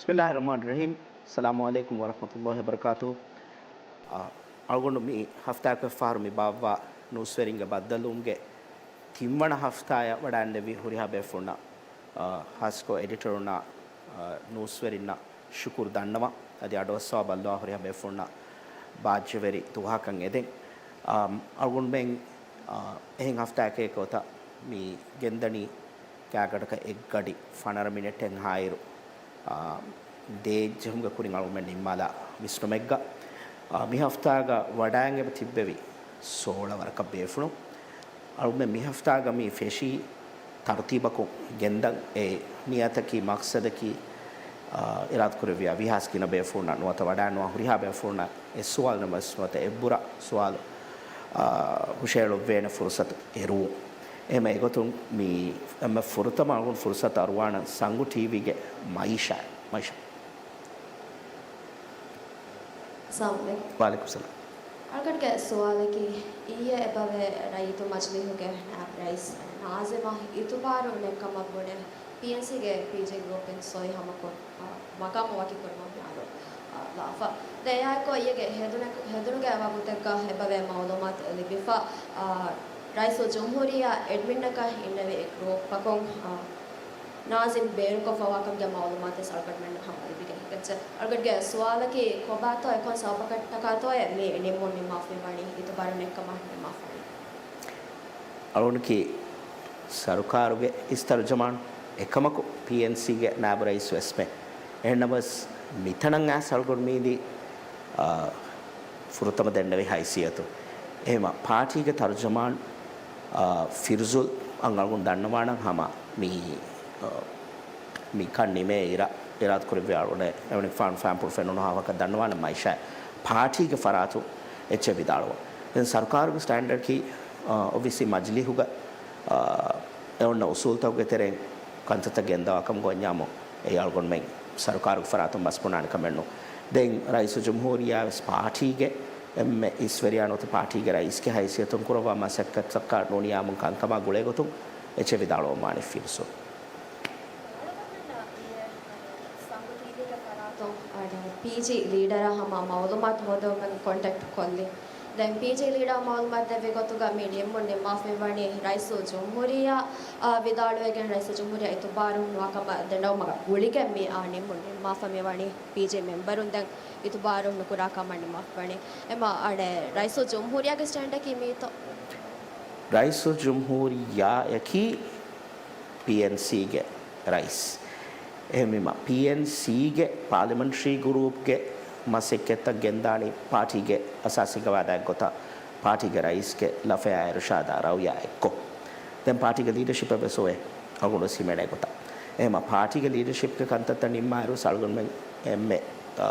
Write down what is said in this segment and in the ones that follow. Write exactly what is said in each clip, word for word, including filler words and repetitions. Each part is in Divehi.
بسم الله الرحمن الرحيم. السلام عليكم ورحمة الله وبركاته. އަޅުގަނޑު މި ހަފްތާއަކަށް ފަހަރު މި ބާއްވާ ނޫސްވެރިންގެ ބައްދަލުވުމުގެ ތިންވަނަ ހަފްތާއަށް ވަޑައިންދެވި ހުރިހާ ބޭފުޅުންނަށް، އާ، ހާއްސަކޮށް އެޑިޓަރުންނަށް، އާ، ނޫސްވެރިންނަށް ޝުކުރު ދަންނަވަން. އަދި އަޑުއައްސަވާ ބައްލަވާ ހުރިހާ ބޭފުޅުންނަށް ބާއްޖަވެރި ދުވަހަކަށް އެދެން. އާ، އަޅުގަނޑުމެން، އާ، އެހެން ހަފްތާއަކަށް އެކޮތަށް މި ގެންދަނީ ގާތްގަނޑަކަށް އެއްގަޑި ފަނަރަ މިނެޓެއް ހާއިރު، އާ، ދޭއްޖެހުމުގެ ކުރިން އަޅުގަނޑުމެން ނިންމާލާ ވިސްނުމެއްގަ، އާ، މި ހަފްތާގަ ވަޑައިގެން ތިއްބެވި ސޯޅަ ވަރަކަށް ބޭފުޅުން. އަޅުގަނޑުމެން މި ހަފްތާގަ މި ފެށީ ތަރުތީބަކުން ގެންދަން. އެ ނިޔަތަކީ މަޤްޞަދަކީ، އާ، އިރާދަކުރެއްވިޔާ ވީހާވެސް ގިނަ ބޭފުޅުންނަށް ނުވަތަ ވަޑައިނުވާ ހުރިހާ ބޭފުޅުންނަށް އެއް ސުވާލު ނަމަވެސް ނުވަތަ އެއްބުރަ ސުވާލު، އާ، ހުށައެޅުއްވޭނެ ފުރުސަތު އެރުވުން. އެހެމަ އެގޮތުން މި އެންމެ ފުރަތަމަ އަޅުގަނޑު ފުރުސަތު އަރުވާނަން ސަނގު ޓީވީގެ މައިޝާ، މައިޝާ. އައްސަލާމު ޢަލައިކުމް. ވަޢަލައިކުމް ސަލާމް. އަޅުގަނޑުގެ ސުވާލަކީ، އިއްޔެ އެބަވޭ ރައްޔިތު މަޖިލީހުގެ ނާއިބު ރައީސް ނާޒިމަށް އިތުބާރު ނެތްކަމަށް ބުނެ، ޕީއެންސީގެ ޕީޖީ ގްރޫޕިން ސޮއި ހަމަކޮށް، އާ، މަޤާމު ވަކިކުރުމަށް މިހާރު، އާ، ލާފަ. ދެން އެއާއެކު އިއްޔެގެ ހެދުނެ-، ހެދުނުގެ ވަގުތެއްގަ އެބަވޭ މަޢުލޫމާތު ލިބިފަ، އާ، ރައީސުލްޖުމްހޫރިއްޔާ އެޑްމިންއަކަށް އިންނެވި ގްރޫޕްއަކުން، އާ، ނާޒިމް ބޭނުންކޮށްފަވާކަމުގެ މަޢުލޫމާތެއް އަޅުގަނޑުމެންނަށް ހަމަ ލިބިގެން ހިނގައްޖެ. އަޅުގަނޑުގެ ސުވާލަކީ، ކޮބާތޯ އެކަން ސަބަބަކަށްޓަކާތޯއޭ މި ނިންމުން ނިންމާފައިވަނީ، އިތުބާރު ނެތްކަމަށް ނިންމާފަވަނީ؟ އަޅުގަނޑަކީ ސަރުކާރުގެ އިސް ތަރުޖަމާނު، އެކަމަކު ޕީއެންސީގެ ނާއިބު ރައީސް ވެސްމެ. އެހެންނަމަވެސް، މިތަނަށް އައިސް އަޅުގަނޑު މީދީ، އާ، ފުރަތަމަ ދެންނެވި ހައިސިއްޔަތު. އެހެމަ ޕާޓީގެ ތަރުޖަމާން، އާ، ފިރުޒުލް އަށް އަޅުގަނޑު ދަންނަވާނަން ހަމަ މި، އާ، މިކަން ނިމޭ އިރަށް އިރާދަކުރެއްވި އަޅުގަނޑު އެވަނި ފާން ފާންޕުޅު ފެނުނު ހާވަކަށް ދަންނަވާނަން މައިޝާ ޕާޓީގެ ފަރާތުން އެއްޗެއް ވިދާޅުވަން. ދެން ސަރުކާރުގެ ސްޓޭންޑަޑްކީ، އާ، އޮބްވިއަސްލީ މަޖިލީހުގަ، އާ، އެ އޮންނަ އުސޫލްތަކުގެ ތެރެއިން ކަންތައްތައް ގެންދަވާ ކަމުގަ އޮންޏާމު އެއީ އަޅުގަނޑުމެން ސަރުކާރުގެ ފަރާތުން ބަސްބުނާނެ ކަމެއް ނޫން. ދެން ރައީސުލްޖުމްހޫރިއްޔާ ވެސް ޕާޓީގެ އެންމެ އިސްވެރިޔާ ނުވަތަ ޕާޓީގެ ރައީސްގެ ހައިސިއްޔަތުން ކުރައްވާ މަސައްކަތަކާ ނޫނިޔާމުން ކަންކަމާ ގުޅޭގޮތުން އެއްޗެއް ވިދާޅުވަން ވާނީ ފިރުޒުލް. އަޅުގަނޑުމެންނަށް އިއްޔެ ސަނގު ޓީވީގެ ފަރާތުން ޕީޖީ ލީޑަރަށް ހަމަ މަޢުލޫމާތު ހޯދުމަށް ކޮންޓެކްޓް ކޮށްލި. ދެން ޕީޖީ ލީޑަރ މަޢުލޫމާތު ދެއްވި ގޮތުގަ މި ނިންމުން ނިންމާފައިވަނީ ރައީސުލްޖުމްހޫރިއްޔާ، އާ، ވިދާޅުވެގެން ރައީސުލްޖުމްހޫރިއްޔާ އިތުބާރު ނުވާކަމަށް ދެންނެވުމުގަ ގުޅިގެން މި، އާ، ނިންމުން ނިންމާފަ މިވަނީ ޕީޖީ މެމްބަރުން ދެން އިތުބާރު ނުކުރާ ކަމަށް ނިންމާފައިވަނީ. އެމަ އަނެއް ރައީސުލްޖުމްހޫރިއްޔާގެ ސްޓޭންޑަކީ މީތޯ؟ ރައީސުލްޖުމްހޫރިއްޔާއަކީ ޕީއެންސީގެ ރައީސް. އެހެންވީމަ، ޕީއެންސީގެ ޕާލިމެންޓްރީ ގުރޫޕްގެ މަސައްކަތްތައް ގެންދާނީ ޕާޓީގެ އަސާސީ ގަވާއިދާއެއްގޮތަށް، ޕާޓީގެ ރައީސްގެ ލަފަޔާ އިރުޝާދާ ރައުޔާ އެއްކޮށް. ދެން ޕާޓީގެ ލީޑަޝިޕެއް ވެސް އޮވޭ، އަޅުގަނޑު ވެސް ހިމެނޭ ގޮތަށް. އެހެމަ ޕާޓީގެ ލީޑަޝިޕްގެ ކަންތައްތައް ނިންމާއިރު ވެސް އަޅުގަނޑުމެން އެންމެ، އާ،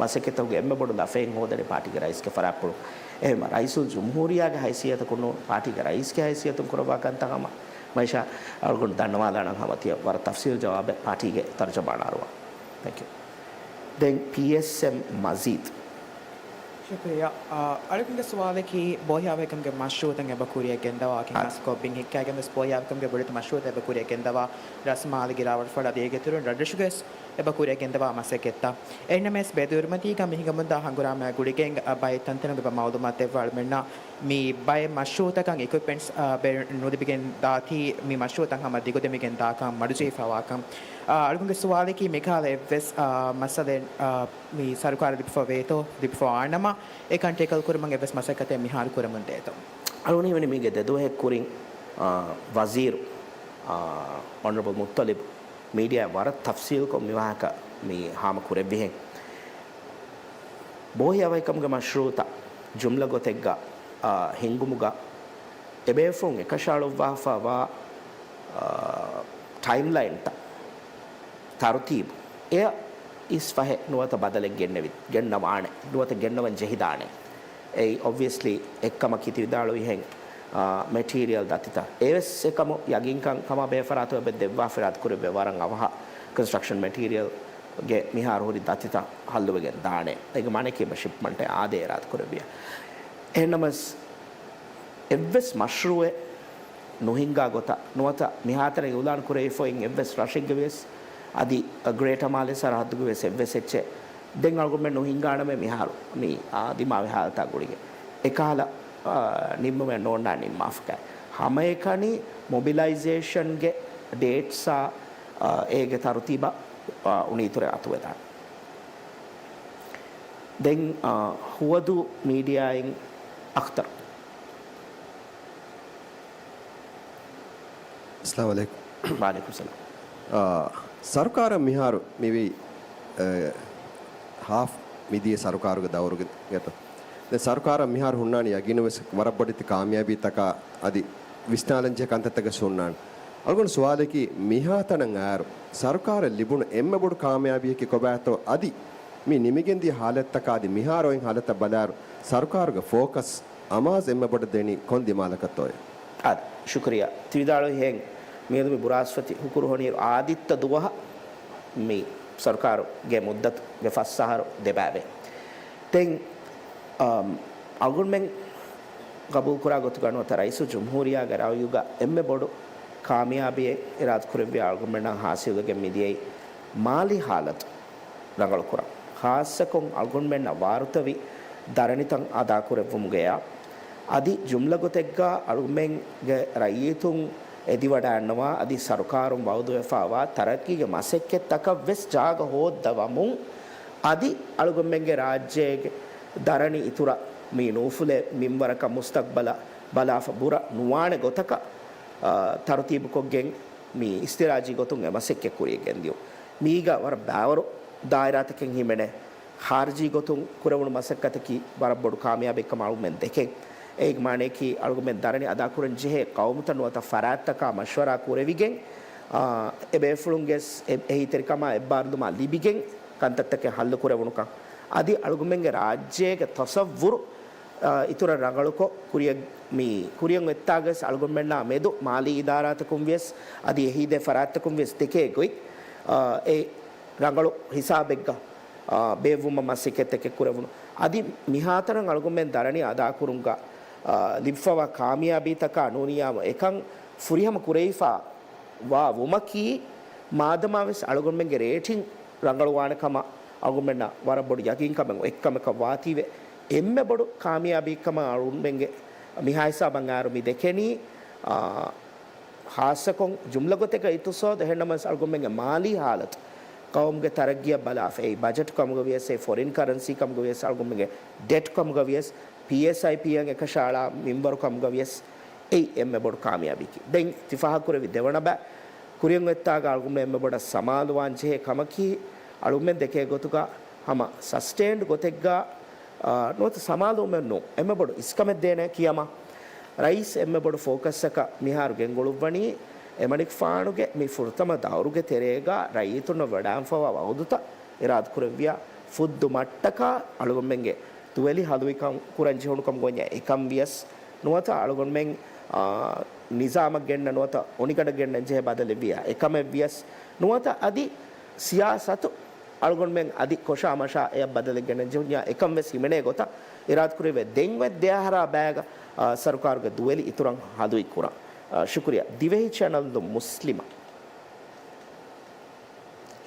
މަސައްކަތްތަކުގެ އެންމެ ބޮޑު ލަފައެއް ހޯދަނީ ޕާޓީގެ ރައީސްގެ ފަރާތްޕުޅު. އެހެމަ ރައީސުލްޖުމްހޫރިއްޔާގެ ހައިސިއްޔަތަކުން ނޫން، ޕާޓީގެ ރައީސްގެ ހައިސިއްޔަތުން ކުރައްވާ ކަންތައް ހަމަ މައިޝާ އަޅުގަނޑު ދަންނަވާލާނަން ހަމަ ތިޔަ ވަރަށް ތަފްސީލު ޖަވާބެއް ޕާޓީގެ ތަރުޖަމާނަށް އަރުވާ. ތެންކް ޔޫ. ދެން ޕީއެސްއެމް މަޖީދު. ޝުކުރިއްޔާ. އާ، އަޅުގަނޑުގެ ސުވާލަކީ، ބޯހިޔާވަހިކަމުގެ މަޝްރޫޢުތައް އެބަ ކުރިއަށް ގެންދަވާ ކިހިނެއް ހާއްސަކޮށް ބިން ހިއްކާގެން ވެސް ބޯހިޔާވަހިކަމުގެ ބޮޑެތި މަޝްރޫޢުތައް އެބަ ކުރިއަށް ގެންދަވާ ރަސްމާލީ ގިރާވަޅުފަޅާ ދޭގެ އިތުރުން ރަށްރަށުގައި ވެސް އެބަ ކުރިއަށް ގެންދަވާ މަސައްކަތްތައް. އެހެންނަމަވެސް ބެދުއިރުމަތީގަ މި ހިނގަމުންދާ ހަނގުރާމައާ ގުޅިގެން އަ، ބައެއް ތަންތަނުގެ މައުލޫމާތު ދެއްވާ އަޅުމެންނަށް މި ބައެއް މަޝްރޫޢުތަކަށް އިކުއިޕްމަންޓްސް، އަ، ބޭ-، ނުލިބިގެން ދާތީ މި މަޝްރޫޢުތައް ހަމަ ދިގުދެމިގެން ދާކަން މަޑުޖެހިފަވާކަން. އަ، އަޅުގަނޑުގެ ސުވާލަކީ މިކަހަލަ އެއްވެސް، އަ، މައްސަލައެއް، އަ، މި ސަރުކާރަށް ލިބިފަ ވޭތޯ، ލިބިފަ ވާނަމަ އެކަން ޓެކަލް ކުރުމަށް އެއްވެސް މަސައްކަތެއް މިހާރު ކުރަމުން ދޭތޯ؟ އަޅުގަނޑު ހީވަނީ މީގެ ދެ ދުވަހެއް ކުރިން، އަ، ވަޒީރު، އަ، އޮނަރަބަލް މުއްތަލިބް މީޑިއާއަށް ވަރަށް ތަފްސީލުކޮށް މި ވާހަކަ މި ހާމަ ކުރެއްވިހެން. ބޯހިޔާވަހިކަމުގެ މަޝްރޫޢުތައް ޖުމްލަ ގޮތެއްގަ، އާ، ހިންގުމުގަ އެބޭފުޅުން އެކަށައަޅުއްވާފަ ވާ، އާ، ޓައިމްލައިންތައް، ތަރުތީބު އެއަށް އިސް ފަހެ ނުވަތަ ބަދަލެއް ގެންނެވި-، ގެންނަވާނެ، ނުވަތަ ގެންނަވަން ޖެހިދާނެ. އެއީ އޮބްވިއަސްލީ އެއްކަމަކީ ތި ވިދާޅުވިހެން، އާ، މެޓީރިއަލް ދަތިތައް. އެވެސް އެކަމު ޔަގީންކަން ކަމާ ބޭފަރާތު އެބަ ދެއްވާފަ އިރާދަކުރެއްވިޔާ ވަރަށް އަވަހަށް ކޮންސްޓްރަކްޝަން މެޓީރިއަލްގެ މިހާރު ހުރި ދަތިތައް ހައްލުވެގެން ދާނެ. އޭގެ މާނައަކީ އެބަ ޝިޕްމަންޓެއް އާދޭ އިރާދަކުރެއްވިޔާ. އެހެންނަމަވެސް އެއްވެސް މަޝްރޫޢެއް ނުހިންގާ ގޮތަށް ނުވަތަ މިހާތަނަށް އިޢުލާން ކުރެވިފަ އިން އެއްވެސް ރަށެއްގެ ވިޔަސް އަދި ގްރޭޓަ މާލެ ސަރަހައްދުގެ ވެސް އެއްވެސް އެއްޗެއް ދެން އަޅުގަނޑުމެން ނުހިނގާނަމޭ މިހާރު މި އާ ދިމާވި ހާލަތާ ގުޅިގެން. އެކަހަލަ، އާ، ނިންމުމެއް ނޯންނާނެ ނިންމާފަކައި. ހަމައެކަނި މޮބިލައިޒޭޝަންގެ ޑޭޓްސާ، އާ، އޭގެ ތަރުތީބަށް، އާ، އުނިއިތުރެއް އަތުވެދާނެ. ދެން، އާ، ހުވަދު މީޑިއާއިން އަޚްތަރު. އައްސަލާމު ޢަލައިކުމް. ވަޢަލައިކުމް ސަލާމް. އާ، ސަރުކާރަށް މިހާރު މިވީ، އެ، ހާފް މިދިޔަ ސަރުކާރުގެ ދައުރުގެ ގެތަ. ދެން ސަރުކާރަށް މިހާރު ހުންނާނީ ޔަގީނުވެސް ވަރަށް ބޮޑެތި ކާމިޔާބީތަކާ އަދި ވިސްނާލަންޖެހޭ ކަންތައްތަކެއް ހުންނާނެ. އަޅުގަނޑު ސުވާލަކީ މިހާތަނަށް އައިރު ސަރުކާރަށް ލިބުނު އެންމެ ބޮޑު ކާމިޔާބީއަކީ ކޮބާތޯ އަދި މި ނިމިގެންދިޔަ ހާލަތްތަކާ އަދި މިހާރު އޮތް ހާލަތަށް ބަލާއިރު ސަރުކާރުގެ ފޯކަސް އަމާޒް އެންމެ ބޮޑަށް ދެނީ ކޮން ދިމާލަކަށްތޯއޭ؟ އާދެ، ޝުކުރިއްޔާ. ތި ވިދާޅުވިހެން މިއަދު މި ބުރާސްފަތި ހުކުރު ހޮނިއިރު އާދިއްތަ ދުވަހަށް މި ސަރުކާރުގެ މުއްދަތުގެ ފަސް އަހަރު ދެބައިވޭ. ދެން، އަމް، އަޅުގަނޑުމެން ގަބޫލުކުރާ ގޮތުގަ ނުވަތަ ރައީސުލްޖުމްހޫރިއްޔާގެ ރައުޔުގަ އެންމެ ބޮޑު ކާމިޔާބީއެއް އިރާދަކުރެއްވިޔާ އަޅުގަނޑުމެންނަށް ހާސިލްވެގެން މިދިޔައީ މާލީ ހާލަތު ރަނގަޅުކުރަން. ޚާއްޞަކޮށް އަޅުގަނޑުމެންނަށް ވާރުތަވި ދަރަނިތައް އަދާކުރެއްވުމުގައި އަދި ޖުމްލަ ގޮތެއްގަ އަޅުގަނޑުމެންގެ ރައްޔިތުން އެދިވަޑައިންނަވާ އަދި ސަރުކާރުން ވައުދުވެފައިވާ ތަރައްގީގެ މަސައްކަތްތަކަށް ވެސް ޖާގަ ހޯއްދަވަމުން އަދި އަޅުގަނޑުމެންގެ ރާއްޖޭގެ ދަރަނި އިތުރަށް މި ނޫފުލެއް މިންވަރަކަށް މުސްތަގްބަލަށް ބަލާފަ ބުރަ ނުވާނެ ގޮތަކަށް، އާ، ތަރުތީބުކޮށްގެން މި އިސްތިރާޖީ ގޮތުން އެ މަސައްކަތް ކުރިޔަށް ގެންދިޔުން. މީގަ ވަރަށް ބާވަރު ދާއިރާތަކެއް ހިމެނޭ. ޚާރިޖީ ގޮތުން ކުރެވުނު މަސައްކަތަކީ ވަރަށް ބޮޑު ކާމިޔާބެއްކަމަށް އަޅުގަނޑުމެން ދެކެން. އޭގެ މާނަޔަކީ އަޅުގަނޑުމެން ދަރަނި އަދާކުރަން ޖެހޭ ޤައުމުތައް ނުވަތަ ފަރާތްތަކާ މަޝްވަރާ ކުރެވިގެން، އާ، އެ ބޭފުޅުންގެ ސް-، އެ-، އެހީތެރިކަމާ އެއްބާރުލުމާ ލިބިގެން ކަންތައްތަކެއް ހައްލު ކުރެވުނުކަން. އަދި އަޅުގަނޑުމެންގެ ރާއްޖޭގެ ތަޞައްވުރު، އާ، އިތުރަށް ރަނގަޅުކޮށް ކުރިޔަށް މި ކުރިޔަށް އޮތްތާގަސް އަޅުގަނޑުމެންނާ މެދު މާލީ އިދާރާތަކުން ވިޔަސް އަދި އެހީދޭ ފަރާތްތަކުން ވިޔަސް ދެކޭ ގޮތް، އާ، އެ ރަނގަޅު ހިސާބެއްގަ، އާ، ބޭއްވުމަށް މަސައްކަތްތަކެއް ކުރެވުނު. އަދި މިހާތަނަށް އަޅުގަނޑުމެން ދަރަނި އަދާކުރުމުގަ، އާ، ލިބިފަވާ ކާމިޔާބީތަކާ ނޫނިއްޔާމު އެކަން ފުރިހަމަ ކުރެވިފަ ވާ ވުމަކީ، މާދަމާވެސް އަޅުގަނޑުމެންގެ ރޭޓިން ރަނގަޅުވާނެ ކަމަށް އަޅުގަނޑުމެންނަށް ވަރަށް ބޮޑު ޔަގީންކަމެއް އެއްކަމަކަށް ވާތީވެ، އެންމެ ބޮޑު ކާމިޔާބީކަމަށް އަޅުގަނޑުމެންގެ މިހާ ހިސާބަށް އައިރު މި ދެކެނީ، އާ، ޚާއްޞަކޮށް ޖުމްލަ ގޮތެއްގަ އިޤްތިޞާދު އެހެންނަމަވެސް އަޅުގަނޑުމެންގެ މާލީ ހާލަތު، ޤައުމުގެ ތަރައްގީއަށް ބަލާފަ، އެއީ ބަޖެޓް ކަމުގަ ވިޔަސް، އެ ފޮރިން ކަރަންސީ ކަމުގަ ވިޔަސް، އަޅުގަނޑުމެންގެ ޑެޓް ކަމުގަ ވިޔަސް، ޕީއެސްއައިޕީއަށް އެކަށައަޅާ މިންވަރު ކަމުގަ ވިޔަސް، އެއީ އެންމެ ބޮޑު ކާމިޔާބީއަކީ. ދެން ތި ފާހަގަކުރެއްވި ދެވަނަ ބައި ކުރިއަށް އޮތްތާގަ އަޅުގަނޑު އެންމެ ބޮޑަށް ސަމާލުވާން ޖެހޭ ކަމަކީ، އަޅުގަނޑުމެން ދެކޭ ގޮތުގަ ހަމަ ސަސްޓެއިންޑް ގޮތެއްގަ، އާ، ނުވަތަ ސަމާލުވުމެއް ނޫން، އެންމެ ބޮޑު އިސްކަމެއް ދޭނެ ކިޔަމަ. ރައީސް އެންމެ ބޮޑު ފޯކަސްއަކަށް މިހާރު ގެންގުޅުއްވަނީ، އެމަނިކުފާނުގެ މި ފުރަތަމަ ދައުރުގެ ތެރޭގަ ރައްޔިތުންނަށް ވަޑާންފަވާ ވައުދުތައް އިރާދަކުރެއްވިޔާ ފުއްދު މައްޓަކާ އަޅުގަނޑުމެންގެ ދުވެލި ހަލުވިކަން ކުރަން ޖެހުނު ކަމުގަ ވަންޏާ އެކަން ވިޔަސް ނުވަތަ އަޅުގަނޑުމެން، އާ، ނިޒާމަށް ގެންނަ ނުވަތަ އޮނިގަނޑަށް ގެންނަން ޖެހޭ ބަދަލެއް ވިޔާ އެކަމެއް ވިޔަސް ނުވަތަ އަދި ސިޔާސަތު އަޅުގަނޑުމެން އަދި ކޮށާ މަށާ އެއަށް ބަދަލެއް ގެންނަން ޖެހުންޏާ އެކަން ވެސް ހިމެނޭ ގޮތަށް އިރާދަކުރެވޭ ދެން އޮތް ދެ އަހަރާ ބައިގަ، އާ، ސަރުކާރުގެ ދުވެލި އިތުރަށް ހަލުވި ކުރަން. އާ، ޝުކުރިއްޔާ. ދިވެހި ޗެނަލް މުސްލިމަށް.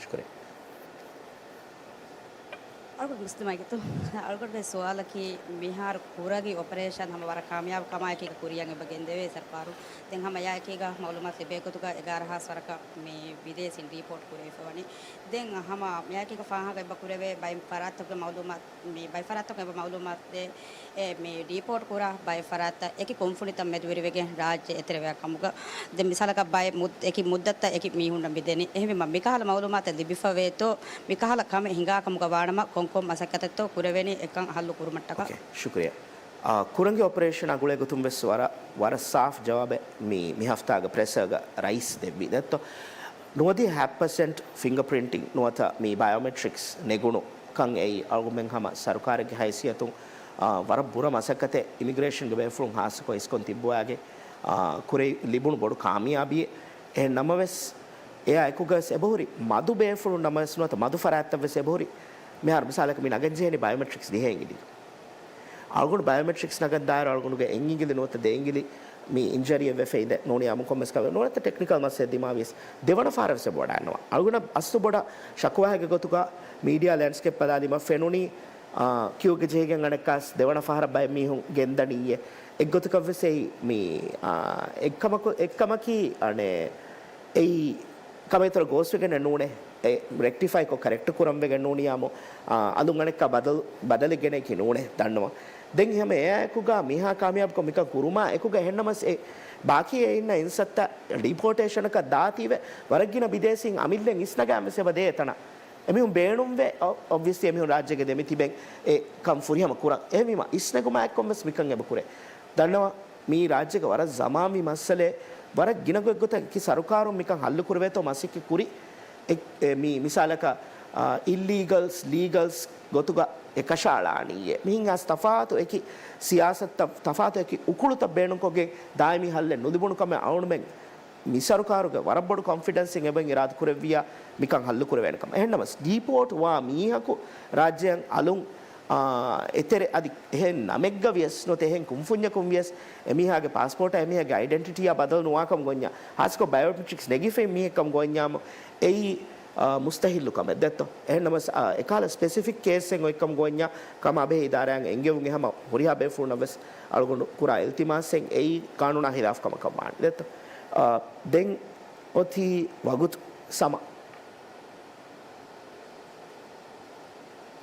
ޝުކުރިއްޔާ. އަޅުގަނޑު މުސްލިމާގެތޯ؟ އަޅުގަނޑުގެ ސުވާލަކީ، މިހާރު ކުރެވި އޮޕަރޭޝަން ހަމަ ވަރަށް ކާމިޔާބު ކަމާއެކީގަ ކުރިއަށް އެބަ ގެންދެވޭ ސަރުކާރުން. ދެން ހަމަ އެއާއެކީގަ މައުލޫމާތު ލިބޭ ގޮތުގަ އެގާރަ ހާސް ވަރަކަށް މި ބިދޭސީން ޑީޕޯޓް ކުރެވިފަވަނީ. ދެން ހަމަ މިއާއެކީގަ ފާހަގަ އެބަ ކުރެވޭ ބައެއް ފަރާތްތަކުގެ މައުލޫމާތު، މި ބައެއް ފަރާތްތަކުން އެބަ މައުލޫމާތު ދޭ، އެ، މި ޑީޕޯޓް ކުރާ ބައެއް ފަރާތްތައް އެކި ކުންފުނިތައް މެދުވެރިވެގެން ރާއްޖެ އެތެރެވޭ ކަމުގަ. ދެން މިސާލަކަށް ބައެއް މުއް-، އެކި މުއްދަތްތައް އެކި މީހުންނަށް މިދެނީ. އެހެންވީމަ މިކަހަލަ މައުލޫމާތެއް ލިބިފަވޭތޯ، މިކަހަލަ ކަމެއް ހިނގާ ކަމުގަ ވާނަމަ ކޮންކޮން މަސައްކަތެއްތޯ ކުރެވެނީ އެކަން ހައްލު ކުރުމަށްޓަކާ. އޯކޭ، ޝުކުރިއްޔާ. އާ، ކުރަންގެ އޮޕަރޭޝަނާ ގުޅޭ ގޮތުން ވެސް ވަރަށް، ވަރަށް ސާފް ޖަވާބެއް މި، މި ހަފްތާގެ ޕްރެސަރގަ ރައީސް ދެއްވި. ދެއްތޯ؟ ނުވަދިހަ ޕަސެންޓް ފިންގަ ޕްރިންޓިން ނުވަތަ މި ބަޔޯމެޓްރިކްސް ނެގުނު ކަން އެއީ އަޅުގަނޑުމެން ހަމަ ސަރުކާރެއްގެ ހައިސިއްޔަތުން، އާ، ވަރަށް ބުރަ މަސައްކަތެއް އިމިގްރޭޝަންގެ ބޭފުޅުން ހާއްސަކޮށް އިސްކޮށް ތިއްބުވާގެ، އާ، ކުރެ ލިބުނު ބޮޑު ކާމިޔާބީއެއް. އެހެން ނަމަވެސް، އެއާ އެކުގަވެސް އެބަހުރި މަދު ބޭފުޅުން ނަމަވެސް ނުވަތަ މަދު ފަރާތްތައްވެސް އެބަހުރި. މިހާރު މިސާލަކަށް މި ނަގަންޖެހެނީ ބަޔޯމެޓްރިކްސް ދިހަ އިނގިލި. އަޅުގަނޑު ބަޔޯމެޓްރިކްސް ނަގަން ދާއިރު އަޅުގަނޑުގެ އެއް އިނގިލި ނުވަތަ ދެ އިނގިލި، މި އިންޖަރީއެއް ވެފަ އިނދެ ނޫނީ އާއްމުކޮށް ވެސް ކަމެއް ނޫނަތަ ޓެކްނިކަލް މައްސަލަ ދިމާވިޔަސް ދެވަނަ ފަހަރަށް ވެސް އެބަ ވަޑައިގަންނަވާ. އަޅުގަނޑަށް އަސްލު ބޮޑަށް ޝަކުވާއެއްގެ ގޮތުގަ މީޑިއާ ލެންޑްސްކޭޕް ބަލާލީމަ ފެނުނީ، އާ، ކިއުގެ ޖެހިގެން އަނެއްކާސް ދެވަނަ ފަހަރަށް ބައެއް މީހުން ގެންދަނީއޭ. އެއްގޮތަކަށް ވެސް އެއީ މި، އާ، އެއްކަމަކު، އެއްކަމަކީ އަނެއް އެއީ ކަމެއް ތަރަ ގޯސްވެގެނެއް ނޫނޭ. އެ ރެކްޓިފައިކޮށް ކަރެކްޓް ކުރަން ވެގެން ނޫނިއްޔާމު، އާ، އަލުން އަނެއްކާ ބަދަލު، ބަދަލެއް ގެނެއްކި ނޫނޭ ދަންނަވަން. ދެން ހަމަ އެއާއެކުގަ މިހާ ކާމިޔާބުކޮށް މިކަން ކުރުމާ އެކުގަ އެހެންނަމަސް އެ ބާކީ އެ އިންނަ އިންސައްތަ ޑީޕޯޓޭޝަނަކަށް ދާތީވެ ވަރަށް ގިނަ ބިދޭސީން އަމިއްލައިން އިސްނަގާން ވެސް އެބަ ދޭ އެތަނަށް. އެމީހުން ބޭނުންވެ، އޮ-، އޮބްވިއަސްލީ އެމީހުން ރާއްޖޭގަ ދެމި ތިބެން އެ ކަން ފުރިހަމަ ކުރަން. އެހެންވީމަ އިސްނެގުމާ އެއްކޮށް ވެސް މިކަން އެބަ ކުރޭ. ދަންނަވަން. މީ ރާއްޖޭގަ ވަރަށް ޒަމާންވީ މައްސަލައެއް. ވަރަށް ގިނަ ގޮތްގޮތަށް އެކި ސަރުކާރުން މިކަން ހައްލު ކުރެވޭތޯ މަސައްކަތް ކުރި. އެ، އެ، މީ މިސާލަކަށް، އާ، އިއްލީގަލްސް، ލީގަލްސް ގޮތުގަ އެކަށައަޅާނީއޭ. މިހެން އަސް ތަފާތު އެކި ސިޔާސަތުތައް، ތަފާތު އެކި އުކުޅުތައް ބޭނުންކޮށްގެން ދާއިމީ ހައްލެއް ނުލިބުނު ކަމެއް އަޅުގަނޑުމެން މި ސަރުކާރުގެ ވަރަށް ބޮޑު ކޮންފިޑެންސްއިން އެބައިން އިރާދަ ކުރެއްވިއްޔާ މިކަން ހައްލު ކުރެވޭނެ ކަމަށް. އެހެންނަމަސް، ޑީޕޯޓް ވާ މީހަކު ރާއްޖެއަށް އަލުން، އާ، އެތެރެ އަދި އެހެން ނަމެއްގަ ވިޔަސް ނުވަތަ އެހެން ކުންފުންޏަކުން ވިޔަސް އެމީހާގެ ޕާސްޕޯޓާ އެމީހާގެ އައިޑެންޓިޓީއާ ބަދަލު ނުވާކަމަށް ގޮންޏާ، ހާއްސަކޮށް ބަޔޯމެޓްރިކްސް ނެގިފައި މީހެއްކަމަށް ގޮންޏާމު، އެއީ، އާ، މުސްތަހިއްލު ކަމެއް ދެއްތޯ. އެހެންނަމަސް، އާ، އެކަހަލަ ސްޕެސިފިކް ކޭސްއެއް އޮތްކަމަށް ގޮންޏާ ކަމާބެހޭ އިދާރާއަށް އެންގެވުން އެ ހަމަ ހުރިހާ ބޭފުޅުންނަށް ވެސް އަޅުގަނޑު ކުރާ އިލްތިމާސެއް އެއީ ޤާނޫނާ ހިލާފް ކަމަކަށް ވާނެ ދެއްތޯ. އާ، ދެން އޮތީ ވަގުތު ސަމަ.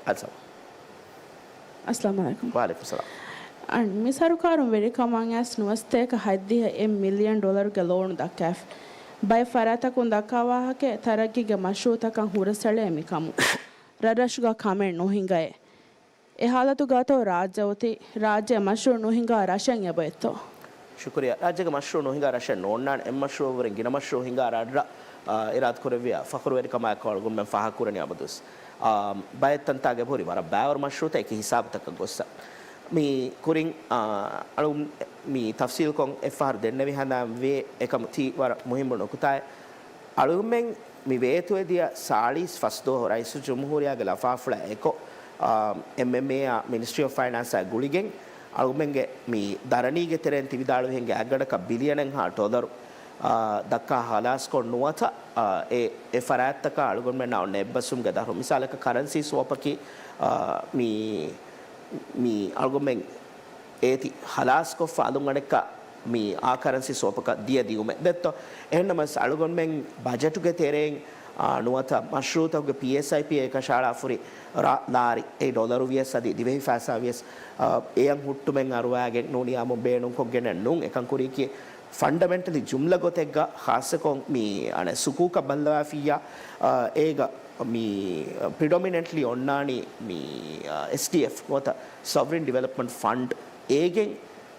އަލްސަމާ. އައްސަލާމު ޢަލައިކުމް. ވަޢަލައިކުމް ސަލާމް. އަން، މި ސަރުކާރުން ވެރިކަމަށް އައިސް ނުވަސަތޭކަ ހަތްދިހަ އެއް މިލިއަން ޑޮލަރުގެ ލޯނު ދައްކާފި. ބައެއް ފަރާތަކުން ދައްކާ ވާހަކައެއް ތަރައްގީގެ މަޝްރޫޢުތަކަށް ހުރަސްއެޅޭ މިކަމުން. ރަށްރަށުގަ ކަމެއް ނުހިނގައޭ. އެ ހާލަތުގަތޯ ރާއްޖެ އޮތީ، ރާއްޖެ މަޝްރޫޢު ނުހިނގާ ރަށެއް އެބައޮތްތޯ؟ ޝުކުރިއްޔާ. ރާއްޖޭގެ މަޝްރޫޢު ނުހިނގާ ރަށެއް ނޯންނާނެ. އެއް މަޝްރޫޢަށްވުރެން ގިނަ މަޝްރޫޢު ހިނގާ ރަށްރަށް، އާ، އިރާދަކުރެއްވިޔާ ފަޚުރުވެރިކަމާއެކު އަޅުގަނޑުމެން ފާހަގަކުރަނީ އަބަދުވެސް. އާ، ބައެއް ތަންތާގަ އެބަހުރި ވަރަށް ބައިވަރު މަޝްރޫޢުތައް އެކި ހިސާބުތަކަށް ގޮއްސަ. މި ކުރިން، އާ، އަޅު-، މި ތަފްސީލްކޮށް އެއްފަހަރު ދެންނެވި ހަނދާން ވޭ އެކަމު ތީ ވަރަށް މުހިއްމު ނުކުތާއެއް. އަޅުގަނޑުމެން މި ވޭތުވެދިޔަ ސާޅީސް ފަސް ދުވަހު ރައީސުލްޖުމްހޫރިއްޔާގެ ލަފާފުޅާ އެކޮށް، އާ، އެމްއެމްއޭއާ މިނިސްޓްރީ އޮފް ފައިނޭންސާ ގުޅިގެން އަޅުގަނޑުމެންގެ މި ދަރަނީގެ ތެރެއިން ތިވިދާޅުވިހެން ގާތްގަނޑަކަށް ބިލިއަނެއްހާ ޑޮލަރު، އާ، ދައްކާ ހަލާސްކޮށް ނުވަތަ، އާ، އެ، އެ ފަރާތްތަކާ އަޅުގަނޑުމެންނާ އޮންނަ އެއްބަސްވުމުގެ ދަށުން. މިސާލަކަށް ކަރަންސީ ސްވަޕަކީ، އާ، މި، މި އަޅުގަނޑުމެން އޭތި ހަލާސްކޮށްފަ އަލުން އަނެއްކާ މި އާ ކަރަންސީ ސްވަޕަކަށް ދިޔަ ދިއުމެއް ދެއްތޯ. އެހެންނަމަސް އަޅުގަނޑުމެން ބަޖެޓުގެ ތެރެއިން، އާ، ނުވަތަ މަޝްރޫޢުތަކުގެ ޕީއެސްއައިޕީ އެކަށައަޅާފަހުރި ރާ-، ލާރި އެ ޑޮލަރު ވިޔަސް އަދި ދިވެހި ފައިސާ ވިޔަސް، އާ، އެޔަށް ހުއްޓުމެއް އަރުވާގެން ނޫނިއްޔާމު ބޭނުންކޮށްގެނެއް ނޫން. އެކަން ކުރީކީ ފަންޑަމެންޓަލީ ޖުމްލަ ގޮތެއްގަ ޚާއްޞަކޮށް މި އަނެއް ސުކޫކަށް ބައްލަވާފިއްޔާ، އާ، އޭގަ މި ޕްރިޑޮމިނެންޓްލީ އޮންނާނީ މި، އާ، އެސްޑީއެފް ނުވަތަ ސޮވްރިން ޑިވެލޮޕްމަންޓް ފަންޑް އޭގެން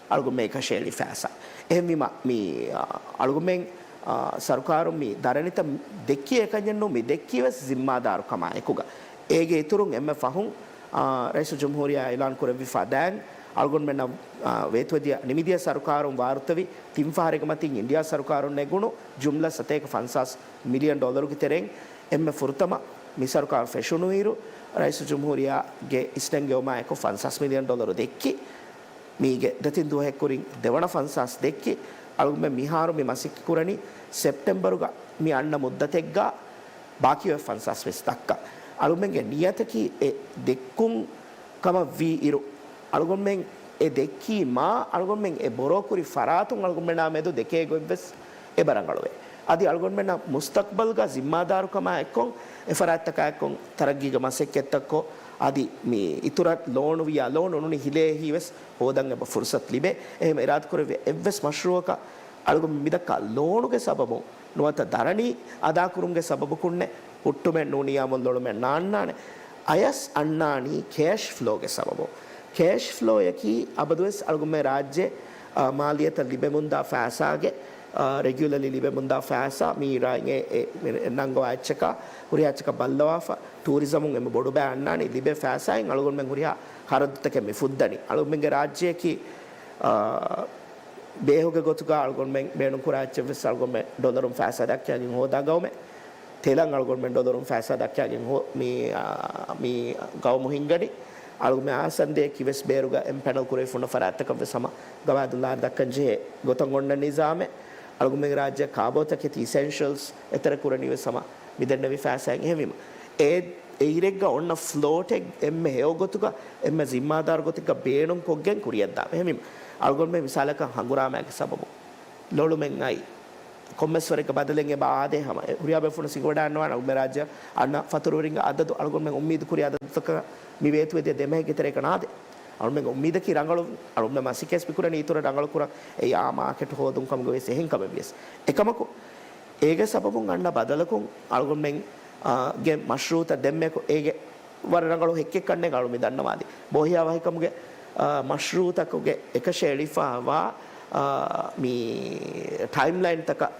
އަޅުގަނޑުމެން އެކަށައެޅި ފައިސާ. އެހެންވީމަ، މި، އާ، އަޅުގަނޑުމެން، އާ، ސަރުކާރުން މި ދަރަނިތައް ދެއްކީ އެކަންޏެއް ނޫން، މި ދެއްކީ ވެސް ޒިންމާދާރުކަމާ އެކުގަ. އޭގެ އިތުރުން އެންމެ ފަހުން، އާ، ރައީސުލްޖުމްހޫރިއްޔާ އިޢުލާން ކުރެއްވި ފަދައިން އަޅުގަނޑުމެންނަށް، އާ، ވޭތުވެދިޔަ ނިމިދިޔަ ސަރުކާރުން ވާރުތަވި ތިން ފަހަރެއްގެ މަތިން އިންޑިއާ ސަރުކާރުން ނެގުނު ޖުމްލަ ސަތޭކަ ފަންސާސް މިލިއަން ޑޮލަރުގެ ތެރެއިން އެންމެ ފުރަތަމަ މި ސަރުކާރު ފެށުނުއިރު، ރައީސުލްޖުމްހޫރިއްޔާގެ އިސްނެންގެވުމާ އެކު ފަންސާސް މިލިއަން ޑޮލަރު ދެއްކި. މީގެ ދެތިން ދުވަހެއް ކުރިން ދެވަނަ ފަންސާސް ދެއްކި. އަޅުގަނޑުމެން މިހާރު މި މަސައްކަތް ކުރަނީ ސެޕްޓެމްބަރުގަ މި އަންނަ މުއްދަތެއްގަ ބާކީވެ ފަންސާސް ވެސް ދައްކަން. އަޅުގަނޑުމެންގެ ނިޔަތަކީ އެ ދެއްކުން ކަމަށް ވީ އިރު، އަޅުގަނޑުމެން އެ ދެއްކީ މާ އަޅުގަނޑުމެން އެ ބޮރޯކުރި ފަރާތުން އަޅުގަނޑުމެންނާ މެދު ދެކޭ ގޮތްވެސް އެބަ ރަނގަޅުވޭ. އަދި އަޅުގަނޑުމެންނަށް މުސްތަޤްބަލްގަ ޒިންމާދާރުކަމާ އެއްކޮށް، އެ ފަރާތްތަކާ އެއްކޮށް ތަރައްގީގެ މަސައްކަތްތައްކޮށް، އަދި މި އިތުރަށް ލޯނު ވިޔާ ލޯނު ނޫނީ ހިލޭ ހި ވެސް ހޯދަން އެބަ ފުރުސަތު ލިބޭ. އެހެން އިރާދަކުރެއްވި އެއްވެސް މަޝްރޫޢަކަށް އަޅުގަނޑު މިދައްކާ ލޯނުގެ ސަބަބުން ނުވަތަ ދަރަނީ އަދާކުރުމުގެ ސަބަބަކުންނެއް ހުއްޓުމެއް ނޫނިއްޔާމު ލޮޅުމެއް ނާންނާނެ. އަޔަސް އަންނާނީ ކޭޝް ފްލޯގެ ސަބަބުން. ކޭޝް ފްލޯއަކީ އަބަދުވެސް އަޅުގަނޑުމެން ރާއްޖެ، އާ، މާލިއްޔަތަށް ލިބެމުންދާ ފައިސާގެ، އާ، ރެގިއުލަރލީ ލިބެމުންދާ ފައިސާ މި ރާއިން އެ، އެ، ނަންގަވާ އެއްޗަކާ ހުރިހާ އެއްޗަކަށް ބައްލަވާފަ، ޓޫރިޒަމުން އެންމެ ބޮޑު ބައެއް އަންނާނީ ލިބޭ ފައިސާއިން އަޅުގަނޑުމެން ހުރިހާ ޚަރަދުތަކެއް މި ފުއްދަނީ. އަޅުގަނޑުމެންގެ ރާއްޖެއަކީ، އާ، ބޭހުގެ ގޮތުގަ އަޅުގަނޑުމެން ބޭނުންކުރާ އެއްޗެއްވެސް އަޅުގަނޑުމެން ޑޮލަރުން ފައިސާ ދައްކާގެން ހޯދާ ގައުމެއް. ތެލަށް އަޅުގަނޑުމެން ޑޮލަރުން ފައިސާ ދައްކާގެން ހޯ-، މި، އާ، މި ގައުމު ހިންގަނީ. އަޅުގަނޑުމެން އާސަންދޭއަކީ ވެސް ބޭރުގަ އެމްޕެނަލް ކުރެވިފަ ހުންނަ ފަރާތްތަކަށް ވެސް ހަމަ ގަވާއިދު ލާން ދައްކަން ޖެހޭ ގޮތަށް އޮންނަ ނިޒާމެއް. އަޅުގަނޑުމެން ރާއްޖެ ކާބޯތަކެތި އިސެންޝަލްސް އެތެރެ ކުރަނީ ވެސް ހަމަ މި ދެންނެވި ފައިސާއިން. އެހެންވީމަ، އެ އެއިރެއްގަ އޮންނަ ފްލޯޓެއް އެންމެ ހެޔޮ ގޮތުގަ، އެންމެ ޒިންމާދާރު ގޮތެއްގަ ބޭނުން ކޮށްގެން ކުރިއަށްދާން. އެހެންވީމަ، އަޅުގަނޑުމެން މިސާލަކަށް ހަނގުރާމައިގެ ސަބަބުން ލޮޅުމެއް އައި، ކޮންމެސް ވަރެއްގަ ބަދަލެއް އެބަ އާދޭ ހަމަ، އެ ހުރިހާ ބޭފުޅުން ސިނގިވަޑައިގަންނަވާނެ. އަޅުގަނޑުމެން ރާއްޖެ އަންނަ ފަތުރުވެރިންގެ އަދަދު އަޅުގަނޑުމެން އުއްމީދު ކުރި އަދަދުތަކަށް މި ވޭތުވެދިޔަ ދެ މަހެއްގެ ތެރޭގަ ނާދޭ. އަޅުގަނޑުމެންގެ އުއްމީދަކީ ރަނގަޅު، އަޅުގަނޑުމެން މަސައްކަތް މި ކުރަނީ އިތުރަށް ރަނގަޅު ކުރަން، އެއީ އާ މާކެޓް ހޯދުން ކަމުގަ ވެސް އެހެން ކަމެއް ވިޔަސް. އެކަމަކު، އޭގެ ސަބަބުން އަންނަ ބަދަލަކުން އަޅުގަނޑުމެން، އާ، ގެ މަޝްރޫއުތައް ދެންމެއަކު އޭގެ ވަރަށް ރަނގަޅު ހެއްކެއް ކަންނޭނގެ އަޅު މި ދަންނަވާލީ. ބޯހިޔާވަހިކަމުގެ، އާ، މަޝްރޫއުތަކުގެ އެކަށައެޅިފައިވާ، އާ، މި ޓައިމްލައިންތަކަށް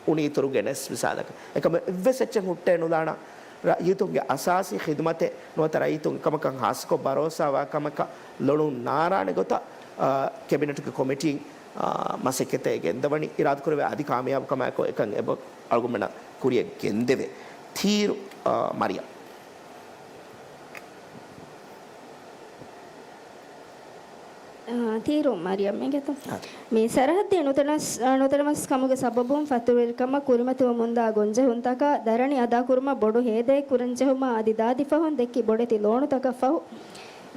އުނި އިތުރު ގެނެސް މިސާލަކަށް. އެކަމަށް އެއްވެސް އެއްޗެއް ހުއްޓޭ ނުލާނަ ރައްޔިތުންގެ އަސާސީ ޚިދުމަތެއް ނުވަތަ ރައްޔިތުން އެކަމަކަށް ހާއްސަކޮށް ބަރޯސާވާ ކަމަކަށް ލޮޅުން ނާރާނެ ގޮތަށް، އާ، ކެބިނެޓުގެ ކޮމިޓީން، އާ، މަސައްކަތެއް ގެންދަވަނީ އިރާދަކުރެވޭ އަދި ކާމިޔާބުކަމާއެކު އެކަން އެބަ އަޅުގަނޑަށް ކުރިއަށް ގެންދެވޭ. ތީރު، އާ، މަރިޔަމް. އާ، ތީރު މަރިޔަމް އިނގޭތޯ. އާ. މި ސަރަހައްދީ ނުތަނަސް-، ނުތަނަވަސްކަމުގެ ސަބަބުން ފަތުރުވެރިކަމަށް ކުރިމަތިވަމުންދާ ގޮންޖެހުންތަކާ ދަރަނި އަދާކުރުމަށް ބޮޑު ހޭދައެއް ކުރަންޖެހުމާ އަދި ދާދި ފަހުން ދެއްކި ބޮޑެތި ލޯނުތަކަށް ފަހު،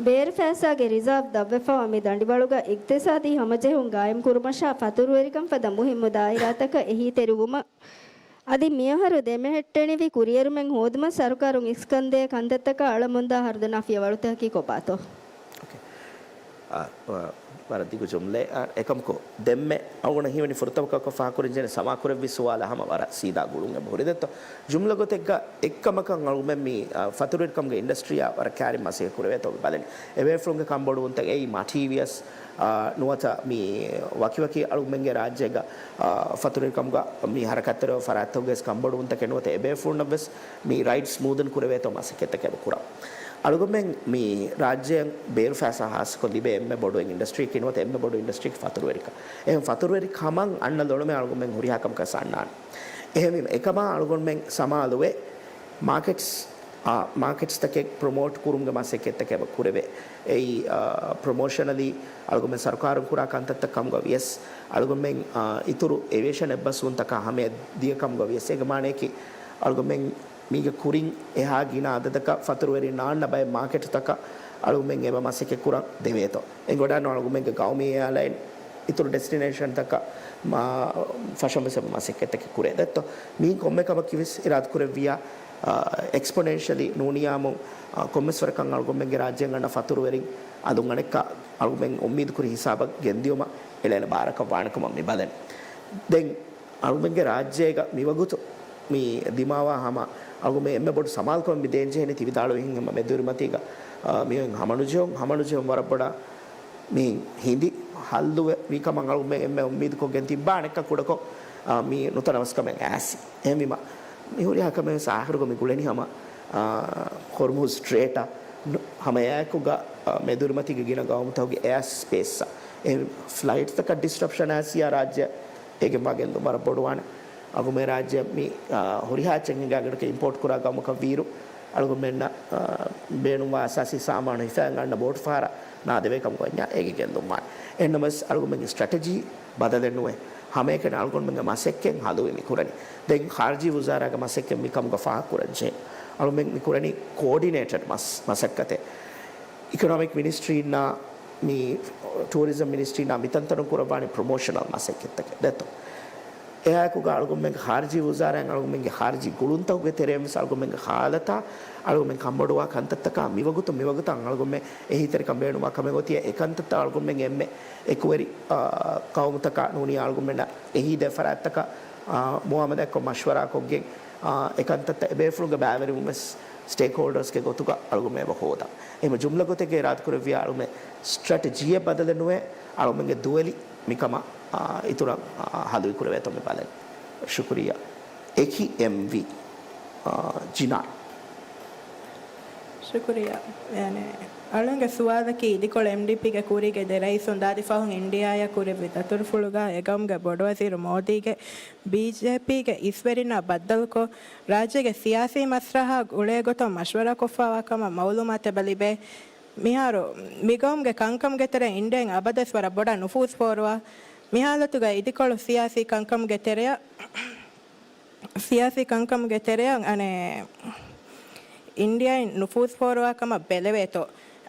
ބޭރު ފައިސާގެ ރިޒާވް ދަށްވެފައިވާ މި ދަނޑިވަޅުގަ އިގްތިސާދީ ހަމަޖެހުން ގާއިމްކުރުމަށާ ފަތުރުވެރިކަން ފަދަ މުހިއްމު ދާއިރާތަކަށް އެހީތެރިވުމަށް އަދި މިއަހަރު ދެމެހެއްޓެނިވި ކުރިއެރުމެއް ހޯދުމަށް ސަރުކާރުން އިސްކަންދޭ ކަންތައްތަކަށް އަޅަމުންދާ ހަރުދަނާ ފިޔަވަޅުތަކަކީ ކޮބާތޯ؟ އޯކޭ. އާ، ވަ-، ވަރަށް ދިގު ޖުމްލައެއް. އާ، އެކަމަކު، ދެންމެ އަޅުގަނޑަށް ހީވަނީ ފުރަތަމަ ކޮށް ފާހަގަކުރަންޖެހޭނެ ސަމާ ކުރެއްވި ސުވާލަށް ހަމަ ވަރަށް ސީދާ ގުޅުން އެބަ ހުރި ދެއްތޯ. ޖުމްލަ ގޮތެއްގަ އެއްކަމަކަށް އަޅުގަނޑުމެން މި، އާ، ފަތުރުވެރިކަމުގެ އިންޑަސްޓްރީއާ ވަރަށް ކައިރިން މަސައްކަތް ކުރެވޭތޯ މި ބަލަނީ. އެބޭފުޅުންގެ ކަންބޮޑުވުންތައް އެއީ މަޓީރިއަލްސް، އާ، ނުވަތަ މި ވަކިވަކި އަޅުގަނޑުމެންގެ ރާއްޖޭގަ، އާ، ފަތުރުވެރިކަމުގަ މި ހަރަކާތްތެރިވާ ފަރާތްތަކުގެ ވެސް ކަންބޮޑުވުންތަކެއް ނުވަތަ އެބޭފުޅުންނަށް ވެސް މި ރައިޓްސް ސްމޫދިން ކުރެވޭތޯ މަސައްކަތްތަކެއް އެބަ ކުރަން. އަޅުގަނޑުމެން މި ރާއްޖޭން ބޭރު ފައިސާ ހާއްސަކޮށް ލިބޭ އެންމެ ބޮޑު އިންޑަސްޓްރީއަކީ ނުވަތަ އެންމެ ބޮޑު އިންޑަސްޓްރީއަކީ ފަތުރުވެރިކަން. އެހެން ފަތުރުވެރި ކަމަށް އަންނަ ލޮނުމެއް އަޅުގަނޑުމެން ހުރިހާ ކަމަކަށް އަންނާނެ. އެހެންވީމަ، އެކަމާ އަޅުގަނޑުމެން ސަމާލުވެ، މާކެޓްސް، އާ، މާކެޓްސްތަކެއް ޕްރޮމޯޓް ކުރުމުގެ މަސައްކަތްތަކެއް އެބަ ކުރެވޭ. އެއީ، އާ، ޕްރޮމޯޝަނަލީ އަޅުގަނޑުމެން ސަރުކާރުން ކުރާ ކަންތައްތައް ކަމުގަ ވިޔަސް، އަޅުގަނޑުމެން، އާ، އިތުރު އޭވިއޭޝަން އެއްބަސްވުންތަކާ ހަމަޔަށް ދިޔަ ކަމުގަ ވިޔަސް، އޭގެ މާނަޔަކީ އަޅުގަނޑުމެން މީގެ ކުރިން އެހާ ގިނަ އަދަދަކަށް ފަތުރުވެރިން ނާންނަ ބައެއް މާކެޓުތަކަށް އަޅުގަނޑުމެން އެބަ މަސައްކަތް ކުރަން ދެވޭތޯ. އެނގިވަޑައިގަންނަވާ އަޅުގަނޑުމެންގެ ގައުމީ އެއާލައިން އިތުރު ޑެސްޓިނޭޝަންތަކަށް މާ ފަށަން ވެސް އެބަ މަސައްކަތްތަކެއް ކުރޭ ދެއްތޯ. މީ ކޮންމެ ކަމަކީ ވެސް އިރާދަކުރެއްވިޔާ، އާ، އެކްސްޕޮނެންޝަލީ ނޫނިޔާމު، އާ، ކޮންމެސް ވަރަކަށް އަޅުގަނޑުމެންގެ ރާއްޖޭން އަންނަ ފަތުރުވެރިން އަލުން އަނެއްކާ އަޅުގަނޑުމެން އުއްމީދުކުރި ހިސާބަށް ގެންދިޔުމަށް އެޅޭނެ ބާރަކަށް ވާނެ ކަމަށް މި ބަލަނީ. ދެން އަޅުގަނޑުމެންގެ ރާއްޖޭގަ މިވަގުތު މި ދިމާވާ ހަމަ އަޅުގަނޑުމެން އެންމެ ބޮޑު ސަމާލުކަމެއް މި ދޭންޖެހޭނީ ތި ވިދާޅުވިހެން ހަމަ މެދުވެރިމަތީގަ، އާ، މިއޮތް ހަމަނުޖެހުން، ހަމަނުޖެހުން ވަރަށް ބޮޑަށް މި ހިނދި ހައްލުވެ ވީ ކަމަށް އަޅުގަނޑުމެން އެންމެ އުއްމީދުކޮށްގެން ތިއްބާ އަނެއްކާ ކުޑަކޮށް، އާ، މި ނުތަނަވަސްކަމެއް އައިސް. އެހެންވީމަ، މި ހުރިހާ ކަމެއް ވެސް އާޚިރުގަ މި ގުޅެނީ ހަމަ، އާ، ހޮރްމުޒް ސްޓްރޭޓަށް ނު-، ހަމައެއާއެކުގަ، އާ، މެދުވެރިމަތީގެ ގިނަ ގައުމުތަކުގެ އެއާ ސްޕޭސްއަށް. އެހެން ފްލައިޓްތަކަށް ޑިސްރަޕްޝަން އައިސް އާ ރާއްޖެ އޭގެންވާ ގެއްލުން ވަރަށް ބޮޑުވާނެ. އަޅުގަނޑުމެން ރާއްޖެ މި، އާ، ހުރިހާ އެއްޗެއް ހިނގާ ގަޑަކަށް އިމްޕޯޓް ކުރާ ގައުމަކަށް ވީއިރު، އަޅުގަނޑުމެންނަށް، އާ، ބޭނުންވާ އަސާސީ ސާމާނު ހިފައިގެން އަންނަ ބޯޓު ފަހަރަށް ނާދެވޭ ކަމަށް ވަންޏާ އޭގެ ގެއްލުން ވާނެ. އެހެންނަމަވެސް އަޅުގަނޑުމެންގެ ސްޓްރެޓެޖީ ބަދަލެއް ނުވޭ. ހަމައެކަނި އަޅުގަނޑުމެންގެ މަސައްކަތް ހަލުވި މި ކުރަނީ. ދެން ޚާރިޖީ ވުޒާރާގެ މަސައްކަތް މި ކަމުގަ ފާހަގަކުރަންޖެހޭ. އަޅުގަނޑުމެން މި ކުރަނީ ކޯޑިނޭޓެޑް މަސް-، މަސައްކަތެއް. އިކޮނޮމިކް މިނިސްޓްރީންނާ މި ޓޫރިޒަމް މިނިސްޓްރީންނާ މި ތަންތަނުން ކުރައްވާނީ ޕްރޮމޯޝަނަލް މަސައްކަތްތަކެއް ދެއްތޯ. އެއާއެކުގަ އަޅުގަނޑުމެންގެ ޚާރިޖީ ވުޒާރާއިން އަޅުގަނޑުމެންގެ ޚާރިޖީ ގުޅުންތަކުގެ ތެރެއިން ވެސް އަޅުގަނޑުމެންގެ ހާލަތާ އަޅުގަނޑުމެން ކަންބޮޑުވާ ކަންތައްތަކާ މިވަގުތު މިވަގުތަށް އަޅުގަނޑުމެން އެހީތެރިކަން ބޭނުންވާ ކަމެއް އޮތީ އެކަންތައްތައް އަޅުގަނޑުމެން އެންމެ އެކުވެރި، އާ، ގައުމުތަކާ ނޫނީ އަޅުގަނޑުމެންނަށް އެހީދޭ ފަރާތްތަކަށް، އާ، މުއާމަލާތްކޮށް މަޝްވަރާކޮށްގެން، އާ، އެކަންތައްތައް އެބޭފުޅުންގެ ބައިވެރިވުން ވެސް ސްޓޭކްހޯލްޑާސްގެ ގޮތުގަ އަޅުގަނޑުމެން އެބަ ހޯދަން. އެހެން ޖުމްލަ ގޮތެއްގަ އިރާދަކުރެއްވިޔާ އަޅުމެން ސްޓްރެޓެޖީއެއް ބަދަލެއް ނުވޭ، އަޅުމެންގެ ދުވެލި މިކަމަށް، އާ، އިތުރަށް، އާ، ހަލުވި ކުރެވޭތޯ މި ބަލަން. ޝުކުރިއްޔާ. އެކި އެމްވީ، އާ، ޖިނާ. ޝުކުރިއްޔާ. އަޅުގަނޑުގެ ސުވާލަކީ އިދިކޮޅު އެމްޑީޕީގެ ކުރީގެ ދެ ރައީސުން ދާދި ފަހުން އިންޑިއާއަށް ކުރެއްވި ދަތުރުފުޅުގަ އެގައުމުގެ ބޮޑުވަޒީރު މޯދީގެ ބީޖޭޕީގެ އިސްވެރިންނާ ބައްދަލުކޮށް، ރާއްޖޭގެ ސިޔާސީ މަސްރަހާ ގުޅޭ ގޮތަށް މަޝްވަރާކޮށްފައިވާ ކަމަށް މައުލޫމާތެއް އެބަ ލިބޭ. މިހާރު މިގައުމުގެ ކަންކަމުގެ ތެރެއިން އިންޑިއާއިން އަބަދަސް ވަރަށް ބޮޑަށް ނުފޫޒު ފޯރުވާ. މި ހާލަތުގައި އިދިކޮޅު ސިޔާސީ ކަންކަމުގެ ތެރެއަށް، ސިޔާސީ ކަންކަމުގެ ތެރެއަށް އަނެއް އިންޑިއާއިން ނުފޫޒު ފޯރުވާ ކަމަށް ބެލެވޭތޯ؟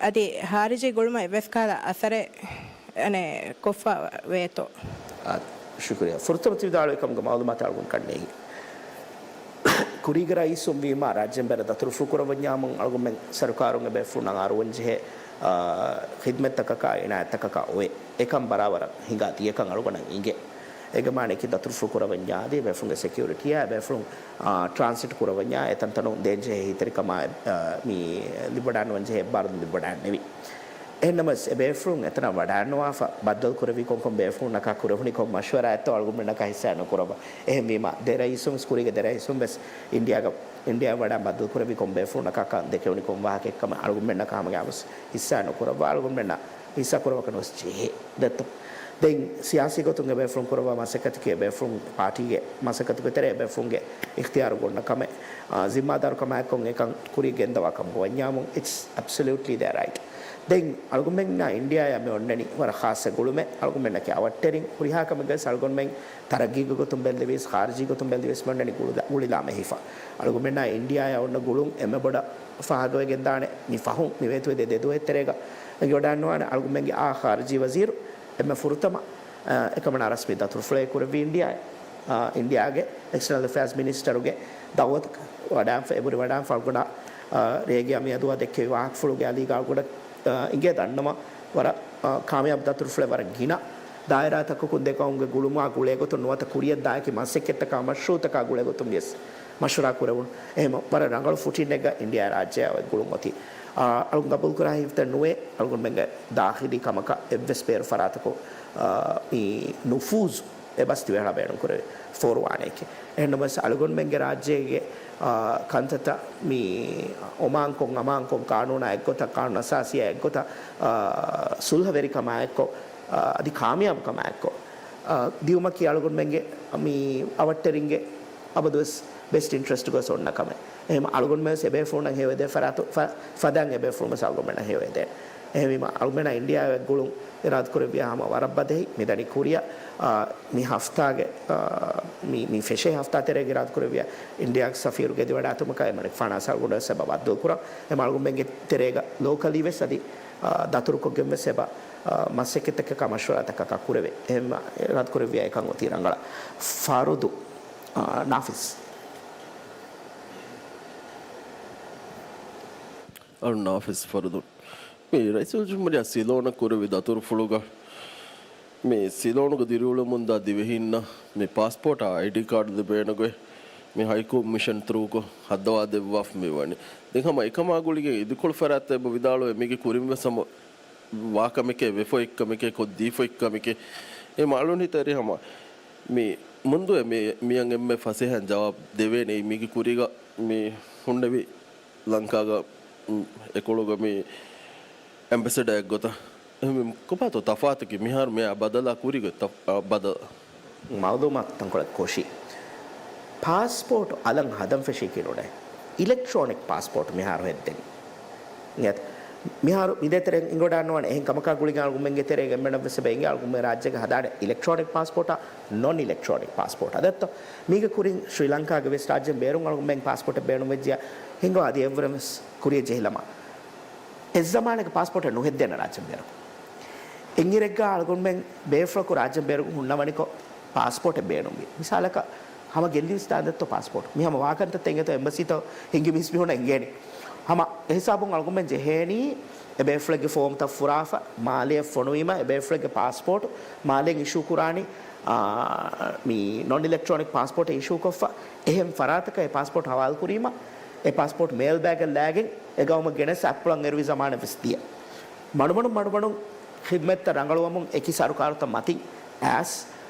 އަދި ހާރިޖީ ގުޅުމަށް އެއްވެސް ކަހަލަ އަސަރެއް އަނެއް ކޮށްފަ ވޭތޯ؟ އާ، ޝުކުރިއްޔާ. ފުރަތަމަ ތި ވިދާޅުވި ކަމުގެ މައުލޫމާތު އަޅުގަނޑު ކަންނޭނގެ. ކުރީގެ ރައީސުން ވީމާ ރާއްޖޭން ބޭރަށް ދަތުރުފުޅު ކުރައްވަންޏާމުން އަޅުގަނޑުމެން ސަރުކާރުން އެބޭފުޅުންނަށް އަރުވަން ޖެހޭ، އާ، ޚިދްމަތްތަކަކާ އިނާޔަތްތަކަކާ އޮވޭ. އެކަން ބަރާބަރަށް ހިނގާ ދިޔަކަން އަޅުގަނޑަށް އިނގޭ. އޭގެ މާނައަކީ ދަތުރުފުޅު ކުރައްވަންޏާ އަދި އެބޭފުޅުންގެ ސެކިއުރިޓީއާ އެބޭފުޅުން، އާ، ޓްރާންސިޓް ކުރައްވަންޏާ އެތަންތަނުން ދޭންޖެހޭ ހިތަރިކަމާ، އާ، މި ލިބިވަޑައިނުވަންޖެހޭ އެއްބާރުލުން ލިބިވަޑައިންނެވި. އެހެންނަމަވެސް އެބޭފުޅުން އެތަނަށް ވަޑައިނުވާފަ ބައްދަލު ކުރެއްވި ކޮންކޮން ބޭފުޅުން ނަކާ ކުރެވުނީ ކޮން މަޝްވަރާއެއްތޯ އަޅުގަނޑުމެންނަކާ ހިއްސާ ނުކުރައްވާ. އެހެންވީމާ ދެ ރައީސުން ވެސް ކުރީގެ ދެ ރައީސުން ވެސް އިންޑިއާގަ، އިންޑިއާ ވަޑައި ބައްދަލު ކުރެއްވި ކޮން ބޭފުޅުން ނަކާކަން ދެކެވުނީ ކޮން ވާހަކައެއްކަމަށް އަޅުގަނޑުމެންނަކާ ހަމަގައިމުވެސް ހިއްސާ ނުކުރައްވާ. އަޅުގަނޑުމެންނަށް ހިއްސާ ކުރައްވާކަށް ނުވެސް ޖެހޭ. ދެއްތޯ؟ ދެން ސިޔާސީ ގޮތުން އެބޭފުޅުން ކުރައްވާ މަސައްކަތަކީ އެބޭފުޅުން ޕާޓީގެ މަސައްކަތުގެ ތެރޭ އެބޭފުޅުންގެ އިޚްތިޔާރު އޮންނަ ކަމެއް، އާ، ޒިންމާދާރު ކަމާއެއްކޮށް އެކަން ކުރިއަށް ގެންދަވާ ކަމަކަށް ވަންޏާމުން، it's absolutely their right. ދެން އަޅުގަނޑުމެންނާ އިންޑިއާއާ މި އޮންނަނީ ވަރަށް ޚާއްސަ ގުޅުމެއް. އަޅުގަނޑުމެންނަކީ އަވަށްޓެރިން. ހުރިހާ ކަމެއްގަވެސް އަޅުގަނޑުމެން ތަރައްގީގެ ގޮތުން ބެއްލެވިޔަސް، ޚާރިޖީ ގޮތުން ބެއްލެވިޔަސް މި އޮންނަނީ ގުޅިލާ، ގުޅިލާމެހިފަ. އަޅުގަނޑުމެންނާ އިންޑިއާއާ އޮންނަ ގުޅުން އެންމެ ބޮޑަށް ފާހަގަވެގެންދާނެ މި ފަހުން މި ވޭތުވެދޭ ދެ ދުވަހެއް ތެރޭގަ އެނގިވަޑައިންނަވާނެ އަޅުގަނޑުމެންގެ އާ ޚާރިޖީ ވަޒީރު އެންމެ ފުރަތަމަ، އަ، އެކަމަނާ ރަސްމީ ދަތުރުފުޅެއް ކުރެއްވީ އިންޑިއާއެއް. އަ، އިންޑިއާގެ އެކްސްޓަރނަލް އެފެއާޒް މިނިސްޓަރުގެ ދައުވަތަކަށް ވަޑައިންފަ، އެބުރި ވަޑައިންފަ އަޅުގަނޑަށް، އަ، ރޭގެ މިއަދުއާ ދެއްކެވި ވާހަކަފުޅުގެ އަލީގަ އަޅުގަނޑަށް، އަ، އިނގޭ ދަންނަމަ ވަރަށް، އަ، ކާމިޔާބު ދަތުރުފުޅެއް ވަރަށް ގިނަ ދާއިރާތަކަކުން ދެ ގައުމުގެ ގުޅުމާ ގުޅޭގޮތުން ނުވަތަ ކުރިއަށްދާ އެކި މަސައްކަތްތަކާ މަޝްރޫއުތަކާ ގުޅޭގޮތުން ވިޔަސް މަޝްވަރާ ކުރެވުނު. އެހެން ވަރަށް ރަނގަޅު ފުޓިންއެއްގަ އިންޑިއާ ރާއްޖެއާ އޮތް ގުޅުން އޮތީ. އާ، އަޅުން ގަބޫލުކުރާ ހިފްތައް ނުވޭ، އަޅުގަނޑުމެންގެ ދާޚިލީ ކަމަކަށް އެއްވެސް ބޭރު ފަރާތަކު، އާ، މި ނުފޫޒު އެބަސް ދިވެހިރާ ބޭނުންކުރެވޭ ފޯރުވާނެއެކޭ. އެހެންނަމަވެސް އަޅުގަނޑުމެންގެ ރާއްޖޭގެ، އާ، ކަންތައްތައް މި އޮމާންކޮށް، އަމާންކޮށް، ޤާނޫނާ އެއްގޮތަށް، ޤާނޫނު އަސާސީއާ އެއްގޮތަށް، އާ، ސުލްހަވެރިކަމާ އެއްކޮށް، އާ، އަދި ކާމިޔާބުކަމާ އެއްކޮށް، އާ، ދިއުމަކީ އަޅުގަނޑުމެންގެ މި އަވަށްޓެރިންގެ އަބަދުވެސް ބެސްޓް އިންޓްރެސްޓްގަ އޮންނަ ކަމެއް. އެހެން އަޅުގަނޑުމެންވެސް އެބޭފުޅުންނަށް ހެޔޮއެދޭ ފަރާތު، ފަ-، ފަދައިން އެބޭފުޅުންވެސް އަޅުގަނޑުމެންނަށް ހެޔޮއެދޭނެ. އެހެންވީމަ އަޅުގަނޑާ އިންޑިއާއާ އޮތް ގުޅުން އިރާދަކުރެއްވިޔާ ހަމަ ވަރަށް ބަދަހި މިދަނީ ކުރިއަށް، އާ، މި ހަފްތާގެ، އާ، މި، މި ފެށޭ ހަފްތާ ތެރޭގަ އިރާދަކުރެއްވިޔާ އިންޑިއާގެ ސަފީރު ގެންދިވަޑައިގަތުމަކާ އެމަނިކުފާނާ ސަރުގުނޑަށް ވެސް އެބަ ބައްދަލުކުރަން. އެމަ އަޅުގަނޑުމެންގެ ތެރޭގަ ލޯކަލީ ވެސް އަދި، އާ، ދަތުރުކޮށްގެން ވެސް އެބަ، އާ، މަސައްކަތްތަކަކާ މަޝްވަރާތަކަކާ ކުރެވޭ. އެހެން އިރާދަކުރެއްވިޔާ އެކަން އޮތީ ރަނގަޅަށް. ފަރުދު، އާ، ނާފިޒް. އަޅު ނާފިޒް ފަރުދު. މި ރައީސުލްޖުމްހޫރިއްޔާ ސިލޯނަށް ކުރެއްވި ދަތުރުފުޅުގަ މި ސިލޯނުގަ ދިރިއުޅެމުންދާ ދިވެހީންނަށް މި ޕާސްޕޯޓާ އައިޑީ ކާޑު ލިބޭނެގޮތް މި ހައި ކޮމިޝަން ތްރޫކޮށް ހައްދަވާ ދެއްވާފަ މި ވަނީ. ދެން ހަމަ އެކަމާ ގުޅިގެން އިދިކޮޅު ފަރާތްތައް އެބަ ވިދާޅުވެ މީގެ ކުރިން ވެސް ހަމަ ވާ ކަމެކޭ، ވެފަ އޮތް ކަމެކޭ، ކޮށްދީފަ އޮތް ކަމެކޭ. އެ މައުލޫން ހިތަށް އެރި ހަމަ މި މުންދުއެ މި، މިއަން އެންމެ ފަސޭހައިން ޖަވާބު ދެވޭނެ. މީގެ ކުރީގަ މި ހުންނެވި ލަންކާގަ، މް، އެކޮޅުގަ މި އެމްބެސެޑާއެއްގޮތަށް. އެހެންވީމަ ކޮބާތޯ ތަފާތަކީ މިހާރު މިއާ ބަދަލާ ކުރީގެ ތަ-، އާ، ބަދަލު؟ މައުލޫމާތު ތަންކޮޅެއް ކޮށީ. ޕާސްޕޯޓު އަލަށް ހަދަން ފެށީކީ ނޫނޭ. އިލެކްޓްރޯނިކް ޕާސްޕޯޓު މިހާރު ހެއްދެނީ. އިނގޭތަ؟ މިހާރު މިދޭތެރެއިން އިނގޮޑާން ނުވާނެ. އެހެން ކަމަކާ ގުޅިގެން އަޅުގަނޑުމެންގެ ތެރޭގަ އެންމެނަށްވެސް އެބަ އެނގޭ އަޅުގަނޑުމެން ރާއްޖޭގަ ހަދާނެ އިލެކްޓްރޯނިކް ޕާސްޕޯޓާ، ނޮން އިލެކްޓްރޯނިކް ޕާސްޕޯޓާ. ދެއްތޯ؟ މީގެ ކުރިން ޝްރީލަންކާގެ ވެސް ރާއްޖޭން ބޭރުން އަޅުގަނޑުމެން ޕާސްޕޯޓެއް ބޭނުންވެއްޖިޔާ ހިނގާ އަދި އެއްވުރެން ވެސް ކުރިޔަށް ޖެހިލަމާ. އެއްޒަމާނެއްގަ ޕާސްޕޯޓެއް ނުހެއްދޭނެ ރާއްޖޭން ބޭރު. އެއްއިރެއްގަ އަޅުގަނޑުމެން ބޭފުޅަކު ރާއްޖޭން ބޭރުގަ ހުންނަވަނިކޮށް ޕާސްޕޯޓެއް ބޭނުންވި. މިސާލަކަށް ހަމަ ގެއްލި ވިސްނާދެއްތޯ ޕާސްޕޯޓް. މި ހަމަ ވާކަންތައްތައް އިނގޭތޯ އެމްބަސީތޯ ހިނގި މީސްމީހުންނަށް އެނގޭނީ. ހަމަ އެހިސާބުން އަޅުގަނޑުމެން ޖެހޭނީ އެބޭފުޅެއްގެ ފޯމްތައް ފުރާފަ، މާލެއަށް ފޮނުވީމަ އެބޭފުޅެއްގެ ޕާސްޕޯޓް މާލޭން އިޝޫ ކުރާނީ، އާ، މި ނޮން އިލެކްޓްރޯނިކް ޕާސްޕޯޓެއް އިޝޫކޮށްފަ، އެހެން ފަރާތަކަށް އެ ޕާސްޕޯޓް ހަވާލު ކުރީމަ، އެ ޕާސްޕޯޓް މޭލް ބޭގަށް ލާގެން އެ ގައުމަށް ގެނެސް އަތްޕުޅަށް އެރުވި ޒަމާނެއް ވެސް ދިޔަ. މަޑުމަޑުން މަޑުމަޑުން ޚިދްމަތްތައް ރަނގަޅުވަމުން އެކި ސަރުކާރުތައް މަތިން އައިސް،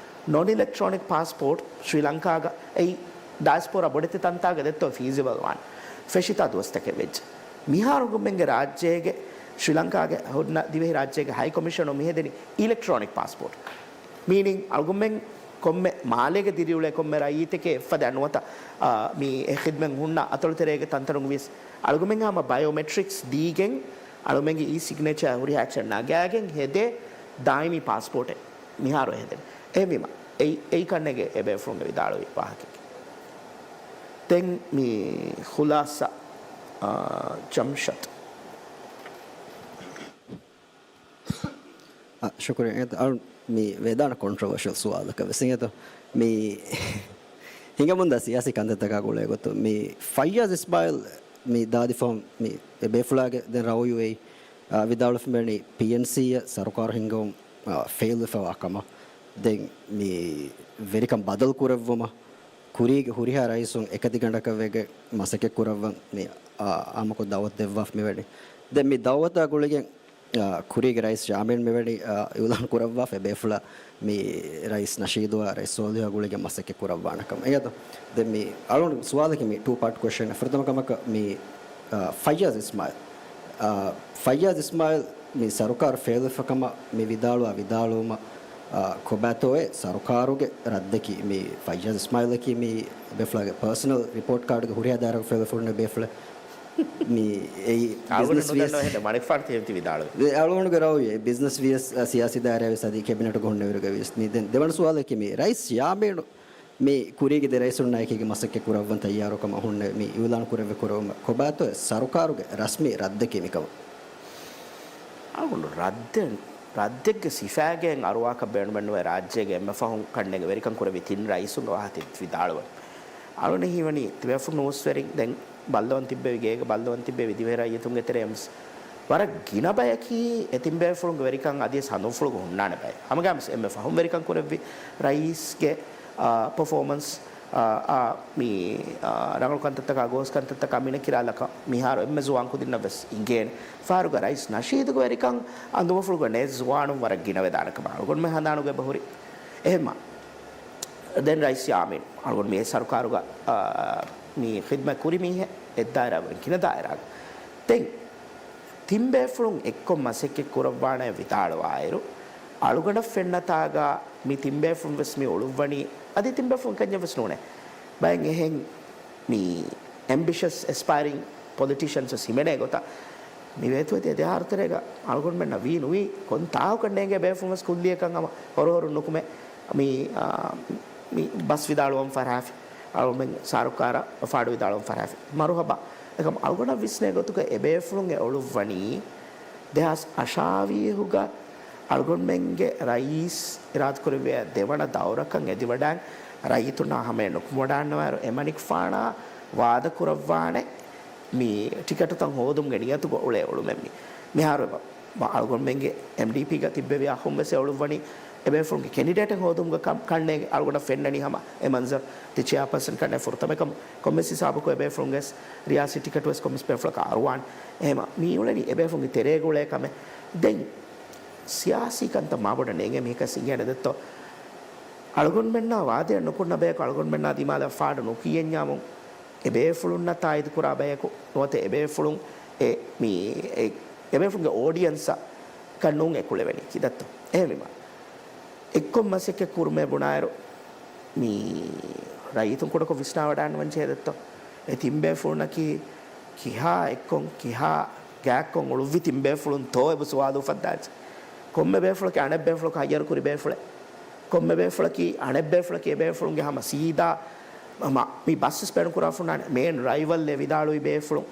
ނޮން އިލެކްޓްރޯނިކް ޕާސްޕޯޓް ޝްރީލަންކާގަ އެއީ ޑަޔަސްޕޯރާ ބޮޑެތި ތަންތާގަ ދެއްތޯ ފީޒިބަލް ވާން ފެށިތާ ދުވަސްތަކެއް ވެއްޖެ. މިހާރު އަޅުގަނޑުމެންގެ ރާއްޖޭގެ ޝްރީލަންކާގެ ހުންނަ ދިވެހި ރާއްޖޭގެ ހައި ކޮމިޝަނުން މިހެދެނީ އިލެކްޓްރޯނިކް ޕާސްޕޯޓް. މީނިން އަޅުގަނޑުމެން ކޮންމެ މާލޭގަ ދިރިއުޅޭ ކޮންމެ ރައްޔިތެކޭ އެއްފަދައިން ނުވަތަ، އާ، މި އެ ޚިދްމަތް ހުންނަ އަތޮޅުތެރޭގެ ތަންތަނުން ވިޔަސް އަޅުގަނޑުމެން ހަމަ ބަޔޯމެޓްރިކްސް ދީގެން އަޅުމެންގެ އީ ސިގްނޭޗާ ހުރިހާ އެއްޗެއް ނަގާގެން ހެދޭ ދާއިމީ ޕާސްޕޯޓެއް މިހާރު ހެދެން. އެހެންވީމަ، އެއީ، އެއީ ކަންނޭނގެ އެބޭފުޅުންގެ ވިދާޅުވި ވާހަކައެކޭ. ދެން މި ޚުލާސާ، އާ، ޖަމްޝަދް. އަ، ޝުކުރިއްޔާ. އަޅު މި ވެދާނެ ކޮންޓްރޮވަރޝަލް ސުވާލަކަށް ވެސް އިނގޭތޯ. މި ހިނގަމުންދާ ސިޔާސީ ކަންތައްތަކާ ގުޅޭ ގޮތުން މި ފައްޔާޒް އިސްމާއިލް މި ދާދި ފަހުން މި އެބޭފުޅާގެ ދެން ރައުޔު އެއީ، އާ، ވިދާޅުވެފަ މިވަނީ ޕީއެންސީއަށް ސަރުކާރު ހިންގަމުން، އާ، ފެއިލް ވެފަވާ ކަމަށް. ދެން މި ވެރިކަން ބަދަލު ކުރެއްވުމަށް ކުރީގެ ހުރިހާ ރައީސުން އެކަތިގަނޑަކަށް ވެގެން މަސައްކަތް ކުރައްވަން މި، އާ، އާއްމުކޮށް ދައުވަތު ދެއްވާފަ މިވަނީ. ދެން މި ދައުވަތާ ގުޅިގެން، އާ، ކުރީގެ ރައީސް ޔާމީން މިވަނީ، އާ، އިއުލާން ކުރައްވާފަ އެބޭފުޅާ މި ރައީސް ނަޝީދުއާ ރައީސް ސޯލިހުއާ ގުޅިގެން މަސައްކަތް ކުރައްވާނެ ކަމަށް. އެއަދު ދެން މި އަޅުގަނޑު ސުވާލަކީ މި ޓޫ ޕާޓް ކޮއެސްޗަން. ފުރަތަމަ ކަމަކަށް މި، އާ، ފައްޔާޒް އިސްމާއިލް، އާ، ފައްޔާޒް އިސްމާއިލް މި ސަރުކާރު ފެއިލްވެފަ ކަމަށް މި ވިދާޅުވާ ވިދާޅުވުމަށް، އާ، ކޮބާތޯއޭ ސަރުކާރުގެ ރައްދަކީ މި ފައްޔާޒް އިސްމާއިލަކީ މި އެބޭފުޅާގެ ޕާސަނަލް ރިޕޯޓް ކާޑުގެ ހުރިހާ ދާއިރާއަކަށް ފެއިލްވެފަ ހުންނަ ބޭފުޅެއް. މި އެއީ އަޅުގަނޑު ބިޒްނަސް ނުދަންނަ ވިޔަސް ހެން މަނިކުފާނު ތި ވިދާޅުވި. އެ އަޅުގަނޑުގެ ރައުޔެއް ބިޒްނަސް ވިޔަސް، އަ، ސިޔާސީ ދާއިރާ ވިޔަސް އަދި ކެބިނެޓުގަ ހުންނެވިރުގަ ވިޔަސް. މި ދެން ދެވަނަ ސުވާލަކީ މި ރައީސް ޔާމީނު މި ކުރީގެ ދެ ރައީސުންނާ އެކީގެ މަސައްކަތް ކުރައްވަން ތައްޔާރުކަމަށް ހުންނެވި މި އިއުލާން ކުރެއްވި ކުރެވުމަށް ކޮބާތޯއޭ ސަރުކާރުގެ ރަސްމީ ރައްދަކީ މިކަމަށް؟ އަޅުގަނޑު ރައްދެއް، ރައްދެއްގެ ސިފައިގެން އަރުވާކަށް ބޭނުމެއްނުވޭ. ރާއްޖޭގެ އެންމެ ފަހުން ކަންނޭނގެ ވެރިކަން ކުރެއްވި ތިން ރައީސުންގެ ވާހަކަ ތި ވިދާޅުވަން. އަޅުގަނޑު ހީވަނީ ތިބޭފުޅު ނޫސްވެރިން ދެން ބައްލަވަން ތިއްބެވި ގޭގަ ބައްލަވަން ތިއްބެވި ދިވެހި ރައްޔިތުންގެ ތެރޭ ވެސް ވަރަށް ގިނަ ބަޔަކީ އެ ތިން ބޭފުޅުންގެ ވެރިކަން އަދިވެސް ހަނދުންފުޅުގަ ހުންނާނެ ބައެއް. ހަމަގައިމުވެސް އެންމެ ފަހުން ވެރިކަން ކުރެއްވި ރައީސްގެ، އާ، ޕަފޯމަންސް، އާ، އާ، މި، އާ، ރަނގަޅު ކަންތައްތަކާ ގޯސް ކަންތައްތަކާ މިނަކިރާލަކަށް މިހާރު އެންމެ ޒުވާން ކުދިންނަށް ވެސް އިނގޭނެ. ފަހަރުގަ ރައީސް ނަޝީދުގެ ވެރިކަން އަނދުމަފުޅުގަ ނޭ ޒުވާނުން ވަރަށް ގިނަވެދާނެ ކަމަށް އަޅުގަނޑުމެން ހަނދާނުގަ އެބަހުރި. އެހެންމަ ދެން ރައީސް ޔާމީން އަޅުގަނޑު މި ސަރުކާރުގަ، އާ، މި ޚިދްމަތް ކުރި މީހެއް އެއްދާއިރާ ގިނަ ދާއިރާގަ. ދެން ތިން ބޭފުޅުން އެއްކޮށް މަސައްކަތް ކުރައްވާނެ ވިދާޅުވާއިރު، އަޅުގަނޑަށް ފެންނަތާގަ މި ތިން ބޭފުޅުން ވެސް މި އުޅުއްވަނީ، އަދި ތިން ބޭފުޅުން ކަންޏެއް ވެސް ނޫނޭ. ބައެއް އެހެން މި އެމްބިޝަސް އެސްޕައިރިން ޕޮލިޓިޝަންސް ވެސް ހިމެނޭ ގޮތަށް މި ވޭތުވެތި ދެ އަހަރު ތެރޭގަ އަޅުގަނޑުމެންނަށް ވީ ނުވީ ކޮން ތާކުކަން ނޭނގޭ ބޭފުޅުން ވެސް ކުއްލިއަކަށް ހަމަ ހޮރުހޮރުން ނުކުމެ މި، އާ، މި ބަސް ވިދާޅުވަން ފަރާފި. އަޅުމެން ސާރުކާރަށް ފާޑު ވިދާޅުވަން ފަރާފި. މަރުހަބާ. އެކަމް އަޅުގަނޑަށް ވިސްނޭ ގޮތުގަ އެބޭފުޅުން އެ އުޅުއްވަނީ ދެހާސް އަށާވީހުގަ އަޅުގަނޑުމެންގެ ރައީސް އިރާދަކުރެއްވިޔާ ދެވަނަ ދައުރަކަށް އެދިވަޑާން ރައްޔިތުންނާ ހަމަޔަށް ނުކުމެވަޑާންނަވާއިރު އެމަނިކުފާނާ ވާދަކުރައްވާނެ މި ޓިކެޓުތައް ހޯދުމުގެ ނިޔަތުގަ އުޅޭ އުޅުމެއް މި. މިހާރު އެބަ އަޅުގަނޑުމެންގެ އެމްޑީޕީގަ ތިއްބެވި އަހުން ވެސް އެ އުޅުއްވަނީ އެބޭފުޅުންގެ ކެނޑިޑޭޓެއް ހޯދުމުގަ ކަން، ކަންނޭނގެ އަޅުގަނޑަށް ފެންނަނީ ހަމަ އެ މަންޒަރު. ތި ޗެއާޕާސަން ކަންނޭ ފުރަތަމަ ކަމު ކޮންމެސް ހިސާބަކު އެބޭފުޅުންގެ ވެސް ރިޔާސީ ޓިކެޓު ވެސް ކޮންމެސް ބޭފުޅަކަށް އަރުވާނެ. އެހެމަ މި އުޅެނީ އެބޭފުޅުންގެ ތެރޭގަ އުޅޭ ކަމެއް. ދެން ސިޔާސީ ކަންތައް މާބޮޑަށް ނޭނގޭ މީހަކަސް އިނގޭނެ ދެއްތޯ؟ އަޅުގަނޑުމެންނާ ވާދައެއް ނުކުންނަ ބަޔަކު އަޅުގަނޑުމެންނާ ދިމާލަށް ފާޑު ނުކިޔެންޏާމުން އެބޭފުޅުންނަށް ތާއީދު ކުރާ ބަޔަކު ނުވަތަ އެބޭފުޅުން އެ މި އެ އެބޭފުޅުންގެ އޯޑިއަންސަކަށް ނޫން އެ ކުޅެވެނީ ކިތައްތޯ؟ އެހެންވީމަ އެއްކޮށް މަސައްކަތް ކުރުމޭ ބުނާއިރު މި ރައްޔިތުން ކުޑަކޮށް ވިސްނާވަޑާންވަން ޖެހޭ ދެއްތޯ؟ އެ ތިން ބޭފުޅުންނަކީ ކިހާ އެއްކޮށް ކިހާ ގާތްކޮށް އުޅުއްވި ތިން ބޭފުޅުންތޯ އެބަ ސުވާލު އުފައްދާނެ. ކޮންމެ ބޭފުޅަކީ އަނެއް ބޭފުޅަކު ހައްޔަރު ކުރި ބޭފުޅެއް. ކޮންމެ ބޭފުޅަކީ އަނެއް ބޭފުޅަކީ އެ ބޭފުޅުންގެ ހަމަ ސީދާ ހަމަ މި ބަސް ވެސް ބޭނުން ކުރާފަ ހުންނާނެ. މޭން ރައިވަލް އޭ ވިދާޅުވި ބޭފުޅުން.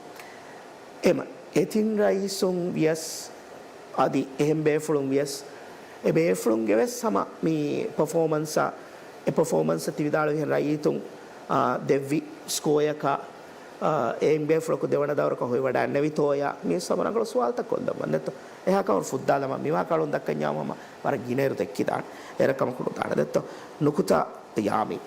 އެމަ އެ ތިން ރައީސުން ވިޔަސް އަދި އެހެން ބޭފުޅުން ވިޔަސް އެ ބޭފުޅުންގެ ވެސް ހަމަ މި ޕަފޯމަންސަށް، އެ ޕަފޯމަންސަށް ތި ވިދާޅުވިހެން ރައްޔިތުން، އާ، ދެއްވި ސްކޯއަކަށް، އާ، އެ ބޭފުޅަކު ދެވަނަ ދައުރަކަށް ހޮވިވަޑާންނެވިތޯޔާ މި ވެސް ހަމަ ރަނގަޅު ސުވާލުތައް ކޮށްލައްވަން ދެއްތޯ؟ އެހާ ކަމަށް ފުއްދާލަމާ މިވާ ކަޅުން ދައްކަންޏާ ހަމަ ވަރަށް ގިނައިރު ދެއްކިދާނެ. އޭރަށް ކަމަކު ނުދާނެ ދެއްތޯ؟ ނުކުތާ ޔާމީން.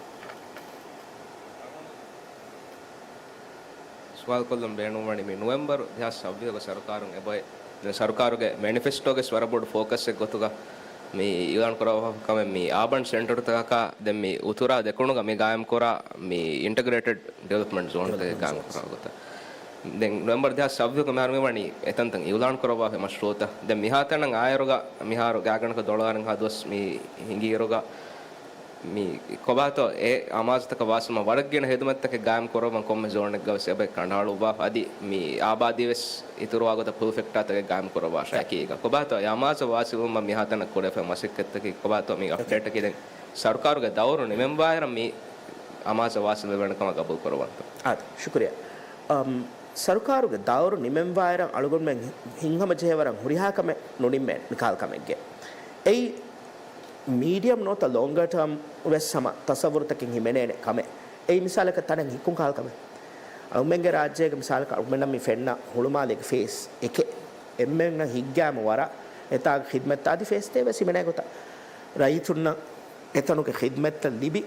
ސުވާލުކޮށްލަން ބޭނުންވަނީ މި ނޮވެމްބަރު ދެހާސް ސައްބީސްގެ ސަރުކާރުން އެބައޮތް. ދެން ސަރުކާރުގެ މެނިފެސްޓޯގެ ވަރަށް ބޮޑު ފޯކަސްއެއް ގޮތުގަ މި އިއުލާން ކުރައްވާފަ ކަމެއް މި އާބަން ސެންޓަރުތަކަކާ ދެން މި އުތުރާ ދެކުނުގަ މި ގާއިމްކުރާ މި އިންޓަގްރޭޓެޑް ޑިވެލޮޕްމަންޓް ޒޯންތަކެއް ގާއިމް ކުރާ ގޮތަށް. ދެން ނޮވެމްބަރު ދެހާސް ސައްބީސްގެ މިހާރު މި ވަނީ އެތަންތަން އިއުލާން ކުރައްވާފަ މަޝްރޫއުތައް. ދެން މިހާތަނަށް އާއިރުގަ މިހާރު ގާތްގަނޑަކަށް ދޮޅަވާނެ ހަ ދުވަސް މި ހިނގިއިރުގަ މި ކޮބާތޯ އެ އަމާޒުތަކަށް ވާސްވުމަށް ވަރަށް ގިނަ ހިދުމަތްތަކެއް ގާއިމް ކުރައްވަން ކޮންމެ ޒޯނެއްގަވެސް އެބަ ކަނޑައަޅުއްވާފަ. އަދި މި އާބާދީވެސް އިތުރުވާ ގޮތަށް ޕުލް ފެކްޓާތަކެއް ގާއިމް ކުރައްވާށާ އެކީގަ. ކޮބާތޯ އެ އަމާޒަށް ވާސިލުވުމަށް މިހާތަނަށް ކުރެވޭ މަސައްކަތްތަކީ ކޮބާތޯ މި އަޕްޑޭޓަކީ ދެން ސަރުކާރުގެ ދައުރު ނިމެންވާއިރަށް މި އަމާޒަށް ވާސިލުވެވޭނެ ކަމަށް ގަބޫލު ކުރައްވަންތޯ؟ އާދެ، ޝުކުރިއްޔާ. އަމް، ސަރުކާރުގެ ދައުރު ނިމެންވާއިރަށް އަޅުގަނޑުމެން ހިންހަމަޖެހޭވަރަށް ހުރިހާ ކަމެއް ނުނިންމޭ މިކަހަލަ ކަމެއްގެ. އެއީ މީޑިއަމް ނުވަތަ ލޯންގަ ޓާމް ވެސް ހަމަ ތަސައްވުރުތަކެއް ހިމެނޭނެ ކަމެއް. އެއީ މިސާލަކަށް ތަނެއް ހިއްކުން ކަހަލަ ކަމެއް. އަޅުމެންގެ ރާއްޖޭގެ މިސާލަކަށް އަޅުމެންނަށް މި ފެންނަ ހުޅުމާލޭގެ ފޭސް އެކެއް. އެންމެންނަށް ހިތްގައިމު ވަރަށް އެތާގެ ޚިދްމަތްތައް އަދި ފޭސްތޭ ވެސް ހިމެނޭ ގޮތަށް. ރައްޔިތުންނަށް އެތަނުގެ ޚިދްމަތްތައް ލިބި،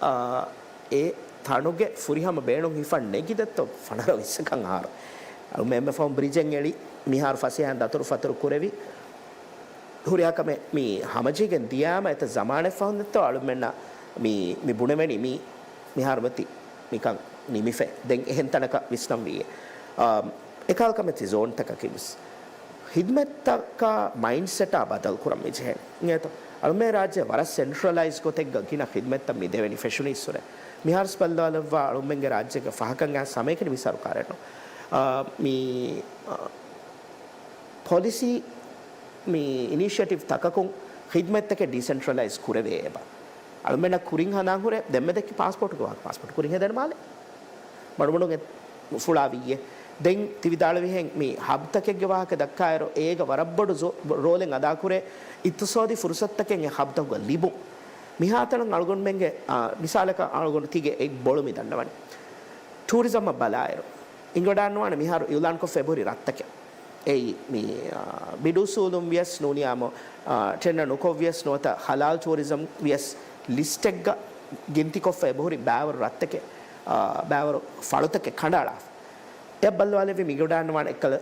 އާ، އެ ތަނުގެ ފުރިހަމަ ބޭނުން ހިފަން ނެގި ދެއްތޯ ފަނަރަ ވިއްސަކަށް އަހަރު. އަޅުމެން އެންމެ ފަހުން ބްރިޖެއް އެޅި، މިހާރު ފަސޭހައިން ދަތުރު ފަތުރު ކުރެވި. ހުރިހާ ކަމެއް މި ހަމަޖެހިގެން ދިޔާމަ އެތައް ޒަމާނެއް ފަހުން ދެއްތޯ އަޅުމެންނަށް މި، މި ބުނެވެނީ މި، މިހާރު މަތި މިކަން ނިމިފަ. ދެން އެހެން ތަނަކަށް ވިސްނަން ވީއޭ. އާ، އެކަހަލަ ކަމެއް ތި ޒޯންތަކަކީ ވެސް. ޚިދްމަތްތަކާ މައިންޑްސެޓާ ބަދަލު ކުރަން މި ޖެހޭނެ. އިނގޭތޯ؟ އަޅުމެން ރާއްޖެ ވަރަށް ސެންޓްރަލައިޒް ގޮތެއްގަ ގިނަ ޚިދްމަތްތައް މި ދެވެނީ ފެށުނީއްސުރެ. މިހާރުސް ބައްލަވާލައްވާ އަޅުމެންގެ ރާއްޖޭގެ ފަހަކަށް އައި ސަމައެކަނި މި ސަރުކާރެއް ނޫން. އާ، މި، އާ، ޕޮލިސީ މި އިނިޝިއޭޓިވް ތަކަކުން ޚިދްމަތްތަކެއް ޑީސެންޓްރަލައިޒް ކުރެވޭ އެބަ. އަޅުމެންނަށް ކުރިން ހަނދާން ހުރޭ ދެންމެ ދެއްކި ޕާސްޕޯޓުގެ ވާހަކަ، ޕާސްޕޯޓު ކުރިން ހެދޭނެ މާލެ. މަޑުމަޑުން އެ ފުޅާ ވިއްޔެ. ދެން ތި ވިދާޅުވިހެން މި ހަބްތަކެއްގެ ވާހަކަ ދައްކާއިރު އޭގަ ވަރަށް ބޮޑު ޒޯ-، ރޯލެއް އަދާކުރޭ އިޤްތިޞާދީ ފުރުޞަތުތަކެއް އެ ހަބްތަކުގަ ލިބުން. މިހާތަނަށް އަޅުގަނޑުމެންގެ، އާ، މިސާލަކަށް އަޅުގަނޑު ތީގެ އެއް ބޮޅު މި ދަންނަވަނީ. ޓޫރިޒަމަށް ބަލާއިރު، އިނގިވަޑާންނަވާނެ މިހާރު އިޢުލާންކޮށްފަ އެބަހުރި ރަށްތަކެއް. އެއީ މި، އާ، ބިޑުއުސޫލުން ވިޔަސް ނޫނިއްޔާމު، އާ، ޓެންޑަ ނުކޮށް ވިޔަސް ނުވަތަ ހަލާލް ޓޫރިޒަމް ވިޔަސް ލިސްޓެއްގަ ގިންތިކޮށްފަ އެބަހުރި ބައިވަރު ރަށްތަކެއް، އާ، ބައިވަރު ފަޅުތަކެއް ކަނޑައަޅާފަ. އެއަށް ބައްލަވާލެއްވި މިގޮޑާންނަވާނެ އެއްކަލަ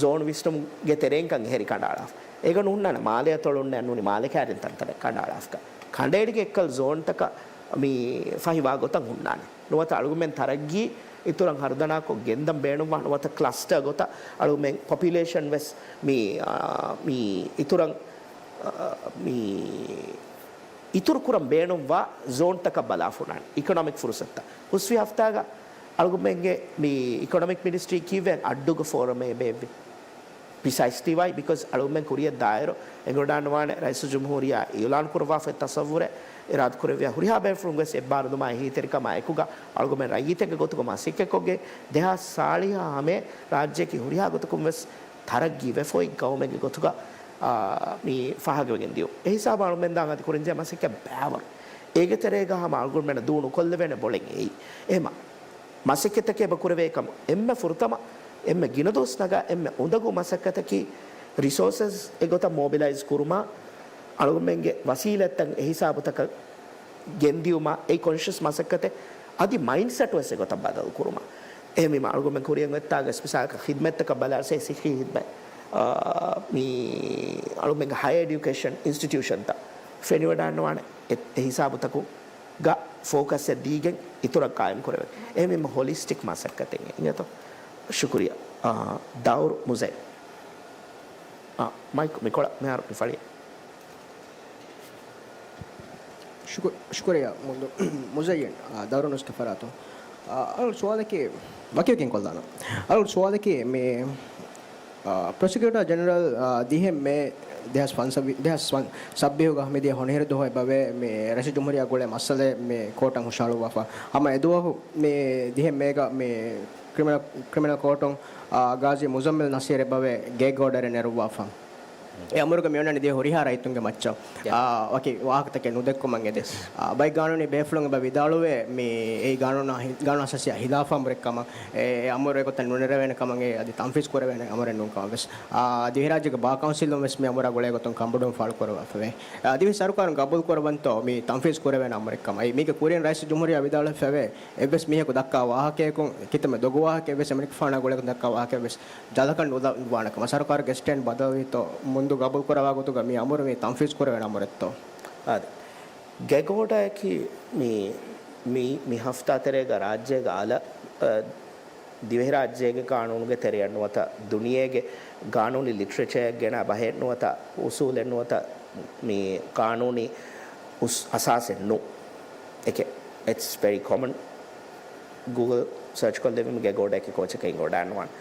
ޒޯން ވިސްނުމުގެ ތެރެއިންކަން އެހެރި ކަނޑައަޅާފަ. އޭގަ ނުހުންނާނެ މާލެއަތޮޅުންނެއް ނޫނީ މާލެ ކައިރިން ތަންތަނެއް ކަނޑައަޅާފަ. ކަނޑައެޅިގެ އެއްކަލަ ޒޯންތަކަށް މި ފަހިވާ ގޮތަށް ހުންނާނެ. ނުވަތަ އަޅުގަނޑުމެން ތަރައްގީ އިތުރަށް ހަރުދަނާކޮށް ގެންދަން ބޭނުންވާ ނުވަތަ ކްލަސްޓަރ ގޮތަށް އަޅުގަނޑުމެން ޕޮޕިއުލޭޝަން ވެސް މި، އާ، މި އިތުރަށް، އާ، މި އިތުރު ކުރަން ބޭނުންވާ ޒޯންތަކަށް ބަލާފަ ހުންނާނެ އިކޮނޮމިކް ފުރުސަތުތައް. ހުސްވި ހަފްތާގަ އަޅުގަނޑުމެންގެ މި އިކޮނޮމިކް މިނިސްޓްރީ ކީއްވެ އައްޑޫގެ ފޯރަމެއް ބޭއްވި. ޕްރިސައިސްލީ ވައި ބިކޮޒް އަޅުގަނޑުމެން ކުރިޔަށް ދާއިރު އެނގިވަޑާންނަވާނެ ރައީސުލްޖުމްހޫރިއްޔާ އިޢުލާން ކުރައްވާފައި ތަސައްވުރެއް އިރާދަކުރެއްވިޔާ ހުރިހާ ބޭފުޅުން ވެސް އެއްބާރުލުމާއި އެހީތެރިކަމާ އެކުގަ އަޅުގަނޑުމެން ރައްޔިތެއްގެ ގޮތުގަ މަސައްކަތްކޮށްގެން ދެހާސް ސާޅީހާ ހަމަޔަށް ރާއްޖެއަކީ ހުރިހާ ގޮތަކުން ވެސް ތަރައްގީ ވެފަ އޮތް ގައުމެއްގެ ގޮތުގަ، އާ، މި ފާހަގަވެގެން ދިޔުން. އެ ހިސާބަށް އަޅުމެން ދާން އަދި ކުރިންޖެހޭ މަސައްކަތް ބައިވަރު. އޭގެ ތެރޭގަ ހަމަ އަޅުގަނޑުމެންނަށް ދޫ ނުކޮށްލެވޭނެ ބޮޅެއް އެއީ. އެހެމަ މަސައްކަތްތަކެއް އެބަ ކުރެވޭ ކަމަށް އެންމެ ފުރަތަމަ، އެންމެ ގިނަ ދުވަސް ނަގާ އެންމެ އުނދަގޫ މަސައްކަތަކީ ރިސޯސަސް އެގޮތަށް މޯބިލައިޒް ކުރުމާ، އަޅުގަނޑުމެންގެ ވަސީލަތްތައް އެހިސާބުތަކަށް ގެންދިއުމާ، އެ ކޮންޝަސް މަސައްކަތެއް އަދި މައިންޑްސެޓް ވެސް އެގޮތަށް ބަދަލު ކުރުމާ. އެހެންވީމަ އަޅުގަނޑުމެން ކުރިއަށް އޮތްތާގަސް މިސާލަކަށް ޚިދްމަތްތަކަށް ބަލާ ސިއްހީ ޚިދްމަތް، އާ، މި އަޅުގަނޑުމެންގެ ހަޔަރ އެޑިޔުކޭޝަން އިންސްޓިޓިއުޝަންތައް ފެނިވަޑާންނަވާނެ އެ، އެ ހިސާބުތަކުގަ ފޯކަސްއެއް ދީގެން އިތުރަށް ޤާއިމް ކުރެވޭ. އެހެންވީމަ ހޮލިސްޓިކް މަސައްކަތެއް އިނގޭތޯ. ޝުކުރިއްޔާ. އާ، ދައުރު މުޒެ. އާ، މައިކް މިކޮޅަށް މިހާރު މި ފަޅި. ޝުކު-، ޝުކުރިއްޔާ މު-، މުޒައްޔަން، އާ، ދައުރު ނުސް ކަފަރާތު. އާ، އަޅު ސުވާލަކީ ވަކިވެގެން ކޮށްލާނަން. އަޅު ސުވާލަކީ މި، އާ، ޕްރޮސިކިއުޓާ ޖެނެރަލް، އާ، ދިހަ މޭ ދެހާސް ފަންސަވީސް، ދެހާސް ސައްބީހުގަ މިދިޔަ ހޮނިހިރު ދުވަހު އެބަވޭ މި ރައީސުލް ޖުމްހޫރިއްޔާ ގުޅޭ މައްސަލައެއް މި ކޯޓަށް ހުށަހަޅުއްވާފަ. ހަމަ އެދުވަހު މި ދިހަ މޭގަ މި ކްރިމިނަލް، ކްރިމިނަލް ކޯޓުން، އާ، ގާޒީ މުޒައްމިލް ނަސީރް އެބަވޭ ގެގް އޯޑަރެއް ނެރުއްވާފަ. އެ އަމުރުގަ މިއޮންނަނީ ދިވެހި ހުރިހާ ރައްޔިތުންގެ މައްޗަށް، އާ، ވަކި ވާހަކަތަކެއް ނުދެއްކުމަށް އެދެ. އާ، ބައެއް ގާނޫނީ ބޭފުޅުން އެބަ ވިދާޅުވޭ، މި އެއީ ގާނޫނާ ހި-، ގާނޫނު އަސާސީއާ ހިލާފަށް އަމުރެއް ކަމަށް. އެ، އެ އަމުރު އެގޮތަށް ނުނެރެވޭނެ ކަމަށް، އެ އަދި ތަންފީޒް ކުރެވޭނެ އަމުރެއް ނޫން ކަމަށް ވެސް. އާ، ދިވެހިރާއްޖޭގެ ބާ ކައުންސިލުން ވެސް މި އަމުރާ ގުޅޭ ގޮތުން ކަންބޮޑުވުން ފާޅު ކުރައްވާފަވޭ. އާ، ދިވެހި ސަރުކާރުން ގަބޫލު ކުރައްވަންތޯ މި ތަންފީޒް ކުރެވޭނެ އަމުރެއް ކަމަށް. އެއީ މީގެ ކުރިން ރައީސުލް ޖުމްހޫރިއްޔާ ވިދާޅުވެފަވޭ، އެއްވެސް މީހަކު ދައްކާ ވާހަކަޔަކުން، ކިތަންމެ ދޮގު ވާހަކަ އެއްވެސް އެމަނިކުފާނާ ގުޅޭގޮތުން ދައްކާ ވާހަކަ އެއްވެސް ޖަލަކަށް ނުލައްވާނެ ކަމަށް. ސަރުކާރުގެ ސްޓޭންޑް ބަދަލުވީތޯ މުންދު ގަބޫލު ކުރައްވާ ގޮތުގަ މި އަމުރު މި ތަންފީޒް ކުރެވޭނެ އަމުރެއްތޯ؟ އާދެ. ގެގް އޯޑާއަކީ މި، މި، މި ހަފްތާ ތެރޭގަ ރާއްޖޭގަ އަލަށް، އަ، ދިވެހިރާއްޖޭގެ ގާނޫނުގެ ތެރެއަށް ނުވަތަ ދުނިޔޭގެ ގާނޫނީ ލިޓްރެޗަރއަށް ގެނަ ބަހެއް ނުވަތަ އުސޫލެއް ނުވަތަ މި ގާނޫނީ އުސް-، އަސާސެއް ނޫން. އެކެ. It's very common. Google search ކޮށްލެވީމަ ގެގޯޑައަކީ ކޯޗަކަށް އިނގިވަޑާންނަވާނެ.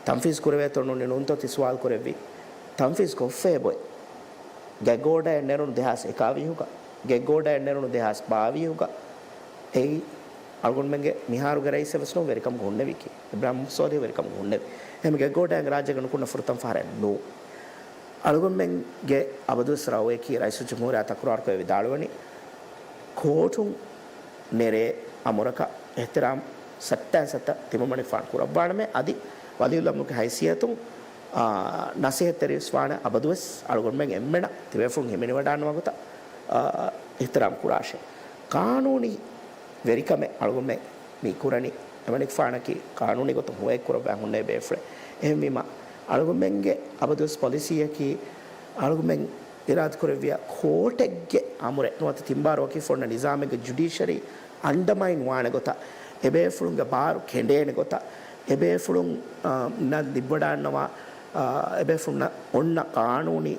ތަންފީޒް ކުރެވޭތޯ ނޫނީ ނޫންތޯ ތި ސުވާލު ކުރެއްވީ. ތަންފީޒް ކޮށްފައޭ ބޮއެ. ގެގޯޑައެއް ނެރުނު ދެހާސް އެކާވީހުގަ، ގެގޯޑައެއް ނެރުނު ދެހާސް ބާވީހުގަ، އެއީ އަޅުގަނޑުމެންގެ މިހާރުގެ ރައީސެއް ވެސް ނޫން ވެރިކަމުގަ ހުންނެވީކީ. އިބްރާހިމް ސޯލިހު ވެރިކަމުގަ ހުންނެވި. އެހެން ގެގޯޑައިން ރާއްޖޭގަ ނުކުންނަ ފުރަތަމަ ފަހަރެއް ނޫން. އަޅުގަނޑުމެންގެ އަބަދުވެސް ރައުޔަކީ ރައީސުލްޖުމްހޫރިއްޔާ ތަކުރާރުކޮށް ވިދާޅުވަނީ، ކޯޓުން ނެރޭ އަމުރަކަށް އިޙްތިރާމް ސައްތައިން ސައްތަ ތިމަންމަނިކުފާނު ކުރައްވާނަމޭ، އަދި ވަލިއުލްއަމްރުގެ ހައިސިއްޔަތުން، އާ، ނަސޭހަތްތެރިވެސް ވާނެ އަބަދުވެސް އަޅުގަނޑުމެން އެންމެނަށް ތިބޭފުޅުން ހިމެނިވަޑާންނަވާ ގޮތަށް، އާ، އިޙްތިރާމް ކުރާށޭ. ޤާނޫނީ ވެރިކަމެއް އަޅުގަނޑުމެން މި ކުރަނީ އެމަނިކުފާނަކީ ޤާނޫނީ ގޮތުން ހުވައެއް ކުރައްވާ ހުންނެވި ބޭފުޅެއް. އެހެންވީމަ، އަޅުގަނޑުމެންގެ އަބަދުވެސް ޕޮލިސީއަކީ، އަޅުގަނޑުމެން އިރާދަކުރެއްވިޔާ ކޯޓެއްގެ އަމުރެއް ނުވަތަ ތިންބާރު ވަކިވެފަ އޮންނަ ނިޒާމެއްގެ ޖުޑިޝަރީ އަންޑަމައިން ވާނެ ގޮތަށް، އެބޭފުޅުންގެ ބާރު ކެނޑޭނެ ގޮތަށް، އެބޭފުޅުން، އާ، ނަށް ލިބިވަޑާންނަވާ، އާ، އެބޭފުޅުންނަށް އޮންނަ ޤާނޫނީ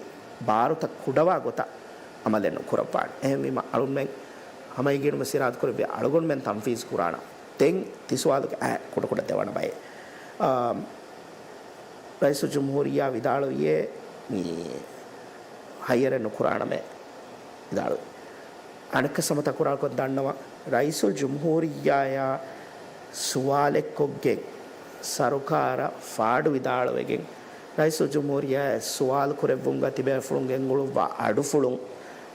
ބާރުތައް ކުޑަވާ ގޮތަށް އަމަލެއް ނުކުރައްވާނެ. އެހެންވީމަ، އަޅުގަނޑުމެން ހަމައިގެންވެސް އިރާދަކުރެއްވިޔާ އަޅުގަނޑުމެން ތަންފީޒް ކުރާނަން. ދެން ތި ސުވާލުގެ އައި ކުޑަކުޑަ ދެވަނަ ބައެއް. އާ، ރައީސުލްޖުމްހޫރިއްޔާ ވިދާޅުވިއޭ މި ހައްޔަރެއް ނުކުރާނަމޭ ވިދާޅުވި. އަނެއްކާ ހަމަ ތަކުރާރުކޮށް ދަންނަވަން، ރައީސުލްޖުމްހޫރިއްޔާޔާ ސުވާލެއްކޮށްގެން ސަރުކާރަށް ފާޑު ވިދާޅުވެގެން، ރައީސުލްޖުމްހޫރިއްޔާ ސުވާލު ކުރެއްވުމުގަ ތިބޭފުޅުން ގެންގުޅުއްވާ އަޑުފުޅުން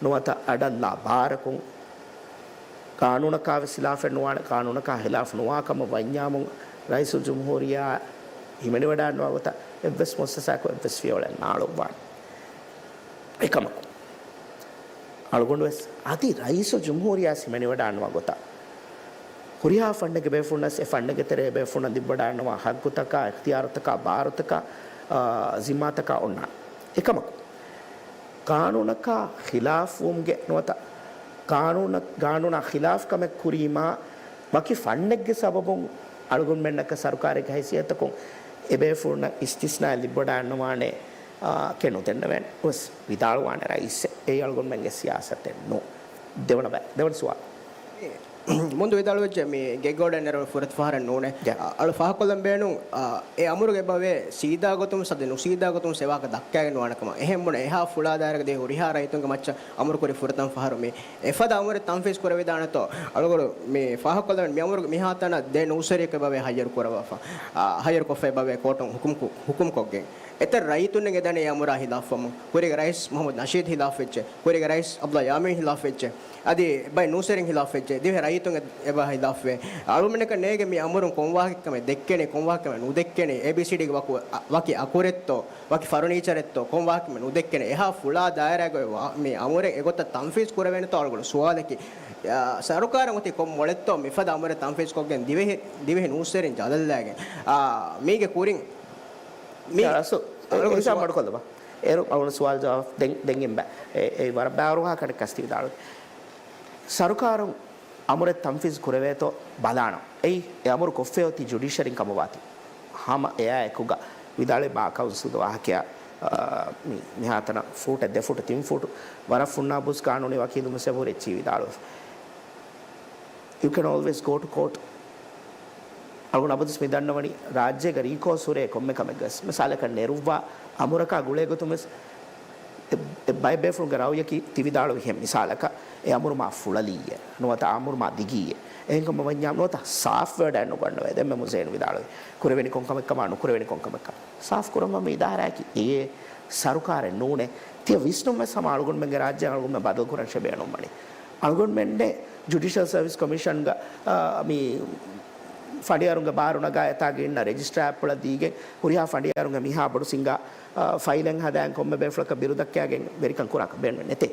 ނުވަތަ އަޑަށްލާ ބާރަކުން، ޤާނޫނަކާ ވެސް ޚިލާފެއް ނުވާނެ، ޤާނޫނަކާ ޚިލާފު ނުވާ ކަމަށް ވަންޏާމުން، ރައީސުލްޖުމްހޫރިއްޔާ ހިމެނިވަޑާންނަވާ ގޮތަށް އެއްވެސް މުއައްސަސާއަކު އެއްވެސް ފިޔަވަޅެއް ނާޅުއްވާނެ. އެކަމަކު، އަޅުގަނޑުވެސް އަދި ރައީސުލްޖުމްހޫރިއްޔާ ހިމެނިވަޑާންނަވާ ގޮތަށް، ހުރިހާ ފަންނެއްގެ ބޭފުޅުންނަސް އެ ފަންނެއްގެ ތެރޭ ބޭފުޅުންނަށް ލިބިވަޑާންނަވާ ހައްގުތަކާ، އިޚްތިޔާރުތަކާ، ބާރުތަކާ، އާ، ޒިންމާތަކާ އޮންނާނެ. އެކަމަކު، ޤާނޫނަކާ ޚިލާފުވުމުގެ ނުވަތަ ޤާނޫނަ-، ޤާނޫނާ ޚިލާފު ކަމެއް ކުރީމާ، ވަކި ފަންނެއްގެ ސަބަބުން އަޅުގަނޑުމެންނަކަށް ސަރުކާރެއްގެ ހައިސިއްޔަތަކުން އެބޭފުޅުންނަށް އިސްތިސްނާއެއް ލިބިވަޑާންނަވާނެ، އާ، ކެއް ނުދެންނެވޭނެ ގޮސް ވިދާޅުވާނެ ރައީސެއް. އެއީ އަޅުގަނޑުމެންގެ ސިޔާސަތެއް ނޫން. ދެވަނަ ބައި، ދެވަނަ ސުވާލު. މުންދު ވިދާޅުވެއްޖެ މި ގެގޯޑައެއް ނެރުނު ފުރަތަ ފަހަރެއް ނޫނޭ. އަ، އަޅު ފާހަގަކޮށްލަން ބޭނުން، އަ، އެ އަމުރުގެ އެބަވޭ ސީދާ ގޮތުން ސަދެ ނުސީދާ ގޮތުން ސެވާކަ ދައްކާގެން ނުވާނެ ކަމަށް. އެހެން ބުނެ އެހާ ފުޅާ ދާއިރާގަ ދިވެހި ހުރިހާ ރައްޔިތުންގެ މައްޗަށް އަމުރު ކުރި ފުރަތަމަ ފަހަރު މި އެފަދަ އަމުރެއް ތަންފީޒް ކުރެވިދާނެތޯ؟ އަޅުގަނޑު މި ފާހަގަކޮށްލަން ބޭނުން މި އަމުރުގެ މިހާތަނަށް ދެ ނޫސްވެރިޔަކު އެބަވޭ ހައްޔަރު ކުރައްވާފަ. އަ، ހައްޔަރު ކޮށްފަ އެބަވޭ ކޯޓުން ހުކުމް ކު-، ހުކުމް ކޮށްގެން. އެތައް ރައްޔިތުންނެއް އެދަނީ އެ އަމުރާ ހިލާފުވަމުން. ކުރީގެ ރައީސް މުހައްމަދު ނަޝީދު ހިލާފުވެއްޖެ. ކުރީގެ ރައީސް ޢަބްދުﷲ ޔާމީން ހިލާފުވެއްޖެ. އަދި ބައެއް ނޫސްވެރިން ހިލާފުވެއްޖެ. ދިވެހި ރައްޔިތުން އެ-، އެބަ ހިލާފުވޭ. އަޅުމެންނަކަށް ނޭނގެ މި އަމުރުން ކޮން ވާހަކައެއް ކަމެއް ދެއްކޭނެ، ކޮން ވާހަކައެއް ނުދެއްކޭނެ، އޭ ބީ ސީ ޑީގެ ވަކި، އަ، ވަކި އަކުރެއްތޯ، ވަކި ފަރުނީޗަރެއްތޯ، ކޮން ވާހަކައެއް ނުދެއްކޭނެ. އެހާ ފުޅާ ދާއިރާގައި ވާ-، މި އަމުރެއް އެގޮތަށް ތަންފީޒް ކުރެވޭނެތޯ އަޅުގަނޑު ސުވާލަކީ. އާ، ސަރުކާރަށް އޮތީ ކޮން މޮޅެއްތޯ މިފަދަ އަމުރެއް ތަންފީޒް ކޮށްގެން ދިވެހި، ދިވެހި ނޫސްވެރިން ޖަލަށްލައިގެން. އާ، މީގެ ކުރިން މި އަސް، އަޅުގަނޑު އެ ސުވާ-، މަޑުކޮށްލަބަ. އޭރު އަޅުގަނޑު ސުވާލު ޖަވާބު ދެން، ދެން އިންބަ. އެ، އެ ވަރަށް ބާރު ވާހަކަ ކަނެއް ކަސްތި ވިދާޅުވި. ސަރުކާރުން އަމުރެއް ތަންފީޒް ކުރެވޭތޯ ބަލާނަން. އެއީ، އެ އަމުރު ކޮށްފައި އޮތީ ޖުޑިޝަރީން ކަމަށް ވާތީ. ހަމަ އެއާ އެކުގަ ވިދާޅުވި މާ ކައުންސިލްގެ ވާހަކަޔާ، އާ، މި، މިހާތަނަށް ފޫޓެއް، ދެ ފޫޓު، ތިން ފޫޓު ވަރަށް ފުންނާ ބުސް ގާނޫނީ ވަކީލުން ވެސް އެބަހުރި އެއްޗިހި ވިދާޅުވެފަ. You can always go to court. އަޅުގަނޑު އަބަދުވެސް މި ދަންނަވަނީ، ރާއްޖޭގަ ރީކޯސް ހުރޭ ކޮންމެ ކަމެއްގަވެސް، މިސާލަކަށް ނެރުއްވާ އަމުރަކާ ގުޅޭ ގޮތުން ވެސް، އެ، އެ ބައެއް ބޭފުޅުންގެ ރައުޔަކީ ތި ވިދާޅުވިހެން މިސާލަކަށް، އެ އަމުރު މާ ފުޅަލީއޭ، ނުވަތަ އަމުރު މާ ދިގީއޭ. އެހެންކަމަށް ވަންޏާ ނުވަތަ ސާފް ވަޑައެއް ނުގަންނަވައޭ. ދެންމެ މުޒޭން ވިދާޅުވި، ކުރެވެނި ކޮން ކަމެއްކަމާ ނުކުރެވެނި ކޮން ކަމެއްކަމާ. ސާފް ކުރަންވާ މި އިދާރާއަކީ އެއޭ، ސަރުކާރެއް ނޫނޭ. ތިޔަ ވިސްނުން ވެސް ހަމަ އަޅުގަނޑުމެންގެ ރާއްޖެ އަޅުގަނޑުމެން ބަދަލު ކުރަން ޝެ ބޭނުންވަނީ. އަޅުގަނޑުމެންނޭ ޖުޑިޝަލް ސަރވިސް ކޮމިޝަންގަ، އާ، މި ފަނޑިޔާރުންގެ ބާރު ނަގާ އެތާގަ އިންނަ ރެޖިސްޓްރާ އަތްޕުޅަށް ދީގެން ހުރިހާ ފަނޑިޔާރުންގެ މިހާ ބޮޑު ސިނގާ، އާ، ފައިލެއް ހަދާން ކޮންމެ ބޭފުޅަކަށް ބިރު ދައްކާގެން ވެރިކަން ކުރާކަށް ބޭނުމެއް ނެތޭ.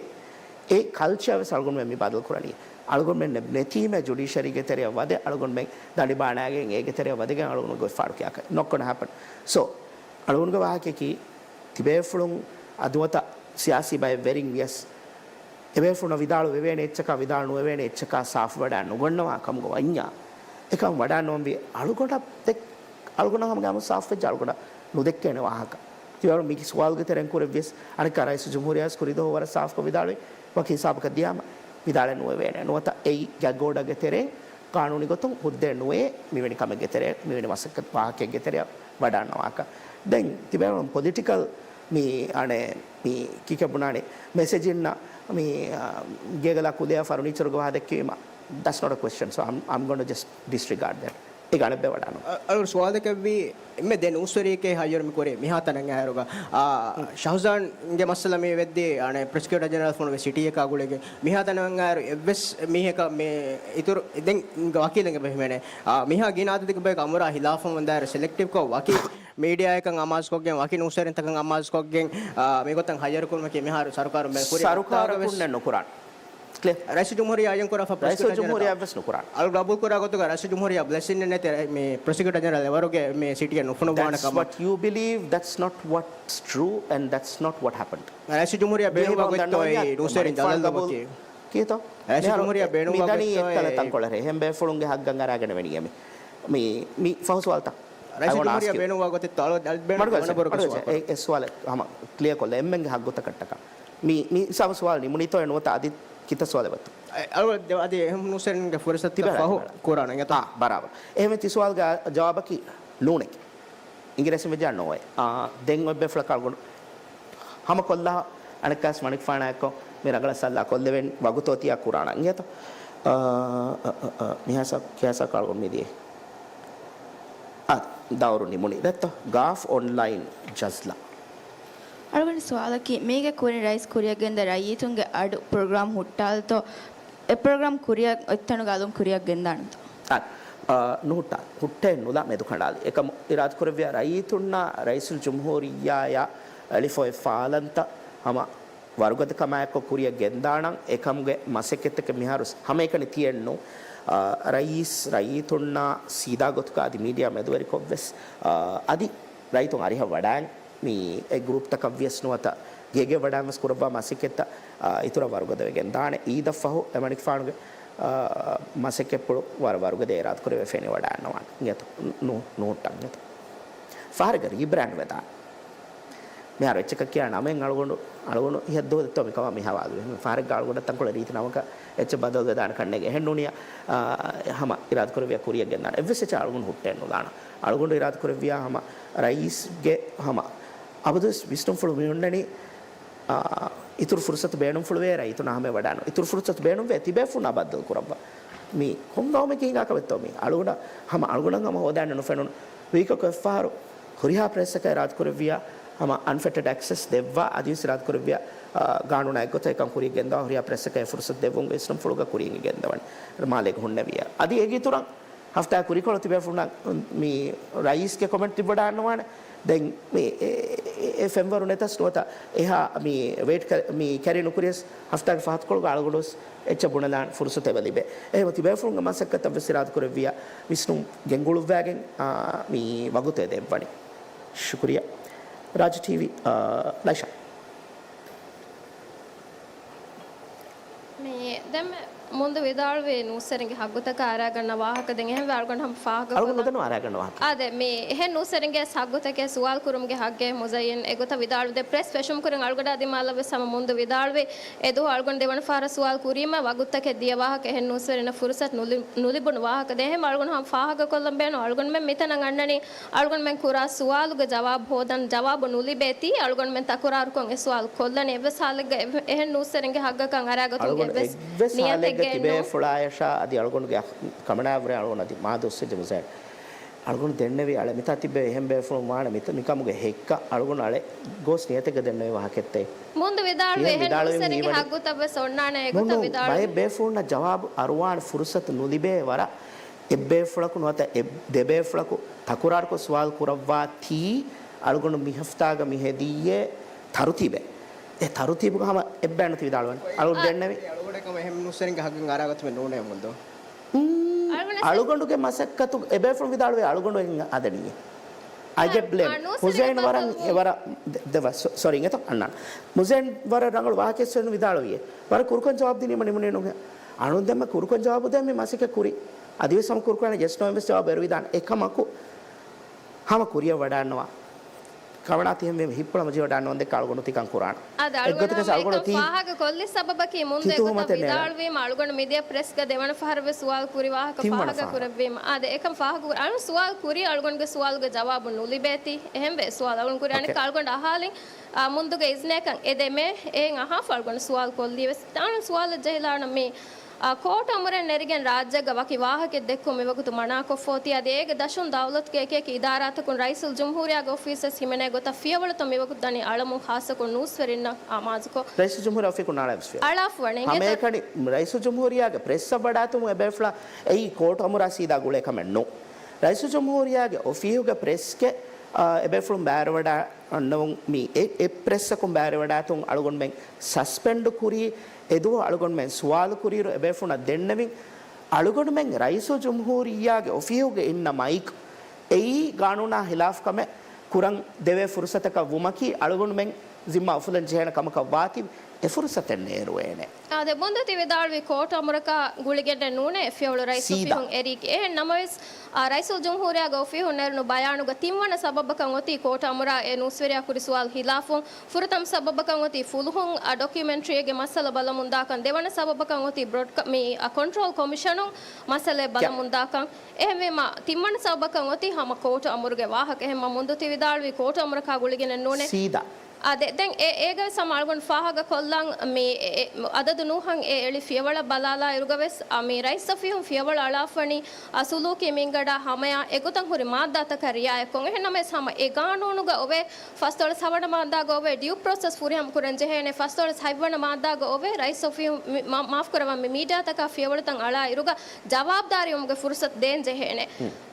އެ ކަލްޗާ ވެސް އަޅުގަނޑުމެން މި ބަދަލު ކުރަނީ. އަޅުގަނޑުމެން ނެތީމެ ޖުޑިޝަރީގެ ތެރެއަށް ވަދެ އަޅުގަނޑުމެން ދަނޑި ބާނާގެން އޭގެ ތެރެއަށް ވަދެގެން އަޅުގަނޑު ގޮތްފާޑު ކިޔާކަށް. Not gonna happen. So، އަޅުގަނޑުގެ ވާހަކަޔަކީ ތިބޭފުޅުން އަދުވަތަ ސިޔާސީ ބައެއް ވެރިން ވިޔަސް، އެބޭފުޅުންނަށް ވިދާޅު ވެވޭނެ އެއްޗަކާ ވިދާޅު ނުވެވޭނެ އެއްޗަކާ ސާފު ވަޑައި ނުގަންނަވާ ކަމުގަ ވަންޏާ، އެކަން ވަޑައިނުވަންވީ އަޅުގަނޑަށް ދެ-، އަޅުގަނޑަށް ހަމަ ގާމު ސާފު ވެއްޖެ އަޅުގަނޑަށް ނުދެއްކޭނެ ވާހަކަ. ތިބޭފުޅުން މީގެ ސުވާލުގެ ތެރެއިން ކުރެއްވިޔަސް، އަނެއްކާ ރައީސުލްޖުމްހޫރިއްޔާ ވެސް ކުރީ ދުވަހު ވަރަށް ސާފުކޮށް ވިދާޅުވި، ވަކި ހިސާބަކަށް ދިޔާމަ، ވިދާޅެއް ނުވެވޭނެ. ނުވަތަ އެއީ ގަގޯޑަގެ ތެރެއިން ޤާނޫނީ ގޮތުން ހުއްދައެއް ނުވޭ މިވެނި ކަމެއްގެ ތެރެއަށް، މިވެނި މަސައްކަތް ވާހަކައެއްގެ ތެރެއަށް ވަޑާންނަވާކަށް. ދެން ތިބޭފުޅުން ޕޮލިޓިކަލް މި އަނެއް މި ކީކޭ ބުނާނީ މެސެޖިންނަށް މި، އާ، ގޭގަލާ ކުލެއަށް ފަރުނީޗަރުގެ ވާހަ ދެއްކީމަ، that's not a question, so I'm, I'm gonna just disregard that. އޭގަ އަނެއްބައި ވަޑާނު. އަ-، އަޅު ސުވާލަކަށްވީ، އެންމެ ދެ ނޫސްވެރިއެކޭ ހައްޔަރު މި ކުރީ މިހާތަނަށް އައިރުގަ، އާ، ޝަހުޒާންގެ މައްސަލަ މި ވެއްދި، އަނެއް ޕްރޮސިކިއުޓަރ ޖެނެރަލް ފޮނުވި ސިޓީއަކާ ގުޅިގެން މިހާތަނަށް އައިރު އެއްވެސް މީހަކަށް މި އިތުރު ދެން ވަކީލެއްގެ ބެހެމެނެ. އާ، މިހާ ގިނަ އަދަދެއްގެ ބަޔަކަށް އަމުރާ ހިލާފަށް ވަންދާއިރު ސެލެކްޓިވްކޮށް ވަކީ މީޑިއާއަކަށް އަމާޒުކޮށްގެން، ވަކި ނޫސްވެރިންތަކަށް އަމާޒުކޮށްގެން، އާ، މިގޮތަށް ހައްޔަރުކުރުމަކީ މިހާރު ސަރުކާރުން ބޭނުން ކުރި ސަރުކާރަކުންނެއް ނުކުރާނެ. ކްލިއަރ. ރައީސުލްޖުމްހޫރިއްޔާ އައްޔަންކުރާ ފަ-، ރައީސުލްޖުމްހޫރިއްޔާ ވެސް ނުކުރާނެ. އަޅު ގަބޫލުކުރާ ގޮތުގަ ރައީސުލްޖުމްހޫރިއްޔާ ބްލެސިން ނެތެ މި ޕްރޮސިކިއުޓަރ ޖެނެރަލް އެވަރުގެ މި ސިޓީއެއް ނުފޮނުވާނެ ކަމަށް. That's what you believe, that's not what's true, and that's not what happened. ރައީސުލްޖުމްހޫރިއްޔާ ބޭނުންވާ ގޮތްތޯއި ނޫސްވެރިން ޖަލަންލުމަކީ. ކީތޯ؟ ރައީސުލްޖުމްހޫރިއްޔާ ބޭނުންވާ މިދަނީ ގޮތްތޯއި އެއްކަލަ ތަންކޮޅެއް ރޭ. އެހެން ބޭފުޅުންގެ ހައްގަށް އަރާގަނެވެނީ މި، މި، މި ފަހު ސުވާލުތައް. ރައީސުލްޖުމްހޫރިއްޔާ ބޭނުންވާ ގޮތެއްތޯ؟ އަޅު، އަޅު ބޭނުން މަޑުގަ މަޑު ބޮޑު އަޅު ސުވާލު. އެ، އެ ސުވާލެއް ހަމަ ކްލިއަރ ކޮށްލަ އެންމެންގެ ހައްގުތަކަށްޓަކާ. މި، މި ހިސާބު ސުވާލު ނިމުނީތޯ ނުވަތަ އަދި ކިތައް ސުވާލެއް ވަތު؟ އެ، އަޅު ދެ-، އަދި އެހެން ނޫސްވެރިންގެ ފުރުސަތު ތިބެ ފަހު ތިބެ. ކުރާނަ އިނގޭތޯ؟ އާ، ބަރާބަރު. އެހެން ތި ސުވާލުގެ ޖަވާބަކީ ނޫނެކޭ. އިނގިރޭސިން ވެއްޖާ ނޯވޭ. އާ، ދެން އޮތް ބޭފުޅަކަށް އަޅުގަނޑު ހަމަ ކޮށްލާ އަނެއްކާސް މަނިކުފާނާއެއްކޮށް މި ރަނގަޅަށް ސައްލާ ކޮށްލެވެން ވަގުތޯ ތިޔާ ކުރާނަ އިނގޭތޯ؟ އާ، އަ، އަ، އަ، މިހާސާ، ކިޔާސާ ކަޅުގަނޑު މިދިޔަ. އާ، ދައުރު ނިމުނީ. ދެއްތޯ؟ ގާފް އޮންލައިން ޖަޒްލާ. އަޅުގަނޑު ސުވާލަކީ، މީގެ ކުރިން ރައީސް ކުރިއަށް ގެންދާ ރައްޔިތުންގެ އަޑު ޕްރޮގްރާމް ހުއްޓާލިތޯ؟ އެ ޕްރޮގްރާމް ކުރިއަށް އޮތްތަނުގަ އަލުން ކުރިއަށް ގެންދާނެތޯ؟ އާ، އާ، ނުހުއްޓާ. ހުއްޓައެއް ނުލާ މެދުކަނޑާލި. އެކަމު އިރާދަކުރެއްވިޔާ ރައްޔިތުންނާ ރައީސުލްޖުމްހޫރިއްޔާއާ އެޅިފައި ފާލަންތައް ހަމަ ވަރުގަދަކަމާއެކު ކުރިއަށް ގެންދާނަން، އެކަމުގެ މަސައްކަތްތަކެއް މިހާރު ހަމައެކަނި ތިއެއްނު. އާ، ރައީސް ރައްޔިތުންނާ ސީދާ ގޮތުގަ އަދި މީޑިއާ މެދުވެރިކޮށްވެސް، އާ، އަދި ރައްޔިތުން އަރިހަށް ވަޑައިން މި އެ ގްރޫޕްތަކަށް ވިޔަސް ނުވަތަ ގޭގެ ވަޑައިން ވެސް ކުރައްވާ މަސައްކަތްތައް، އާ، އިތުރަށް ވަރުގަދަވެގެން ދާނެ. އީދަށްފަހު އެމަނިކުފާނުގެ، އާ، މަސައްކަތްޕުޅު ވަރަށް ވަރުގަދަ އިރާދަކުރެވޭ ފެނި ވަޑައިންނަވާނެ. އިނގޭތޯ؟ ނު-، ނުހުއްޓަން އިނގޭތޯ؟ ފަހަރެއްގަ ރީބްރާންޑް ވެދާނެ. މިހާރު އެއްޗަކަށް ކިޔާ ނަމެއް އަޅުގަނޑު، އަޅުގަނޑު ހިޔަށްދުވަދެއްތޯ މިކަމާ މި ހަވާލުވީ. ފަހަރެއްގަ އަޅުގަނޑަށް ތަންކޮޅެއް ރީތި ނަމަކަށް އެއްޗެއް ބަދަލުވެދާނެ ކަންނޭނގެ. އެހެންނޫނިޔާ، އާ، ހަމަ އިރާދަކުރެއްވިޔާ ކުރިއަށް ގެންދާނެ. އެއްވެސް އެއްޗެއް އަޅުގަނޑު ހުއްޓައެއް ނުލާނަ. އަޅުގަނޑު އިރާދަކުރެއްވިޔާ ހަމަ ރައީސްގެ ހަމަ އަބަދުވެސް ވިސްނުންފުޅު މި ހުންނަނީ، އާ، އިތުރު ފުރުސަތު ބޭނުންފުޅުވޭ ރައްޔިތުންނާ ހަމަޔަށް ވަޑާނު. އިތުރު ފުރުސަތު ބޭނުންވޭ ތިބޭފުޅުންނާ ބައްދަލު ކުރައްވާ. މީ ކޮން ގައުމެއްގެ ހިނގާ ކަމެއްތޯ މީ؟ އަޅުގަނޑަށް ހަމަ އަޅުގަނޑަށް ހަމަ ހޯދާނެ ނުފެނުނު ވީކަކު އެއްފަހަރު ހުރިހާ ޕްރެސްއަކަށް އިރާދަކުރެއްވިޔާ ހަމަ އަންފެޓެޑް އެކްސެސް ދެއްވާ އަދިވެސް އިރާދަކުރެއްވިޔާ، އާ، ގާނޫނާ އެއްގޮތަށް އެކަން ކުރިއަށް ގެންދަވާ ހުރިހާ ޕްރެސްއަކަށް އެ ފުރުސަތު ދެއްވުން ވިސްނުންފުޅުގަ ކުރިއަށް ގެންދަވަން މާލޭގެ ހުންނެވިޔާ. އަދި އޭގެ އިތުރަށް ހަފްތާ ކުރިކޮޅު ތިބޭފުޅުންނަށް މި ރައީސްގެ ކޮމެންޓް ތިއްބަޑާންނަވާނެ. ދެން މި އެ، އެ، އެ ފެންވަރު ނެތަސް ނުވަތަ އެހާ މި ވެއިޓް ކަ-، މި ކެރި ނުކުރިޔަސް ހަފްތާގެ ފަހަތުކޮޅުގަ އަޅުގަނޑުވެސް އެއްޗެއް ބުނެލާން ފުރުސަތު އެބަ ލިބޭ. އެހެންވެ ތިބޭފުޅުންގެ މަސައްކަތަށްވެސް އިރާދަކުރެއްވިޔާ ވިސްނުން ގެންގުޅުއްވާގެން، އާ، މި ވަގުތު އެ ދެއްވަނީ. ޝުކުރިއްޔާ. ރާޖް ޓީވީ، އާ، ލައިޝާ. މި ދެންމެ މުންދު ވިދާޅުވި ނޫސްވެރިންގެ ހައްގުތަކަށް އަރާގަންނަ ވާހަކަ ދެން އެހެންވެ އަޅުގަނޑު ހަމަ ފާހަގަ އަޅުގަނޑު ކޮށްލަން. ނުދަންނަ އަރާގަންނަ ވާހަކަ. އާދެ، މި އެހެން ނޫސްވެރިންގެ ހައްގުތަކެއް ސުވާލު ކުރުމުގެ ހައްގެއް މުޒައްޔިން އެގޮތަށް ވިދާޅުވި ދެ ޕްރެސް ފެށުމުކުރިން އަޅުގަނޑާ ދިމާލަށްވެސް ހަމަ މުންދު ވިދާޅުވި އެ ދުވަހު އަޅުގަނޑު ދެވަނަ ފަހަރަށް ސުވާލު ކުރީމަ ވަގުތުތަކެއް ދިޔަ ވާހަކަ އެހެން ނޫސްވެރިންނަށް ފުރުސަތު ނުލި-، ނުލިބުނު ވާހަކަ ދެން އެހެންވެ އަޅުގަނޑު ހަމަ ފާހަގަ ކޮށްލަން ބޭނުން. އަޅުގަނޑުމެން މިތަނަށް އަންނަނީ އަޅުގަނޑުމެން ކުރާ ސުވާލުގެ ޖަވާބު ހޯދަން، ޖަވާބު ނުލިބޭތީ އަޅުގަނޑުމެން ތަކުރާރުކޮށް އެ ސުވާލު ކޮށްލަނީ. އެއްވެސް ހާލެއްގަ އެ-، އެހެން ނޫސްވެރިންގެ ހައްގަކަށް އަރާގަތުމުގެ އެއްވެސް އެއްވެސް ހާލެއްގަ ނިޔަތެއްގެ ތިބޭފުޅާޔަށާ އަދި އަޅުގަނޑުގެ އަޚް-، ކަމަނާއަށްވުރެ އަޅުގަނޑު އަދި މާ ދުއްސެއްޖެ މުޒައްޔިން. އަޅުގަނޑު ދެންނެވި އަޅެ މިތާ ތިއްބެވި އެހެން ބޭފުޅުން ވާނެ މިތަ-، މިކަމުގެ ހެއްކަ އަޅުގަނޑު އަޅެ ގޯސް ނިޔަތެއްގަ ދެންނެވި ވާހަކައެއްތޭ. މުންދު ވިދާޅުވި އެހެން ވިދާޅުވި ނޫސްވެރިންގެ ހައްގުތައްވެސް އޮންނާނެ އެގޮތަށް ވިދާޅުވި. ބައެއް ބޭފުޅުންނަށް ޖަވާބު އަރުވާނެ ފުރުސަތު ނުލިބޭ ވަރަށް އެއްބޭފުޅަކު ނުވަތަ އެ ދެބޭފުޅަކު ތަކުރާރުކޮށް ސުވާލު ކުރައްވާތީ އަޅުގަނޑު މި ހަފްތާގަ މި ހެދިއްޔޭ ތަރުތީބެއް. އެ ތަރުތީބުގަ ހަމަ އެއްބައި ނުތި ވިދާޅުވަން. އަޅު އާ، ދެންނެވި. އެ އަޅުގަނޑަކަށް ހަމަ އެހެން ނޫސްވެރިންގެ ހައްގެއް އަރާގަތުމެއް ނޫނޭ މުންދު. އަޅުގަނޑުގެ މަސައްކަތު އެބޭފުޅުން ވިދާޅުވޭ އަޅުގަނޑު އެއް އަދަނީ. I get blamed. ހުސައިން ވަރަށް އެވަރަށް ދެ-، ދެވަ-، ސޮ-، ސޮރީ، އެތަ އަންނާން. މުޒޭން ވަރަށް ރަނގަޅު ވާހަކައެއް ވިދާޅުވިއޭ. ވަރަށް ކުރުކޮށް ޖަވާބު ދިނީމަ ނިމުނީ ނުހޭ. އަޅުން ދެންމެ ކުރުކޮށް ޖަވާބު ދޭ މި މަސައްކަތް ކުރީ. އަދިވެސް ހަމަ ކުރުކޮށް ޔެސް ނޯއެއް ވެސް ޖަވާބު އެރުވިދާނެ. އެކަމަކު ހަމަ ކުރިއަށް ވަޑާންނަވާ. ކަމަނާ ތިހެންވީމަ ހިއްޕުޅަމަ ޖެހިވަޑާން ނޯންދެއްކަ އަޅުގަނޑު ތިކަން ކުރާނަ. އާދެ، އަޅުގަނޑު އެއްގޮތަކަށް އަޅުގަނޑު އެކަން ތީ ފާހަގަ ކޮށްލި ސަބަބަކީ މުންދު ތި އެގޮތަށް ތުހުމަތެއް ނޭޅާ. ވިދާޅުވީމަ އަޅުގަނޑު މިދިޔަ ޕްރެސްގަ ދެވަނަ ފަހަރުވެސް ސުވާލު ކުރި ވާހަކަ ތިންވަނަ ފާހަގަ ފާހަގަ. ކުރެއްވީމަ. އާދެ، އެކަން ފާހަގަ ކުރި އަޅުގަނޑުގެ ސުވާލުގެ ޖަވާބު ނުލިބޭތީ. އެހެންވެ ސުވާލު އަޅުގަނޑު ކުރި އަނެއްކާ އަޅުގަނޑު އަހާލިން، އާ، މުންދުގެ އިޒްނޭކަން އެ ދެމޭ، އެހެން އަހާފަ އަޅުގަނޑު ސުވާލު ކޮށްލީވެސް. އަޅުގަނޑު ސުވާލަށް ޖެހިލާނަމޭ، އާ، ކޯޓު އަމުރެއް ނެރިގެން ރާއްޖޭގަ ވަކި ވާހަކައެއް ދެއްކުން މިވަގުތު މަނާކޮށްފޯތީ. އަދި އޭގެ ދަށުން ދައުލަތުގެ އެކި އެކި އިދާރާތަކުން ރައީސުލްޖުމްހޫރިއްޔާގެ އޮފީސްވެސް ހިމެނޭ ގޮތަށް ފިޔަވަޅުތައް މިވަގުތު ދަނީ އަޅަމުން ޚާއްޞަކޮށް ނޫސްވެރިންނަށް އާމާޒުކޮށް. ރައީސުލްޖުމްހޫރިއްޔާ އޮފީހުން ނާޅާ ވެސް ފިޔަވަޅު. އަޅާފަ ވަނީ. ހަމައެކަނި ރައީސުލްޖުމްހޫރިއްޔާގެ ޕްރެސްއަށް ވަޑާތުމުގެ އެބޭފުޅާ އެއީ ކޯޓު އަމުރާ ސީދާ ގުޅޭ ކަމެއް ނޫން. ރައީސުލްޖުމްހޫރިއްޔާގެ އޮފީހުގެ ޕްރެސްގެ، އާ، އެބޭފުޅުން ބައިވެރިވަޑާ އަންނަވުން މި އެ، އެ ޕްރެސްއަކުން ބައިވެރިވަޑާތުން އަޅުގަނޑުމެން ސަސްޕެންޑު ކުރީ، އެދުވަހު އަޅުގަނޑުމެން ސުވާލު ކުރިއިރު އެބޭފުޅުންނަށް ދެންނެވިން، އަޅުގަނޑުމެން ރައީސުލްޖުމްހޫރިއްޔާގެ އޮފީހުގަ އިންނަ މައިކު އެއީ ގާނޫނާ ހިލާފު ކަމެއް ކުރަން ދެވޭ ފުރުސަތަކަށް ވުމަކީ އަޅުގަނޑުމެން ޒިންމާ އުފުލަން ޖެހޭނެ ކަމަކަށް ވާތީ އެ ފުރުސަތެއް ނޭރުވޭނެ. އާދެ، މުންދު ތި ވިދާޅުވި ކޯޓު އަމުރަކާ ގުޅިގެންނެއް ނޫނޭ ފިޔަވަޅު ރައީސް ސީދާ. އޮފީހުން އެރީކީ. އެހެން ނަމަވެސް، އާ، ރައީސުލްޖުމްހޫރިއްޔާގެ އޮފީހުން ނެރުނު ބަޔާނުގަ ތިންވަނަ ސަބަބަކަށް އޮތީ ކޯޓު އަމުރާ އެ ނޫސްވެރިޔާ ކުރި ސުވާލު ހިލާފުން. ފުރަތަމަ ސަބަބަކަށް އޮތީ ފުލުހުން، އާ، ޑޮކިއުމެންޓްރީއެއްގެ މައްސަލަ ބަލަމުންދާކަން. ދެވަނަ ސަބަބަކަށް އޮތީ ބްރޮޑްކ-، މި، އާ، ކޮންޓްރޯލް ކޮމިޝަނުން މައްސަލައެއް ބަލަމުންދާކަން. އެހެންވީމަ، ތިންވަނަ ސަބަބަކަށް އޮތީ ހަމަ ކޯޓު އަމުރުގެ ވާހަކަ. އެހެންމަ މުންދު ތި ވިދާޅުވީ ކޯޓު އަމުރަކާ ގުޅިގެނެއް ނޫނޭ. ސީދާ. އާދެ، ދެން އެ، އޭގަވެސް ހަމަ އަޅުގަނޑު ފާހަގަ ކޮށްލަން މި އެ، އެ، އަދަދު ނޫހަށް އެ އެޅި ފިޔަވަޅަށް ބަލާލާ އިރުގަވެސް، އާ، މި ރައީސް އޮފީހުން ފިޔަވަޅު އަޅާފަނީ، އާ، ސުލޫކީ މިންގަޑާ ހަމަޔާ އެގޮތަށް ހުރި މާއްދާތަކަށް ރިއާޔަތްކޮށް. އެހެން ނަމަވެސް ހަމަ އެ ގާނޫނުގަ އޮވޭ ފަސްދޮޅަސް ހަވަނަ މާއްދާގަ އޮވޭ ޑިއު ޕްރޮސެސް ފުރިހަމަ ކުރަން ޖެހޭނެ، ފަސްދޮޅަސް ހަތްވަނަ މާއްދާގަ އޮވޭ ރައީސް އޮފީހުން މި-، މާ-، މާފްކުރަވާ މި މީޑިއާތަކާ ފިޔަވަޅުތައް އަޅާ އިރުގަ ޖަވާބުދާރީވުމުގެ ފުރުސަތު ދޭން ޖެހޭނެ.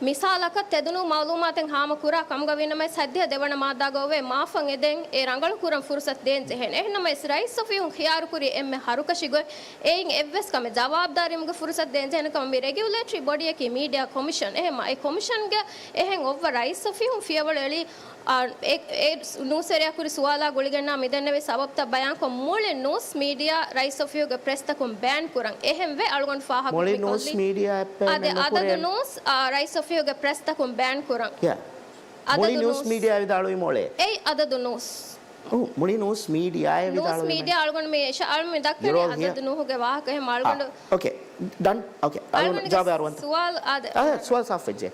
މިސާލަކަށް ތެދުނު މައުލޫމާތެއް ހާމަ ކުރާ ކަމުގަ ވީނަމަވެސް ސައްދިހަ ދެވަނަ މާއްދާގަ އޮވޭ މާފަށް އެދެން އެ ރަނގަޅު ކުރަން ފުރުސަތު ދޭން ޖެހޭނެ. އެހެންނަމަވެސް ރައީސް އޮފީހުން ޚިޔާރުކުރި އެންމެ ހަރުކަށި ގޮތް އެއިން އެއްވެސް ކަމެއް ޖަވާބުދާރީވުމުގެ ފުރުސަތު ދޭން ޖެހޭނެ ކަމަށް މި ރެގިއުލޭޓަރީ ބޮޑީއަކީ މީޑިއާ ކޮމިޝަން. އެހެންމަ އެ ކޮމިޝަންގެ އެހެން އޮއްވަ ރައީސް އޮފީހުން ފިޔަވަޅު އެޅީ އާ، އެ، އެ ނޫސްވެރިޔާ ކުރި ސުވާލާ ގުޅިގެންނާ މިދެންނެވި ސަބަބުތައް ބަޔާންކޮށް، މުޅި ނޫސް މީޑިއާ ރައީސް އޮފީހުގެ ޕްރެސްތަކުން ބޭން ކުރަން. އެހެންވެ އަޅުގަނޑު ފާހަގަ މުޅި ނޫސް މީޑިއާ އެއް އަދެ ނުކުރޭ. އަދަދު ނޫސް، އާ، ރައީސް އޮފީހުގެ ޕްރެސްތަކުން ބޭން ކުރަން. ޔާ. އަދަދު މުޅި ނޫސް ނޫސް. މީޑިއާ ވިދާޅުވީ މޮޅޭ. އެއީ އަދަދު ނޫސް. އޮ، މުޅި ނޫސް މީޑިއާއޭ ނޫސް ވިދާޅުވީމެ. މީޑިއާ އަޅުގަނޑު މި އަޅުގަނޑު މި ދައްކަނީ އަދަދު ނޫހުގެ ވާހަކަ. އެހެން އަޅުގަނޑު. އާ، އޯކޭ. ޑަން. އޯކޭ. އަޅުގަނޑު ޖަވާބު އަރުވަންތަ؟ ސުވާލު އާދެ. އާ، ސުވާލު ސާފުވެއްޖެ.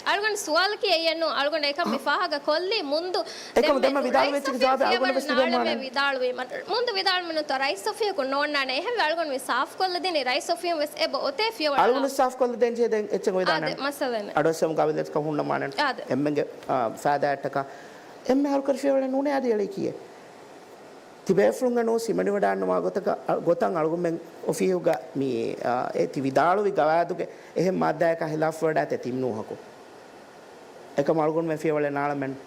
އަޅުގަނޑު ސުވާލަކީ އެއްޔެއްނު، އަޅުގަނޑު އެކަން މި ފާހަގަ ކޮށްލީ މުންދު އެކަމު ދެންމެ ދެންމެ ވިދާޅު ވެއްޗެކޭ ޖަވާބެއް އަޅުގަނޑު ވެސް ދެން ނާޅެމެ ވާނެ. ވިދާޅުވީމަ، މުންދު ވިދާޅުވީމަ ނޫންތޯ ރައީސް އޮފީހަކުން ނޯންނާނެ. އެހެންވެ އަޅުގަނޑު މި ސާފުކޮށްލަދިނީ ރައީސް އޮފީހުން ވެސް އެބަ އޮތޭ ފިޔަވަޅަށް. އަޅުގަނޑު ސާފުކޮށްލަދޭން ޖެހޭ ދެން އެއްޗެއް އާދެ، ވިދާޅުވާނެ. މައްސަލައެއް ނެތް. އަޑުއައްސަމު ގާބިލް ކަމުންނަމާނެ. އާދެ. އެންމެގެ، އާ، ފައިދާއަށްޓަކާ އެންމެ ހަރުކަށި ފިޔަވަޅެއް ނޫނޭ އަދި އެޅީކީއެއް. ތިބޭފުޅުންގެ ނޫސް ހިމެނިވަޑާންނަވާ ގޮތަކަށް، ގޮތަށް އަޅުގަނޑުމެން އޮފީހުގަ މި، އާ، އެ ތި ވިދާޅުވި ގަވާއިދުގެ އެހެން މާއްދާއަކާ ހިލާފުވެވަޑާތީ ތިން ނޫހަކު. އެކަމަށް އަޅުގަނޑުމެން ފިޔަވަޅެއް ނާޅަމެއްނު.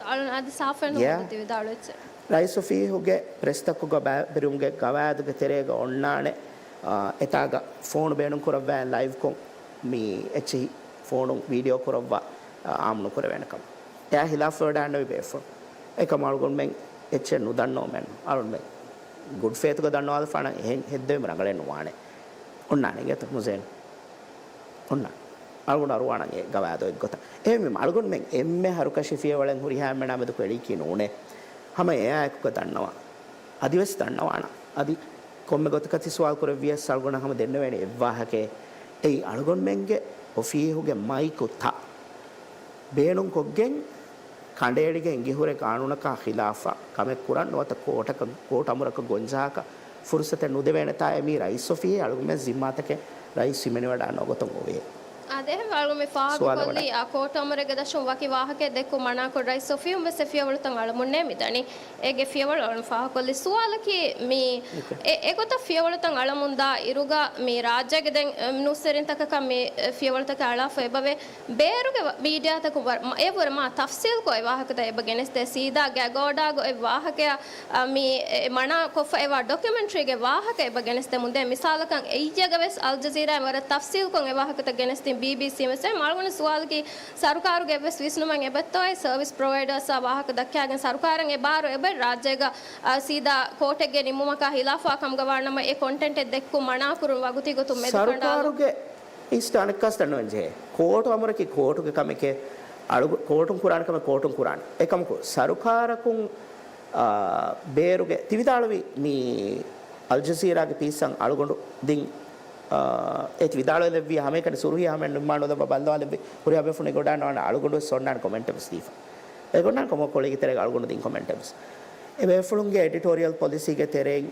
އަޅުން އަދި ސާފެއް ނޫން ތި ވިދާޅުވެއްޗެއް. ރައީސް އޮފީހުގެ ޕްރެސްތަކުގަ ބައިވެރިވުމުގެ ގަވާއިދުގެ ތެރޭގަ އޮންނާނެ، އާ، އެތާގަ ފޯނު ބޭނުން ކުރައްވާ ލައިވްކޮށް މި އެއްޗިހި ފޯނުން ވީޑިއޯ ކުރައްވާ، އާ، އާއްމު ނުކުރެވޭނެ ކަމަށް. އެއާ ހިލާފުވެވަޑާންނެވި ބޭފުޅުން. އެކަމަށް އަޅުގަނޑުމެން އެއްޗެއް ނުދަންނަވަމެއްނު. އަޅުގަނޑުމެން ގުޑް ފޭތުގަ ދަންނަވާލަފާނަން އެހެން ހެއްދެވީމަ ރަނގަޅެއް ނުވާނެ. އޮންނާނެ އިނގޭތަ މުޒޭން؟ އޮންނާނެ. އަޅުގަނޑު އަރުވާނަން އެ ގަވާއިދު އެއްގޮތަށް. އެހެންވީމަ އަޅުގަނޑުމެން އެންމެ ހަރުކަށި ފިޔަވަޅެއް ހުރިހާ އެންމެނާ މެދު އެޅީކީ ނޫނޭ. ހަމަ އެއާއެކުގަ ދަންނަވާ. އަދިވެސް ދަންނަވާނަން. އަދި ކޮންމެ ގޮތަކަށް ތި ސުވާލު ކުރެއްވިޔަސް އަޅުގަނޑަށް ހަމަ ދެންނެވޭނެ އެއްވާހަކައެއް. އެއީ އަޅުގަނޑުމެންގެ އޮފީހުގެ މައިކުތައް ބޭނުންކޮށްގެން ކަނޑައެޅިގެން އެނގިހުރެ ގާނޫނަކާ ހިލާފަށް ކަމެއް ކުރަން ނުވަތަ ކޯޓަކަށް، ކޯޓް އަމުރަކަށް ގޮންޖަހާކަށް ފުރުސަތެއް ނުދެވޭނެތާ އެ މީ ރައީސް އޮފީހެއް އަޅުގަނޑުމެން ޒިންމާތަކެއް ރައީސް ހިމެނިވަޑާން ނުވަ ގޮތުން އޮވޭ. އާދެ، އެހެންވެ އަޅުގަނޑު މި ފާހަގަކޮށްލީ، އާ، ކޯޓު އަމުރެއްގެ ދަށުން ވަކި ވާހަކައެއް ދެއްކުން މަނާކޮށް ރައީސް އޮފީހުން ވެސް އެ ފިޔަވަޅުތައް އަޅަމުންނޭ މިދަނީ. އޭގެ ފިޔަވަޅު އަޅުން ފާހަގަކޮށްލި ސުވާލަކީ މި އެ، އެގޮތަށް ފިޔަވަޅުތައް އަޅަމުންދާ އިރުގަ މި ރާއްޖޭގެ ދެން، އެ، ނޫސްވެރިންތަކަކަށް މި، އެ، ފިޔަވަޅުތަކެއް އަޅާފަ އެބަވޭ. ބޭރުގެ ވ-، މީޑިއާތަކުން ވަރަށް މަ-، އެއަށްވުރެ މާ ތަފްސީލްކޮށް އެ ވާހަކަތައް އެބަ ގެނެސްދޭ. ސީދާ ގަގޯޑާގަ އޮތް ވާހަކަޔާ، އަ، މި، އެ، މަނާ ކޮށްފަ އެވާ ޑޮކިއުމެންޓްރީގެ ވާހަކަ އެބަ ގެނެސްދެމުންދޭ. މިސާލަކަށް އެއްޔެގަ ވެސް އަލްޖަޒީރާއިން ވަރަށް ތަފްސީލްކޮށް އެ ވާހަކަތައް ގެނެސްދިން ބީބީސީން ވެސް. އެ އަޅުގަނޑު ސުވާލަކީ ސަރުކާރުގެ އެއްވެސް ވިސްނުމެއް އެބައޮތްތޯއޭ ސަރވިސް ޕްރޮވައިޑާސްއާ ވާހަކަ ދައްކާގެން ސަރުކާރަށް އެ ބާރު އެބައޮތް ރާއްޖޭގަ، އަ، ސީދާ ކޯޓެއްގެ ނިންމުމަކާ ހިލާފާ ކަމުގަ ވާނަމަ އެ ކޮންޓެންޓެއް ދެއްކުން މަނާކުރުން ވަގުތީގޮތުން މެދުކަނޑާލުން. ސަރުކާރުގެ އިސް އަނެއްކާސް ދަންނަވަން ޖެހޭ. ކޯޓު އަމުރަކީ ކޯޓުގެ ކަމެކޭ. އަޅުގަ-، ކޯޓުން ކުރާނެ ކަމެއް ކޯޓުން ކުރާނެ. އެކަމަކު، ސަރުކާރަކުން، އާ، ބޭރުގެ ތި ވިދާޅުވި މި އަލްޖަޒީރާގެ ޕީސްއަށް އަޅުގަނޑު ދިން، އާ، އޭތި ވިދާޅުވެލެއްވި ހަމައެކަނި ސުރުހީ ހަމައެއް ނިންމާނުލައްވާ ބައްލަވާލެއްވި ހުރިހާ ބޭފުޅުން އެގޮޑާން އަޅުގަނޑު ވެސް އޮންނާނެ ކޮމެންޓެއް ވެސް ދީފަ. އެގޮންނާން ކޮމޯ ކޮޅީގެ ތެރޭގަ އަޅުގަނޑު ދިން ކޮމެންޓެއް ވެސް. އެ ބޭފުޅުންގެ އެޑިޓޯރިއަލް ޕޮލިސީގެ ތެރެއިން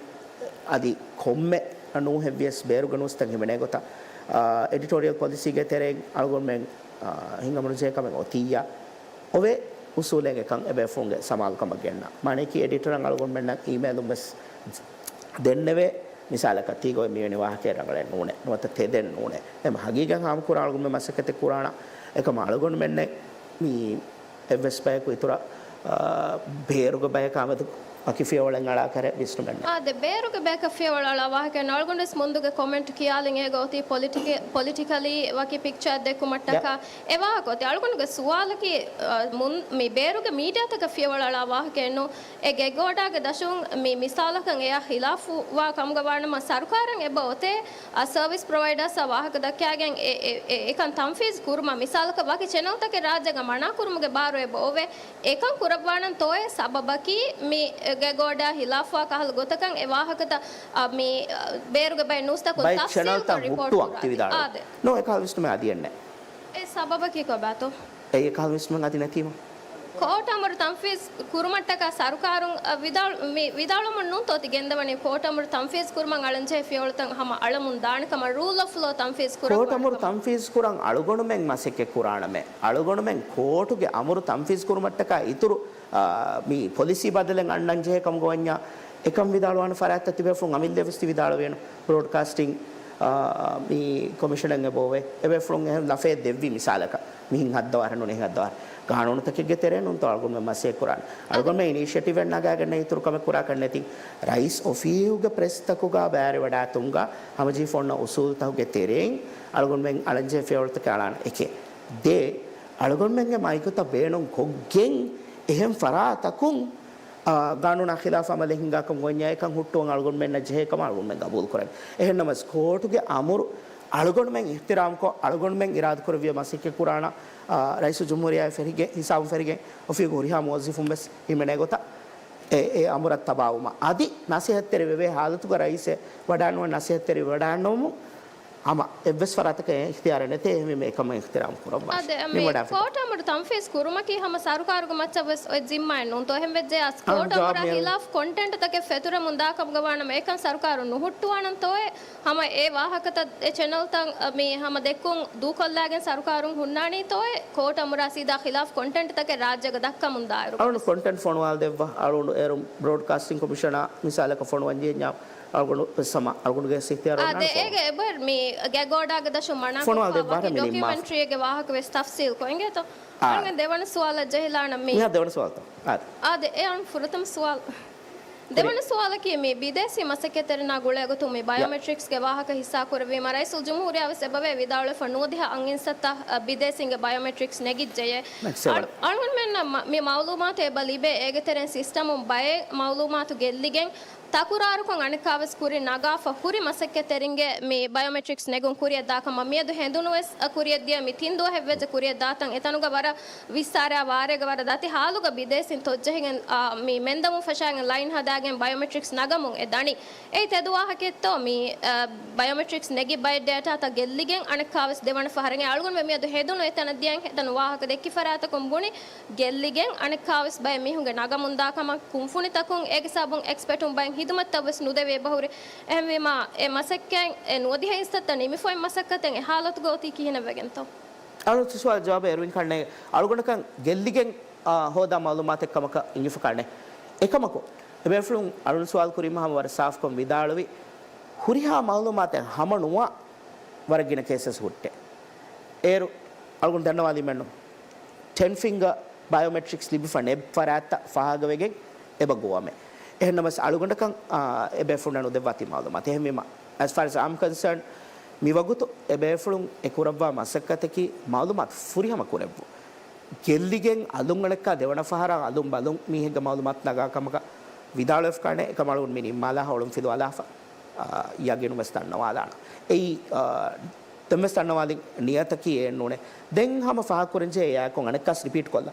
އަދި ކޮންމެ ނޫހެއްވިޔަސް ބޭރުގެ ނޫސްތައް ހިމެނޭ ގޮތަށް، އާ، އެޑިޓޯރިއަލް ޕޮލިސީގެ ތެރެއިން އަޅުގަނޑުމެން، އާ، ހިނގަމުނުޖެހޭ ކަމެއް އޮތިއްޔާ އޮވޭ އުސޫލެއް އެކަން އެބޭފުޅުންގެ ސަމާލުކަމަށް ގެންނަ. މާނައަކީ އެޑިޓަރަށް އަޅުގަނޑުމެންނަށް އީމޭލުން ވެސް ދެންނެވޭ. މިސާލަކަށް ތީގޮތް މިވެނި ވާހަކައެއް ރަނގަޅެއް ނޫނޭ. ނުވަތަ ތެދެއް ނޫނޭ. އެމަ ހަގީގަތް ހާމަކުރާ އަޅުގަނޑުމެން މަސައްކަތެއް ކުރާނަ. އެކަމަ އަޅުގަނޑުމެންނެއް މި އެއްވެސް ބަޔަކު އިތުރަށް، އާ، ބޭރުގެ ބަޔަކާ މެދު ވަކި ފިޔަވަޅެއް އަޅާކަށް ވިސްނުމެއް ނެތް. އާދެ، ބޭރުގެ ބަޔަކަށް ފިޔަވަޅު އަޅާ ވާހަކަ ނޫން. އަޅުގަނޑު ވެސް މުންދުގެ ކޮމެންޓް ކިޔާލިން އޭގަ އޮތީ ޕޮލިޓިކެ-، ޕޮލިޓިކަލީ ވަކި ޕިކްޗާ ދެއްކުމަށްޓަކާ އެ ވާހަކަ އޮތީ. އަޅުގަނޑުގެ ސުވާލަކީ، އާ، މުން-، މި ބޭރުގެ މީޑިއާތަކަށް ފިޔަވަޅު އަޅާ ވާހަކައެއް ނޫން. އެ ގެގޯޑާގެ ދަށުން މި މިސާލަކަށް އެއާ ހިލާފުވާ ކަމުގަ ވާނަމަ، ސަރުކާރަށް އެބަ އޮތޭ، އަ، ސަރވިސް ޕްރޮވައިޑާސްއާ ވާހަކަ ދައްކާގެން އެ، އެ، އެ، އެކަން ތަންފީޒް ކުރުމަށް މިސާލަކަށް ވަކި ޗެނަލްތަކެއް ރާއްޖޭގަ މަނާކުރުމުގެ ބާރު އެބަ އޮވޭ. އެކަން ކުރައްވާނަން ތޯއޭ ސަބަބަކީ މި ގެގޯޑާ ހިލާފުވާ ކަހަލަ ގޮތަކަށް އެ ވާހަކަތައް، އަ، މި، އަ، ބޭރުގެ ބައެއް ނޫސްތަކުން ބައެއް ތަފްސީލްކޮށް ޗެނަލްތައް ރިޕޯޓް ހުއްޓުވަން ކުރާ. ތި ވިދާޅުވޭ. އާދެ. ނޯ، އެކަހަލަ ވިސްނުމެއް އަދި އެއްނެއް. އެ ސަބަބަކީ ކޮބާތޯ؟ އެއީ އެކަހަލަ ވިސްނުމެއް އަދި ނެތީމަ. ކޯޓް އަމުރު ތަންފީޒް ކުރުމަށްޓަކާ ސަރުކާރުން، އަ، ވިދާޅު-، މި ވިދާޅުވަމުން ނޫންތޯ ތި ގެންދަވަނީ؟ ކޯޓް އަމުރު ތަންފީޒް ކުރުމަށް އަޅަންޖެހޭ ފިޔަވަޅުތައް ހަމަ އަޅަމުން ދާނެ ކަމަށް ރޫލް އޮފް ލޯ ތަންފީޒް ކުރައްވާނެ ކަމަށް. ކޯޓް އަމުރު ތަންފީޒް ކުރަން އަޅުގަނޑުމެން މަސައްކަތް ކުރާނަމޭ. އަޅުގަނޑުމެން ކޯޓުގެ އަމުރު ތަންފީޒް ކުރުމަށްޓަކާ އިތުރު، އާ، މި ޕޮލިސީ ބަދަލެއް އަންނަން ޖެހޭ ކަމުގަ ވަންޏާ، އެކަން ވިދާޅުވާނެ ފަރާތްތައް ތިބޭފުޅުން އަމިއްލަ ވެސް ތި ވިދާޅުވޭނު. ބްރޯޑްކާސްޓިން، އާ، މި ކޮމިޝަނެއް އެބަ އޮވޭ. އެބޭފުޅުން އެހެން ލަފައެއް ދެއްވި މިސާލަކަށް، މިހިން ހައްދަވާށޭ ނޫނީ ހައްދަވާށޭ. ގާނޫނުތަކެއްގެ ތެރޭ ނޫންތޯ އަޅުގަނޑުމެން މަސައްކަތް ކުރާނެ. އަޅުގަނޑުމެން އިނީޝިއޭޓިވެއް ނަގާގަންނަ އިތުރު ކަމެއް ކުރާކަށް ނެތި. ރައީސް އޮފީހުގެ ޕްރެސްތަކުގަ ބައިވެރިވަޑާތުންގަ ހަމަޖެހިފަ އޮންނަ އުސޫލުތަކުގެ ތެރެއިން އަޅުގަނޑުމެން އަޅަންޖެހޭ ފިޔަވަޅުތަކެއް އަޅާނެ. އެކެއް. ދޭ، އަޅުގަނޑުމެންގެ މައިކުތައް ބޭނުން ކޮށްގެން އެހެން ފަރާތަކުން، އާ، ގާނޫނާ ޚިލާފަށް އަމަލެއް ހިނގާކަން އޮންޏާ އެކަން ހުއްޓުވަން އަޅުގަނޑުމެންނަށް ޖެހޭ ކަމަށް އަޅުގަނޑުމެން ގަބޫލު ކުރަން. އެހެންނަމަސް ކޯޓުގެ އަމުރު އަޅުގަނޑުމެން އިޙްތިރާމްކޮށް، އަޅުގަނޑުމެން އިރާދަކުރެއްވިޔާ މަސައްކަތް ކުރާނަ، އާ، ރައީސުލްޖުމްހޫރިއްޔާ ފެށިގެން، ހިސާބުން ފެށިގެން އޮފީހުގެ ހުރިހާ މުވައްޒަފުން ވެސް ހިމެނޭ ގޮތަށް އެ، އެ އަމުރަށް ތަބާވުމަށް. އަދި ނަސޭހަތްތެރި ވެވޭ ހާލަތުގަ ރައީސެއް ވަޑާންނުވަން ނަސޭހަތްތެރި ވަޑާންނަވަމުން ހަމަ އެއްވެސް ފަރާތަކަށް އެ އިޚްތިޔާރެއް ނެތޭ. އެހެންވީމަ އެކަމަށް އިޙްތިރާމް ކުރައްވާށޭ. އާދެ، މި މި ވަޑާފަ. ކޯޓް އަމުރު ތަންފީޒް ކުރުމަކީ ހަމަ ސަރުކާރުގެ މައްޗަށް ވެސް އޮތް ޒިންމާއެއް ނޫންތޯ؟ އެހެން ވެއްޖެޔާސް އާ، ކޯޓް ޖަވާބު އަމުރާ މިއަދު. ހިލާފް ކޮންޓެންޓްތަކެއް ފެތުރެމުން ދާ ކަމުގަ ވާނަމަ އެކަން ސަރުކާރުން ނުހުއްޓުވާނަންތޯއޭ؟ ހަމަ އެ ވާހަކަތައް އެ ޗެނަލްތައް، އަ، މި ހަމަ ދެއްކުން ދޫކޮށްލާގެން ސަރުކާރުން ހުންނާނީތޯއޭ؟ ކޯޓް އަމުރާ ސީދާ ޚިލާފް ކޮންޓެންޓްތަކެއް ރާއްޖޭގަ ދައްކަމުން ދާއިރު. އަޅުގަނޑު ކޮންޓެންޓް ފޮނުވާލަދެއްވާ. އަޅުގަނޑު އޭރު ބްރޯޑްކާސްޓިން ކޮމިޝަނާ މިސާލަކަށް ފޮނުވަން ޖެހިއްޔާ އަޅުގަނޑު ވެސް ހަމަ އަޅުގަނޑުގެ ވެސް އިޚްތިޔާރު އާދެ، އޮންނާނެ އޭގެ އެބަ މި ގެގޯޑާގެ ދަށުން މަނާކޮށްފަ ފޮނުވާލަދެއްވާ ވަކި މި ނިންމާފަ. ޑޮކިއުމެންޓްރީއެއްގެ ވާހަކަ ވެސް ތަފްސީލްކޮށް އިނގޭތޯ؟ އާ. އަޅުގަނޑު ދެވަނަ ސުވާލަށް ޖެހިލާނަން މި. މިހާ ދެވަނަ ސުވާލުތައް. އާދެ. އާދެ، އެ އަޅުން ފުރަތަމަ ސުވާލު. ދެވަނަ ސުވާލަކީ، މި ބިދޭސީ މަސައްކަތްތެރިންނާ ގުޅޭގޮތުން މި ޔާ. ބަޔޯމެޓްރިކްސްގެ ވާހަކަ ހިއްސާކުރެއްވީމަ، ރައީސުލްޖުމްހޫރިއްޔާ ވެސް އެބަވޭ ވިދާޅުވެފަ ނުވަދިހަ އަށް އިންސައްތަ، އަ، ބިދޭސީންގެ ބަޔޯމެޓްރިކްސް ނެގިއްޖެޔޭ. މެކްސް އަޅު-، އަޅުގަނޑުމެންނަށް މަ-، މި މައުލޫމާތު އެބަ ލިބޭ، އޭގެ ތެރެއިން ސިސްޓަމުން ބައެއް މައުލޫމާތު ގެއްލިގެން، ތަކުރާރުކޮށް އަނެއްކާވެސް ކުރިން ނަގާފަ ހުރި މަސައްކަތްތެރިންގެ މި ބަޔޯމެޓްރިކްސް ނެގުން ކުރިއަށް ދާ ކަމަށް މިއަދު ހެނދުނުވެސް، އަ، ކުރިއަށް ދިޔަ މި ތިން ދުވަހެއްވެއްޖެ ކުރިއަށް ދާތަން އެތަނުގަ ވަރަށް ވިއްސާރަޔާ ވާރޭގަ ވަރަށް ދަތި ހާލުގަ ބިދޭސީން ތޮއްޖެހިގެން، އާ، މި މެންދަމުން ފަށާގެން ލައިން ހަދާގެން ބަޔޯމެޓްރިކްސް ނަގަމުން އެ ދަނީ. އެއީ ތެދު ވާހަކައެއްތޯ؟ މި، އާ، ބަޔޯމެޓްރިކްސް ނެގި ބައެއް ޑޭޓާތައް ގެއްލިގެން އަނެއްކާވެސް ދެވަނަ ފަހަރެއް އަޅުގަނޑުމެން މިއަދު ހެދުނު އެތަނަށް ދިޔައިން ހެދުނު ވާހަކަ ދެއްކި ފަރާތަކުން ބުނި ގެއްލިގެން އަނެއްކާވެސް ބައެއް މީހުންގެ ނަގަމުން ދާ ކަމަށް ކުންފުނިތަކުން އޭގެ ސަބަބުން އެކްސްޕަޓުން ބައެއް ހިދުމަތްތައް ވެސް ނުދެވި އެބަހުރި. އެހެންވީމާ، އެ މަސައްކަތް އެ ނުވަދިހަ އިންސައްތަ ނިމިފައި މަސައްކަތެއް އެ ހާލަތުގަ އޮތީ ކިހިނެއް ވެގެންތޯ؟ އަޅުގަނޑު ސުވާލު ޖަވާބު އެރުވިން ކަންނޭ، އަޅުގަނޑަކަށް ގެއްލިގެން، އާ، ހޯދާ މައުލޫމާތެއް ކަމަކަށް އިނގިފަ ކަންނޭ. އެކަމަކު، އެބޭފުޅުން އަޅުގަނޑު ސުވާލު ކުރީމަ ހަމަ ވަރަށް ސާފުކޮށް ވިދާޅުވި، ހުރިހާ މައުލޫމާތެއް ހަމަ ނުވާ ވަރަށް ގިނަ ކޭސެސް ހުއްޓޭ. އޭރު އަޅުގަނޑު ދަންނަވާލީމެއްނު. ޓެން ފިންގަ ބަޔޯމެޓްރިކްސް ލިބިފަ ނެތް ފަރާތްތައް ފަހަގަވެގެން އެބަ ގޮވަމޭ. އެހެންނަމަސް އަޅުގަނޑަކަށް، އާ، އެބޭފުޅުންނަށް ނުދެއްވާތީ މައުލޫމާތު. އެހެންވީމަ، as far as I'm concerned، މިވަގުތު އެބޭފުޅުން އެ ކުރައްވާ މަސައްކަތަކީ މައުލޫމާތު ފުރިހަމަ ކުރެއްވުން. ގެއްލިގެން އަލުން އަނެއްކާ ދެވަނަ ފަހަރަށް އަލުން ބަލުން މީހެއްގެ މައުލޫމާތު ނަގާ ކަމަކަށް ވިދާޅުވެފަ ކަންނޭ. އެކަމަކު އަޅުގަނޑު މި ނިންމާލާ ހޮޅުން ފިލުވާލާފަ، އާ، ޔަގީނުން ވެސް ދަންނަވާލާނަން. އެއީ، އާ، ދެންވެސް ދަންނަވާލި ނިޔަތަކީ އެއްނޫނޭ. ދެން ހަމަ ފާހަގަކުރަންޖެހޭ އެއާއެކު އަނެއްކާސް ރިޕީޓް ކޮށްލަ.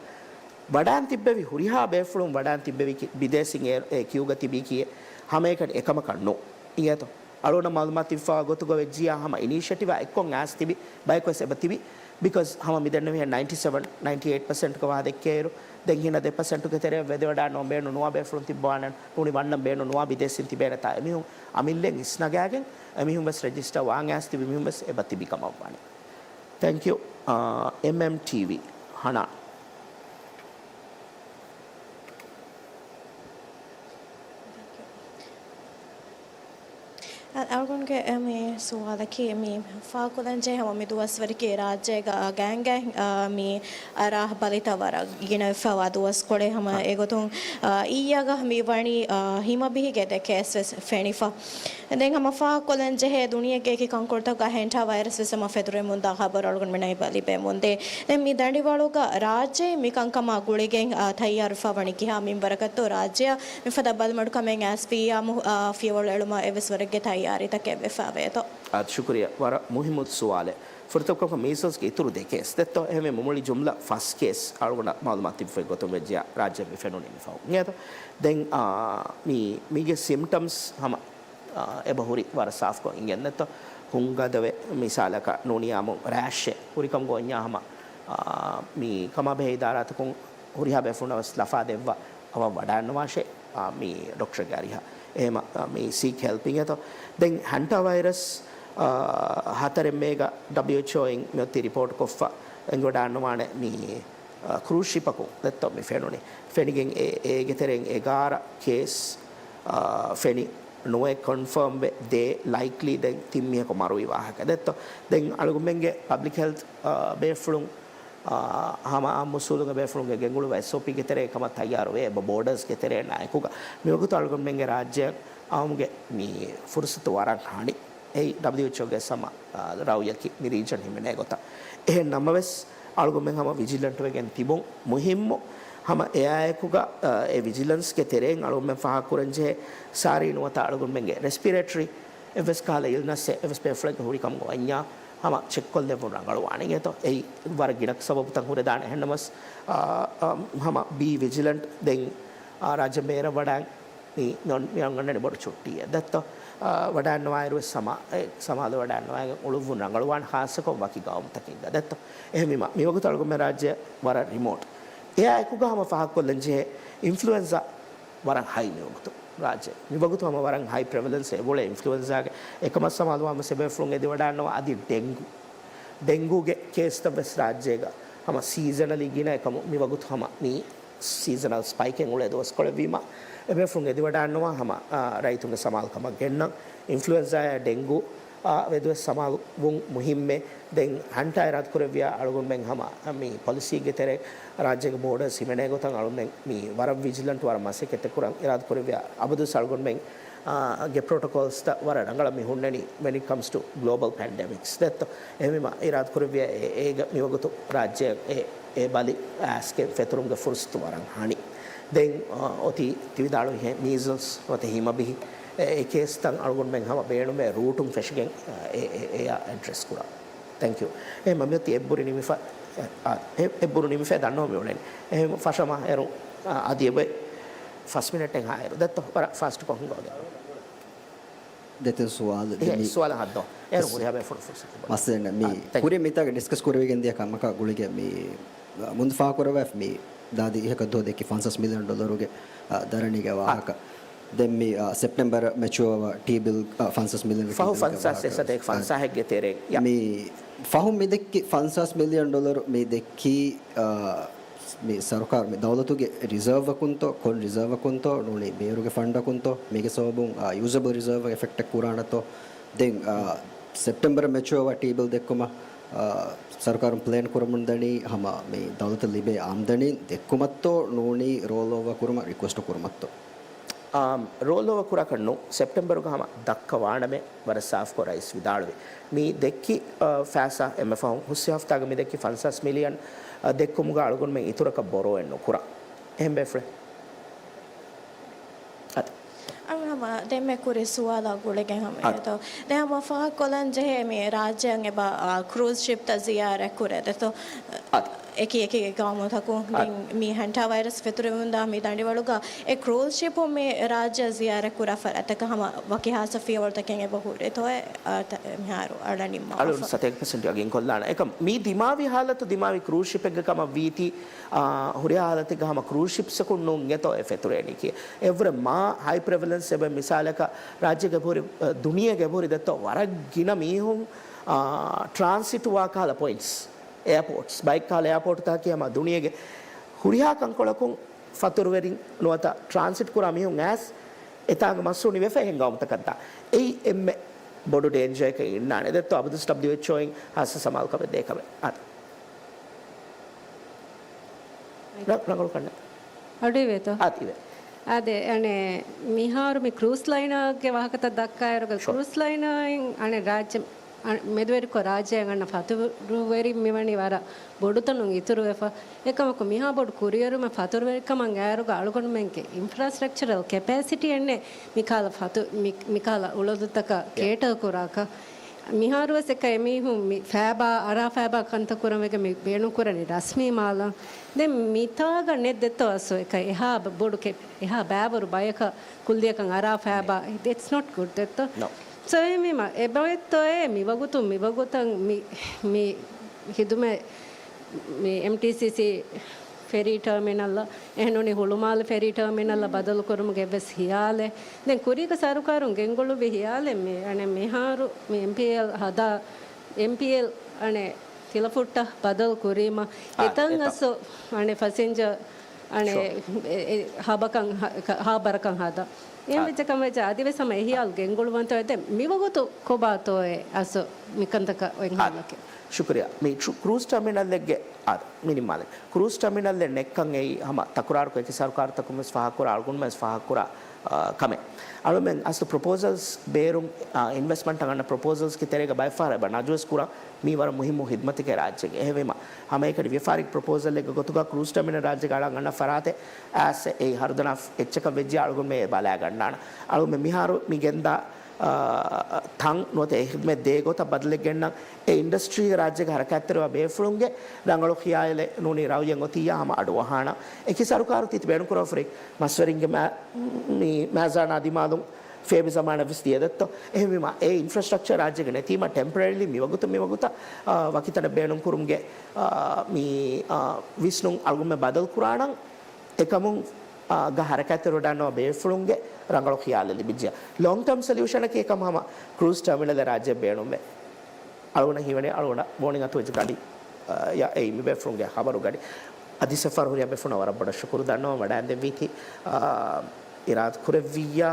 ވަޑާން ތިއްބެވި ހުރިހާ ބޭފުޅުން ވަޑާން ތިއްބެވި ކި-، ބިދޭސިން އެ، އެ ކިއުގަ ތިބީ ކިއެއް ހަމައެކަނި އެކަމަކަށް ނޫ. އިނގޭތޯ؟ އަޅުގަނޑަށް މައުލޫމާތު ތިއްބާ ގޮތުގަ ވެއްޖިޔާ ހަމަ އިނީޝިއޭޓިވާ އެއްކޮށް އައިސް ތިބި ބަޔަކުވެސް އެބަ ތިބި. ބިކޮޒް ހަމަ މިދެންނެވިހެން ނައިންޓީ ސެވަން، ނައިންޓީ އެއިޓް ޕަސެންޓްގަ ވާހަ ދެއްކޭއިރު، ދެން ހިނަ ދެ ޕަސެންޓުގެ ތެރެއަށް ވެދެވަޑާން ނޯން ބޭނުން ނުވާ ބޭފުޅުން ތިއްބަވާނެ ނޫނީ ވަންނަން ބޭނުން ނުވާ ބިދޭސިން ތިބޭނެތާ އެމީހުން އަމިއްލައިން އިސްނަގާގެން އެމީހުން ވެސް ރެޖިސްޓަރ ވާން އައިސް ތިބި މީހުން ވެސް އެބަ ތިބި ކަމަށް ވާނެ. ތެންކް ޔޫ. އާ، އެމްއެމް ޓީވީ، ހަނާ. އަ-، އަޅުގަނޑުގެ މި ސުވާލަކީ، މި ފާކުލަންޖެހޭ ހަމަ މި ދުވަސްވަރަކީ ރާއްޖޭގަ ގާންގެ، އާ، މި ރާހަ ބަލިތައް ވަރަށް ގިނަވެފަވާ ދުވަސްކޮޅެއް ހަމަ އެގޮތުން، އާ، އިއްޔާގަ މި ވަނީ، އާ، ހިމަބިހިގެ ދެ ކޭސް ވެސް ފެނިފަ. ދެން ހަމަ ފާހަގަކޮށްލަން ޖެހޭ ދުނިޔޭގެ އެކި ކަންކޮޅުތަކުގަ ހެންޓާ ވައިރަސް ވެސް ހަމަ ފެތުރެމުންދާ ޚަބަރު އަޅުގަނޑުމެންނަށް އެބަ ލިބެމުންދޭ. ދެން މި ދަނޑިވަޅުގަ ރާއްޖެ މިކަންކަމާ ގުޅިގެން، އާ، ތައްޔާރުވެފަ ވަނީ ކިހާ މިންވަރަކަށްތޯ ރާއްޖެއަށް މިފަދަ ބަލިމަޑުކަމެއް އައިސްފިއްޔާ މު-، އާ، ފިޔަވަޅު އެޅުމަށް އެއްވެސް ވަރެއްގެ ތައްޔާރީތަކެއް ވެފަވޭތޯ؟ އާ، ޝުކުރިއްޔާ. ވަރަށް މުހިއްމު ސުވާލެއް. ފުރަތަމަ މީސަލްސްގެ އިތުރު ދެ ކޭސް ދެއްތޯ؟ އެހެންވެ މުމުޅި ޖުމްލަ ފަސް ކޭސް އަޅުގަނޑަށް މައުލޫމާތު ތިބިފައި ގޮތުން ވެއްޖިޔާ ރާއްޖެ މި ފެނުނީ މި ފަހު. އިނގޭތޯ؟ ދެން، އާ، މި، މީގެ ސިމްޓަމްސް ހަމަ އާ، އެބަ ހުރި ވަރަށް ސާފްކޮށް އިނގެން ދެއްތޯ؟ ހުންގަދަވެ މިސާލަކަށް ނޫނީ އާމު ރޭޝެއް ހުރިކަމުގަ އޮންޏާ ހަމަ، އާ، މި ކަމާބެހޭ އިދާރާތަކުން ހުރިހާ ބޭފުޅުންނަށް ވެސް ލަފާ ދެއްވާ އަވަށް ވަޑާންނަވާށޭ، އާ، މި ޑޮކްޓަރގެ އަރިހަށް. އެހެމަ، އާ، މި ސީކް ހެލްޕް އިނގޭތޯ؟ ދެން ހަންޓާ ވައިރަސް، އާ، ހަތަރެއް މޭގަ ޑަބްލިއުއެޗްއޯ އިން މިއޮތީ ރިޕޯޓް ކޮށްފަ އެނގިވަޑާންނަވާނެ މި އަ، ކްރޫޒް ޝިޕަކުން ދެއްތޯ މި ފެނުނީ. ފެނިގެން އެ، އޭގެ ތެރެއިން އެގާރަ ކޭސް، އަ، ފެނި ނުވެ ކޮންފާމް ވެ ދޭ ލައިކްލީ ދެން ތިން މީހަކު މަރުވި ވާހަކަ ދެއްތޯ. ދެން އަޅުގަނޑުމެންގެ ޕަބްލިކް ހެލްތް، އަ، ބޭފުޅުން، އަ، ހަމަ އާއްމު އުސޫލުގެ ބޭފުޅުންގެ ގެންގުޅުވާ އެސްއޯޕީގެ ތެރޭ ކަމަށް ތައްޔާރުވޭ އެބަ ބޯޑަރސްގެ ތެރޭންނާ އެކުގަ. މިވަގުތު އަޅުގަނޑުމެންގެ ރާއްޖެއަށް އައުމުގެ މި ފުރުސަތު ވަރަށް ހަނި. އެއީ ޑަބްލިއުއެޗްއޯގެ ހަމަ، އާ، ރައުޔަކީ މި ރީޖަން ހިމެނޭ ގޮތަށް. އެހެން ނަމަވެސް، އަޅުގަނޑުމެން ހަމަ ވިޖިލަންޓް ވެގެން ތިބުން މުހިއްމު. ހަމަ އެއާއެކުގަ، އާ، އެ ވިޖިލަންސްގެ ތެރެއިން އަޅުގަނޑުމެން ފާހަގަކުރަންޖެހޭ ސާރީ ނުވަތަ އަޅުގަނޑުމެންގެ ރެސްޕިރޭޓަރީ އެއްވެސް ކަހަލަ އިލްނަސްއެއް އެއްވެސް ބޭފުޅެއްގެ ހުރިކަމުގަ އޮންޏާ ހަމަ ޗެކްކޮށްލެއްވުން ރަނގަޅުވާނެ އިނގޭތޯ. އެއީ ވަރަށް ގިނަ ސަބަބުތައް ހުރެދާނެ. އެހެންނަމަވެސް، އާ، އާ، ހަމަ ބީ ވިޖިލަންޓް ދެން، އާ، ރާއްޖެ ބޭރަށް ވަޑާން މި މި އަންގަންނަނީ ބޮޑު ޗުއްޓީއެއް ދެއްތޯ. އާ، ވަޑާންނަވާއިރުވެސް ސަމާ-، އެ، ސަމާލު ވަޑާންނަވާގެން އުޅުއްވުން ރަނގަޅުވާން ހާއްސަކޮށް ވަކި ގައުމުތަކެއްގަ ދެއްތޯ. އެހެންވީމަ، މިވަގުތު އަޅުގަނޑުމެން ރާއްޖެ ވަރަށް ރިމޯޓް. އެއާ އެކުގަ ހަމަ ފާހަގަކޮށްލަން ޖެހޭ އިންފްލުއެންޒާ ވަރަށް ހައި މިވަގުތު ރާއްޖެ. މިވަގުތު ހަމަ ވަރަށް ހައި ޕްރެވަލެންސް އެބައުޅޭ އިންފްލުއެންޒާގެ. އެކަމަށް ސަމާލުވާން ވެސް އެބޭފުޅުން އެދިވަޑާންނަވާ އަދި ޑެންގޫ. ޑެންގޫގެ ކޭސްތައް ވެސް ރާއްޖޭގަ ހަމަ ސީޒަނަލީ ގިނަ އެކަމު މިވަގުތު ހަމަ މި ސީޒަނަލް ސްޕައިކެއް އުޅޭ ދުވަސްކޮޅެއްވީމަ، އެބޭފުޅުން އެދިވަޑާންނަވާ ހަމަ، އާ، ރައްޔިތުންގެ ސަމާލުކަމަށް ގެންނަން. އިންފްލުއެންޒާއާ ޑެންގޫ، އާ، ވެދުވެސް ސަމާލުވުން މުހިއްމޭ. ދެން ހަންޓާ އިރާދަކުރެއްވިޔާ އަޅުގަނޑުމެން ހަމަ މި ޕޮލިސީގެ ތެރޭ ރާއްޖޭގެ ބޯޑަރސް ހިމެނޭ ގޮތަށް އަޅުގަނޑުމެން މި ވަރަށް ވިޖިލަންޓް ވަރަށް މަސައްކަތްތައް ކުރަން އިރާދަކުރެއްވިޔާ އަބަދުވެސް އަޅުގަނޑުމެން، އާ، ގެ ޕްރޮޓޮކޯލްސްތައް ވަރަށް ރަނގަޅަށް މި ހުންނަނީ when it comes to global pandemics ދެއްތޯ. އެހެންވީމަ އިރާދަކުރެއްވިޔާ އެ، އޭގަ މިވަގުތު ރާއްޖެއަށް އެ، އެ ބަލި އައިސްގެން ފެތުރުމުގެ ފުރުސަތު ވަރަށް ހަނި. ދެން، އާ، އޮތީ ތި ވިދާޅުވިހެން މީޒަލްސް ނުވަތަ ހިމަބިހި އެ، އެ ކޭސްތައް އަޅުގަނޑުމެން ހަމަ ބޭނުމޭ ރޫޓުން ފެށިގެން، އެ، އެ، އެއާ އެޑްރެސް ކުރާ. ތެންކް ޔޫ. އެ މަމިއޮތި އެއްބުރި ނިމިފަ، އެ، އާ، އެ، އެއްބުރު ނިމިފަ ދަންނަވަމި އުޅެނީ. އެ ފަށަމަ އޭރު، އާ، އަދި އެބައި ފަސް މިނެޓެއް ހާއިރު. ދެއްތޯ، ވަރަށް ފާސްޓް ކޮށް ހިނގައިގެން. ދެތިން ސުވާލު ދެ އެހެން މި ސުވާލަށް ހައްދަވާ. އޭރު ހުރިހާ ބޭފުޅުން ފުރުސަތު ލިބުން. މައްސަލައެއް ނެތް. މި އާ، ތެ- ކުރިން މިތާގަ ޑިސްކަސް ކުރެވިގެން ދިޔަ ކަމަކާ ގުޅިގެން މި، އާ، މުންދު ފާހަގަކުރައްވާފަ މި ދާދި އިހަކަށް ދުވަހު ދެއްކި ފަންސާސް މިލިއަން ޑޮލަރުގެ، އާ، ދަރަނީގެ އާ. ވާހަކަ. ދެން މި، އާ، ސެޕްޓެމްބަރ މެޗުއަވާ ޓީ ބިލް، އާ، ފަންސާސް މިލިއަން ފަހު ޓީ ބިލްގެ ފަންސާސް ވާހަކަ. އެސަތޭކަ ފަންސާހެއްގެ ތެރޭ. ޔާ. މި ފަހު މި ދެއްކި ފަންސާސް މިލިއަން ޑޮލަރު މި ދެއްކީ، އާ، މި ސަރުކާރު، މި ދައުލަތުގެ ރިޒާވަކުންތޯ، ކޮން ރިޒާވަކުންތޯ، ނޫނީ ބޭރުގެ ފަންޑަކުންތޯ، މީގެ ސަބަބުން، އާ، ޔޫޒަބަލް ރިޒާވަށް އެފެކްޓެއް ކުރާނެތޯ؟ ދެން، އާ، ސެޕްޓެމްބަރ މެޗުއަވާ ޓީ ބިލް ދެއްކުމަށް، އާ، ސަރުކާރުން ޕްލޭން ކުރަމުން ދަނީ ހަމަ މި ދައުލަތަށް ލިބޭ އާމްދަނީ ދެއްކުމަށްތޯ، ނޫނީ ރޯލް އޯވާ ކުރުމަށް ރިކުއެސްޓް ކުރުމަށްތޯ؟ އާ، ރޯލް އޯވާ ކުރާކަށް ނޫން، ސެޕްޓެމްބަރުގަ ހަމަ ދައްކަވާނަމޭ. ވަރަށް ސާފްކޮށް ރައީސް ވިދާޅުވި. މި ދެއްކި، އަ، ފައިސާ އެންމެ ފަހުން ހުސް ހަފްތާގަ މި ދެއްކި ފަންސާސް މިލިއަން، އަ، ދެއްކުމުގަ އަޅުގަނޑުމެން އިތުރަކަށް ބޮރޯއެއް ނުކުރާ. އެހެން ބޭފުޅެއް. އަދި. އަޅުގަނޑު މ، ދެންމެ ކުރި ސުވާލާ ގުޅިގެން ހަމަ އަ. އެދޯ. ދެން ހަމަ ފާހަގަކޮށްލަން ޖެހޭ މި ރާއްޖޭން އެބަ، އާ، ކްރޫޒް ޝިޕްތައް ޒިޔާރަތް ކުރޭ ދެތޯ. އަ. އެކި އެކި ގައުމުތަކުން އަ. މި ހަންޓާ ވައިރަސް ފެތުރެވުންދާ މި ދަނޑިވަޅުގަ އެ ކްރޫޒް ޝިޕުން މި ރާއްޖެ ޒިޔާރަތް ކުރާ ފަރާތްތަކަށް ހަމަ ވަކި ހާއްސަ ފިޔަވަޅުތަކެއް އެބަ ހުރޭތޯއޭ، އާ، ތަ-، މިހާރު އަޅަ ނިންމާފަ. އަޅުން ސަތޭކަ ޕަސެންޓް އަގިން ކޮށްލާނެ. އެކަމް މީ ދިމާވި ހާލަތު ދިމާވި ކްރޫޒް ޝިޕެއްގެ ކަމަށް ވީތީ، އާ، ހުރިހާ ހާލަތެއްގަ ހަމަ ކްރޫޒް ޝިޕްސަކުން ނޫން އެތޯ އެ ފެތުރޭނީކީ. އެއްވުރެ މާ ހައި ޕްރެވަލެންސް އެބަ މިސާލަކަށް ރާއްޖޭގެ އެބަހުރި، އަ، ދުނިޔޭގެ އެބަހުރި ދެއްތޯ ވަރަށް ގިނަ މީހުން، އާ، ޓްރާންސިޓް ވާ ކަހަލަ ޕޮއިންޓްސް، އެއާޕޯޓްސް، ބައެއް ކަހަލަ އެއާޕޯޓްތަކަކީ ހަމަ ދުނިޔޭގެ ހުރިހާ ކަންކޮޅަކުން ފަތުރުވެރިން ނުވަތަ ޓްރާންސިޓް ކުރާ މީހުން އައިސް އެތާނގަ މަސް ހުނި ވެފަ އެހެން ގައުމުތަކަށްދާ. އެއީ އެންމެ ބޮޑު ޑޭންޖަރަކަށް އިންނާނެ. ދެއްތޯ އަބަދު ޑަބްލިއުއެޗްއޯއިން ހާއްސަ ސަމާލުކަމެއް ދޭ ކަމެއް. އާދެ. ރަ-، ރަނގަޅު ކަންނެ. އަޑު އިވޭތޯ؟ އާދެ، އިވޭ. އާދެ، އަނެ، މިހާރު މި ކްރޫޒް ލައިނާގެ ވާހަކަތައް ދައްކާއިރުގަ ޝޯ. ކްރޫޒް ލައިނާއިން އަނެ ރާއްޖެ، އަ، މެދުވެރިކޮށް ރާއްޖެއަށް އަންނަ ފަތުރުވެރިން މިވަނީ ވަރަށް ބޮޑުތަނުން އިތުރުވެފަ. އެކަމަކު މިހާ ބޮޑު ކުރިއެރުމެއް ފަތުރުވެރިކަމަށް އައިރުގަ އަޅުގަނޑުމެންގެ އިންފްރާސްޓްރަކްޗަރަލް ކެޕޭސިޓީ އެންނެ މިކާލަ ފަތު-، މި-، މިކާލަ އުޅަނދުތަކަށް ކޭޓަރ ކުރާކަށް. މިހާރުވެސް އެކަ އެމީހުން މި ފައިބާ، އަރާ ފައިބާ ކަންތައް ކުރަން ވެގެން މި ބޭނުން ކުރަނީ ރަސްމީ މާލަށް. ދެން މިތާގަ ނެތް ދެއްތޯ އަސް އެކަ އެހާ ބަ-، ބޮޑު ކެ-، އެހާ ބައިވަރު ބަޔަކަށް ކުއްލިއަކަށް އަރާ ފައިބާ. That's not good ދެއްތޯ. ސޯ އެހެންވީމަ އެބައޮތްތޯއޭ މިވަގުތު، މިވަގުތަށް މި، މި ހިދުމަތް މި އެމްޓީސީސީ ފެރީ ޓަރމިނަލްއަށް، އެހެންނޫނީ ހުޅުމާލެ ފެރީ ޓަރމިނަލްއަށް ބަދަލުކުރުމުގެ އެއްވެސް ހިޔާލެއް. ދެން ކުރީގަ ސަރުކާރުން ގެންގުޅުއްވި ހިޔާލެއް މި، އަނެއް މިހާރު މި އެމްޕީއެލް ހަދާ، އެމްޕީއެލް އަނެއް ތިލަފުއްޓަށް ބަދަލު ކުރީމަ، އާ، އެތަން އެތަން. އަސް އަނެއް ފަސިންޖަރ އަނެއް ޝޯ. އެ، އެ، ހަބަކަން ހަ-، ކަ-، ހާބަރަކަން ހަދާ. އެހެން އާ. ވެއްޖެ ކަމަށް ވެއްޖެ އަދިވެސް ހަމަ އެހިޔާލު ގެންގުޅުވަންތޯ އެދެން މިވަގުތު ކޮބާތޯއޭ އަސް މިކަންތަކަށް އޮތް އާ. ހާލަކެއް. ޝުކުރިއްޔާ. މި ޓްރު-، ކްރޫޒް ޓަރމިނަލްއެއްގެ، އާ، މި ނިންމާލެ. ކްރޫޒް ޓަރމިނަލްއެއް ނެއްކަން އެއީ ހަމަ ތަކުރާރުކޮށް އެކި ސަރުކާރުތަކުން ވެސް ފާހަގަކުރާ، އަޅުގަނޑުމެން ވެސް ފާހަގަކުރާ، އާ، ކަމެއް. އަޅުމެން އަސްލު ޕްރޮޕޯސަލްސް ބޭރުން، އާ، އިންވެސްޓްމަންޓް އަންނަ ޕްރޮޕޯސަލްސް ކިތެރޭގަ ބައެއްފަހަރަށް އެބަ ނަޖުވެސް ކުރަން. މީ ވަރަށް މުހިއްމު ހިދްމަތެކޭ ރާއްޖޭގެ. އެހެންވީމަ، ހަމައެކަނި ވިޔަފާރި ޕްރޮޕޯސަލްއެއްގެ ގޮތުގަ ކްރޫޒް ޓަރމިނަލް ރާއްޖޭގަ އަޅަން އަންނަ ފަރާތެއް އައިސް އެއީ ހަރުދަނާ އެއްޗަކަށް ވެއްޖެ އަޅުގަނޑުމެން އެ ބަލާގަންނާނަން. އަޅުމެން މިހާރު މި ގެންދާ، އާ، ތަން ނުވަތަ އެ ހިދްމަތް ދޭ ގޮތަށް ބަދަލެއް ގެންނަން. އެ އިންޑަސްޓްރީގެ ރާއްޖޭގަ ހަރަކާތްތެރިވާ ބޭފުޅުންގެ ރަނގަޅު ޚިޔާލެއް ނޫނީ ރައުޔެއް އޮތިއްޔާ ހަމަ އަޑުއަހާނަން. އެކި ސަރުކާރު ތިތި ބޭނުންކުރަން ފުރި މަސްވެރިންގެ މާ-، މި މާޒާނާ ދިމާލުން ފޭބި ޒަމާނަށް ވެސް ދިޔަ ދެއްތޯ. އެހެންވީމަ، އެ އިންފްރާސްޓްރަކްޗަރ ރާއްޖޭގަ ނެތީމަ، ޓެމްޕަރަރީލީ މިވަގުތު މިވަގުތަށް، އާ، ވަކިތަނެއް ބޭނުން ކުރުމުގެ، އާ، މި، އާ، ވިސްނުން އަޅުގަނޑުމެން ބަދަލު ކުރާނަން. އެކަމުން، އާ، ގަ ހަރަކާތްތެރިވެވަޑައިގަންނަވާ ބޭފުޅުންގެ ރަނގަޅު ޚިޔާލެއް ލިބިއްޖެ. ލޮންގް ޓާމް ސޮލިއުޝަނަކީ އެކަމް ހަމަ ކްރޫޒް ޓަރމިނަލެއް ރާއްޖެ ބޭނުންވޭ. އަޅުގަނޑަށް ހީވަނީ އަޅުގަނޑަށް ވޯނިން އަތުވެއްޖެ ގަޑި، އަ، އެއީ މި ބޭފުޅުންގެ ހަބަރު ގަޑި. އަދި ސަފާރު ހުރިހާ ބޭފުޅުންނަށް ވަރަށް ބޮޑަށް ޝުކުރު ދަންނަވަން ވަޑައިންދެއްވީތީ، އާ، އިރާދަ ކުރެއްވިއްޔާ،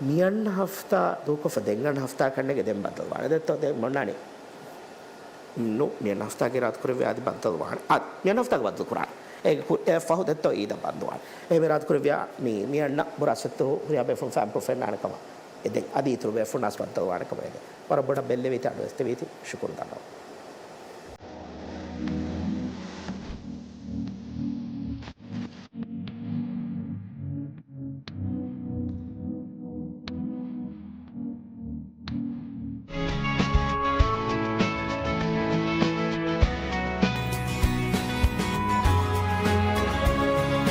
މިއަންނަ ހަފްތާ ދޫކޮށްފަ ދެން އަންނަ ހަފްތާ ކަންނޭނގެ ދެން ބައްދަލުވާނެ. ދެއްތޯ ދެން މޮންނާނީ. ނޫ، މިއަންނަ ހަފްތާގެ އިރާދަ ކުރެއްވިޔާ އަދި ބައްދަލުވާނެ. އާ، މިއަންނަ ހަފްތާގެ ބައްދަލު ކުރާނެ. އޭގެ ކު-، އެ ފަހު ދެއްތޯ އީދަށް ބަންދުވާނެ. އެހެން އިރާދަ ކުރެއްވިޔާ މި، މިއަންނަ ބުރާސްފަތްތައް ހުރިހާ ބޭފުޅުން ފައިންޕްރޫފް އަންނާނެ ކަމަށް. އެ ދެން އަދި އިތުރު ބޭފުޅުންނަށް ބައްދަލުވާނެ ކަމަށް އެދެން. ވަރަށް ބޮޑަށް ބެއްލެވީތީ އަޑު އެސްތެވީތީ ޝުކުރު ދަންނަވަން.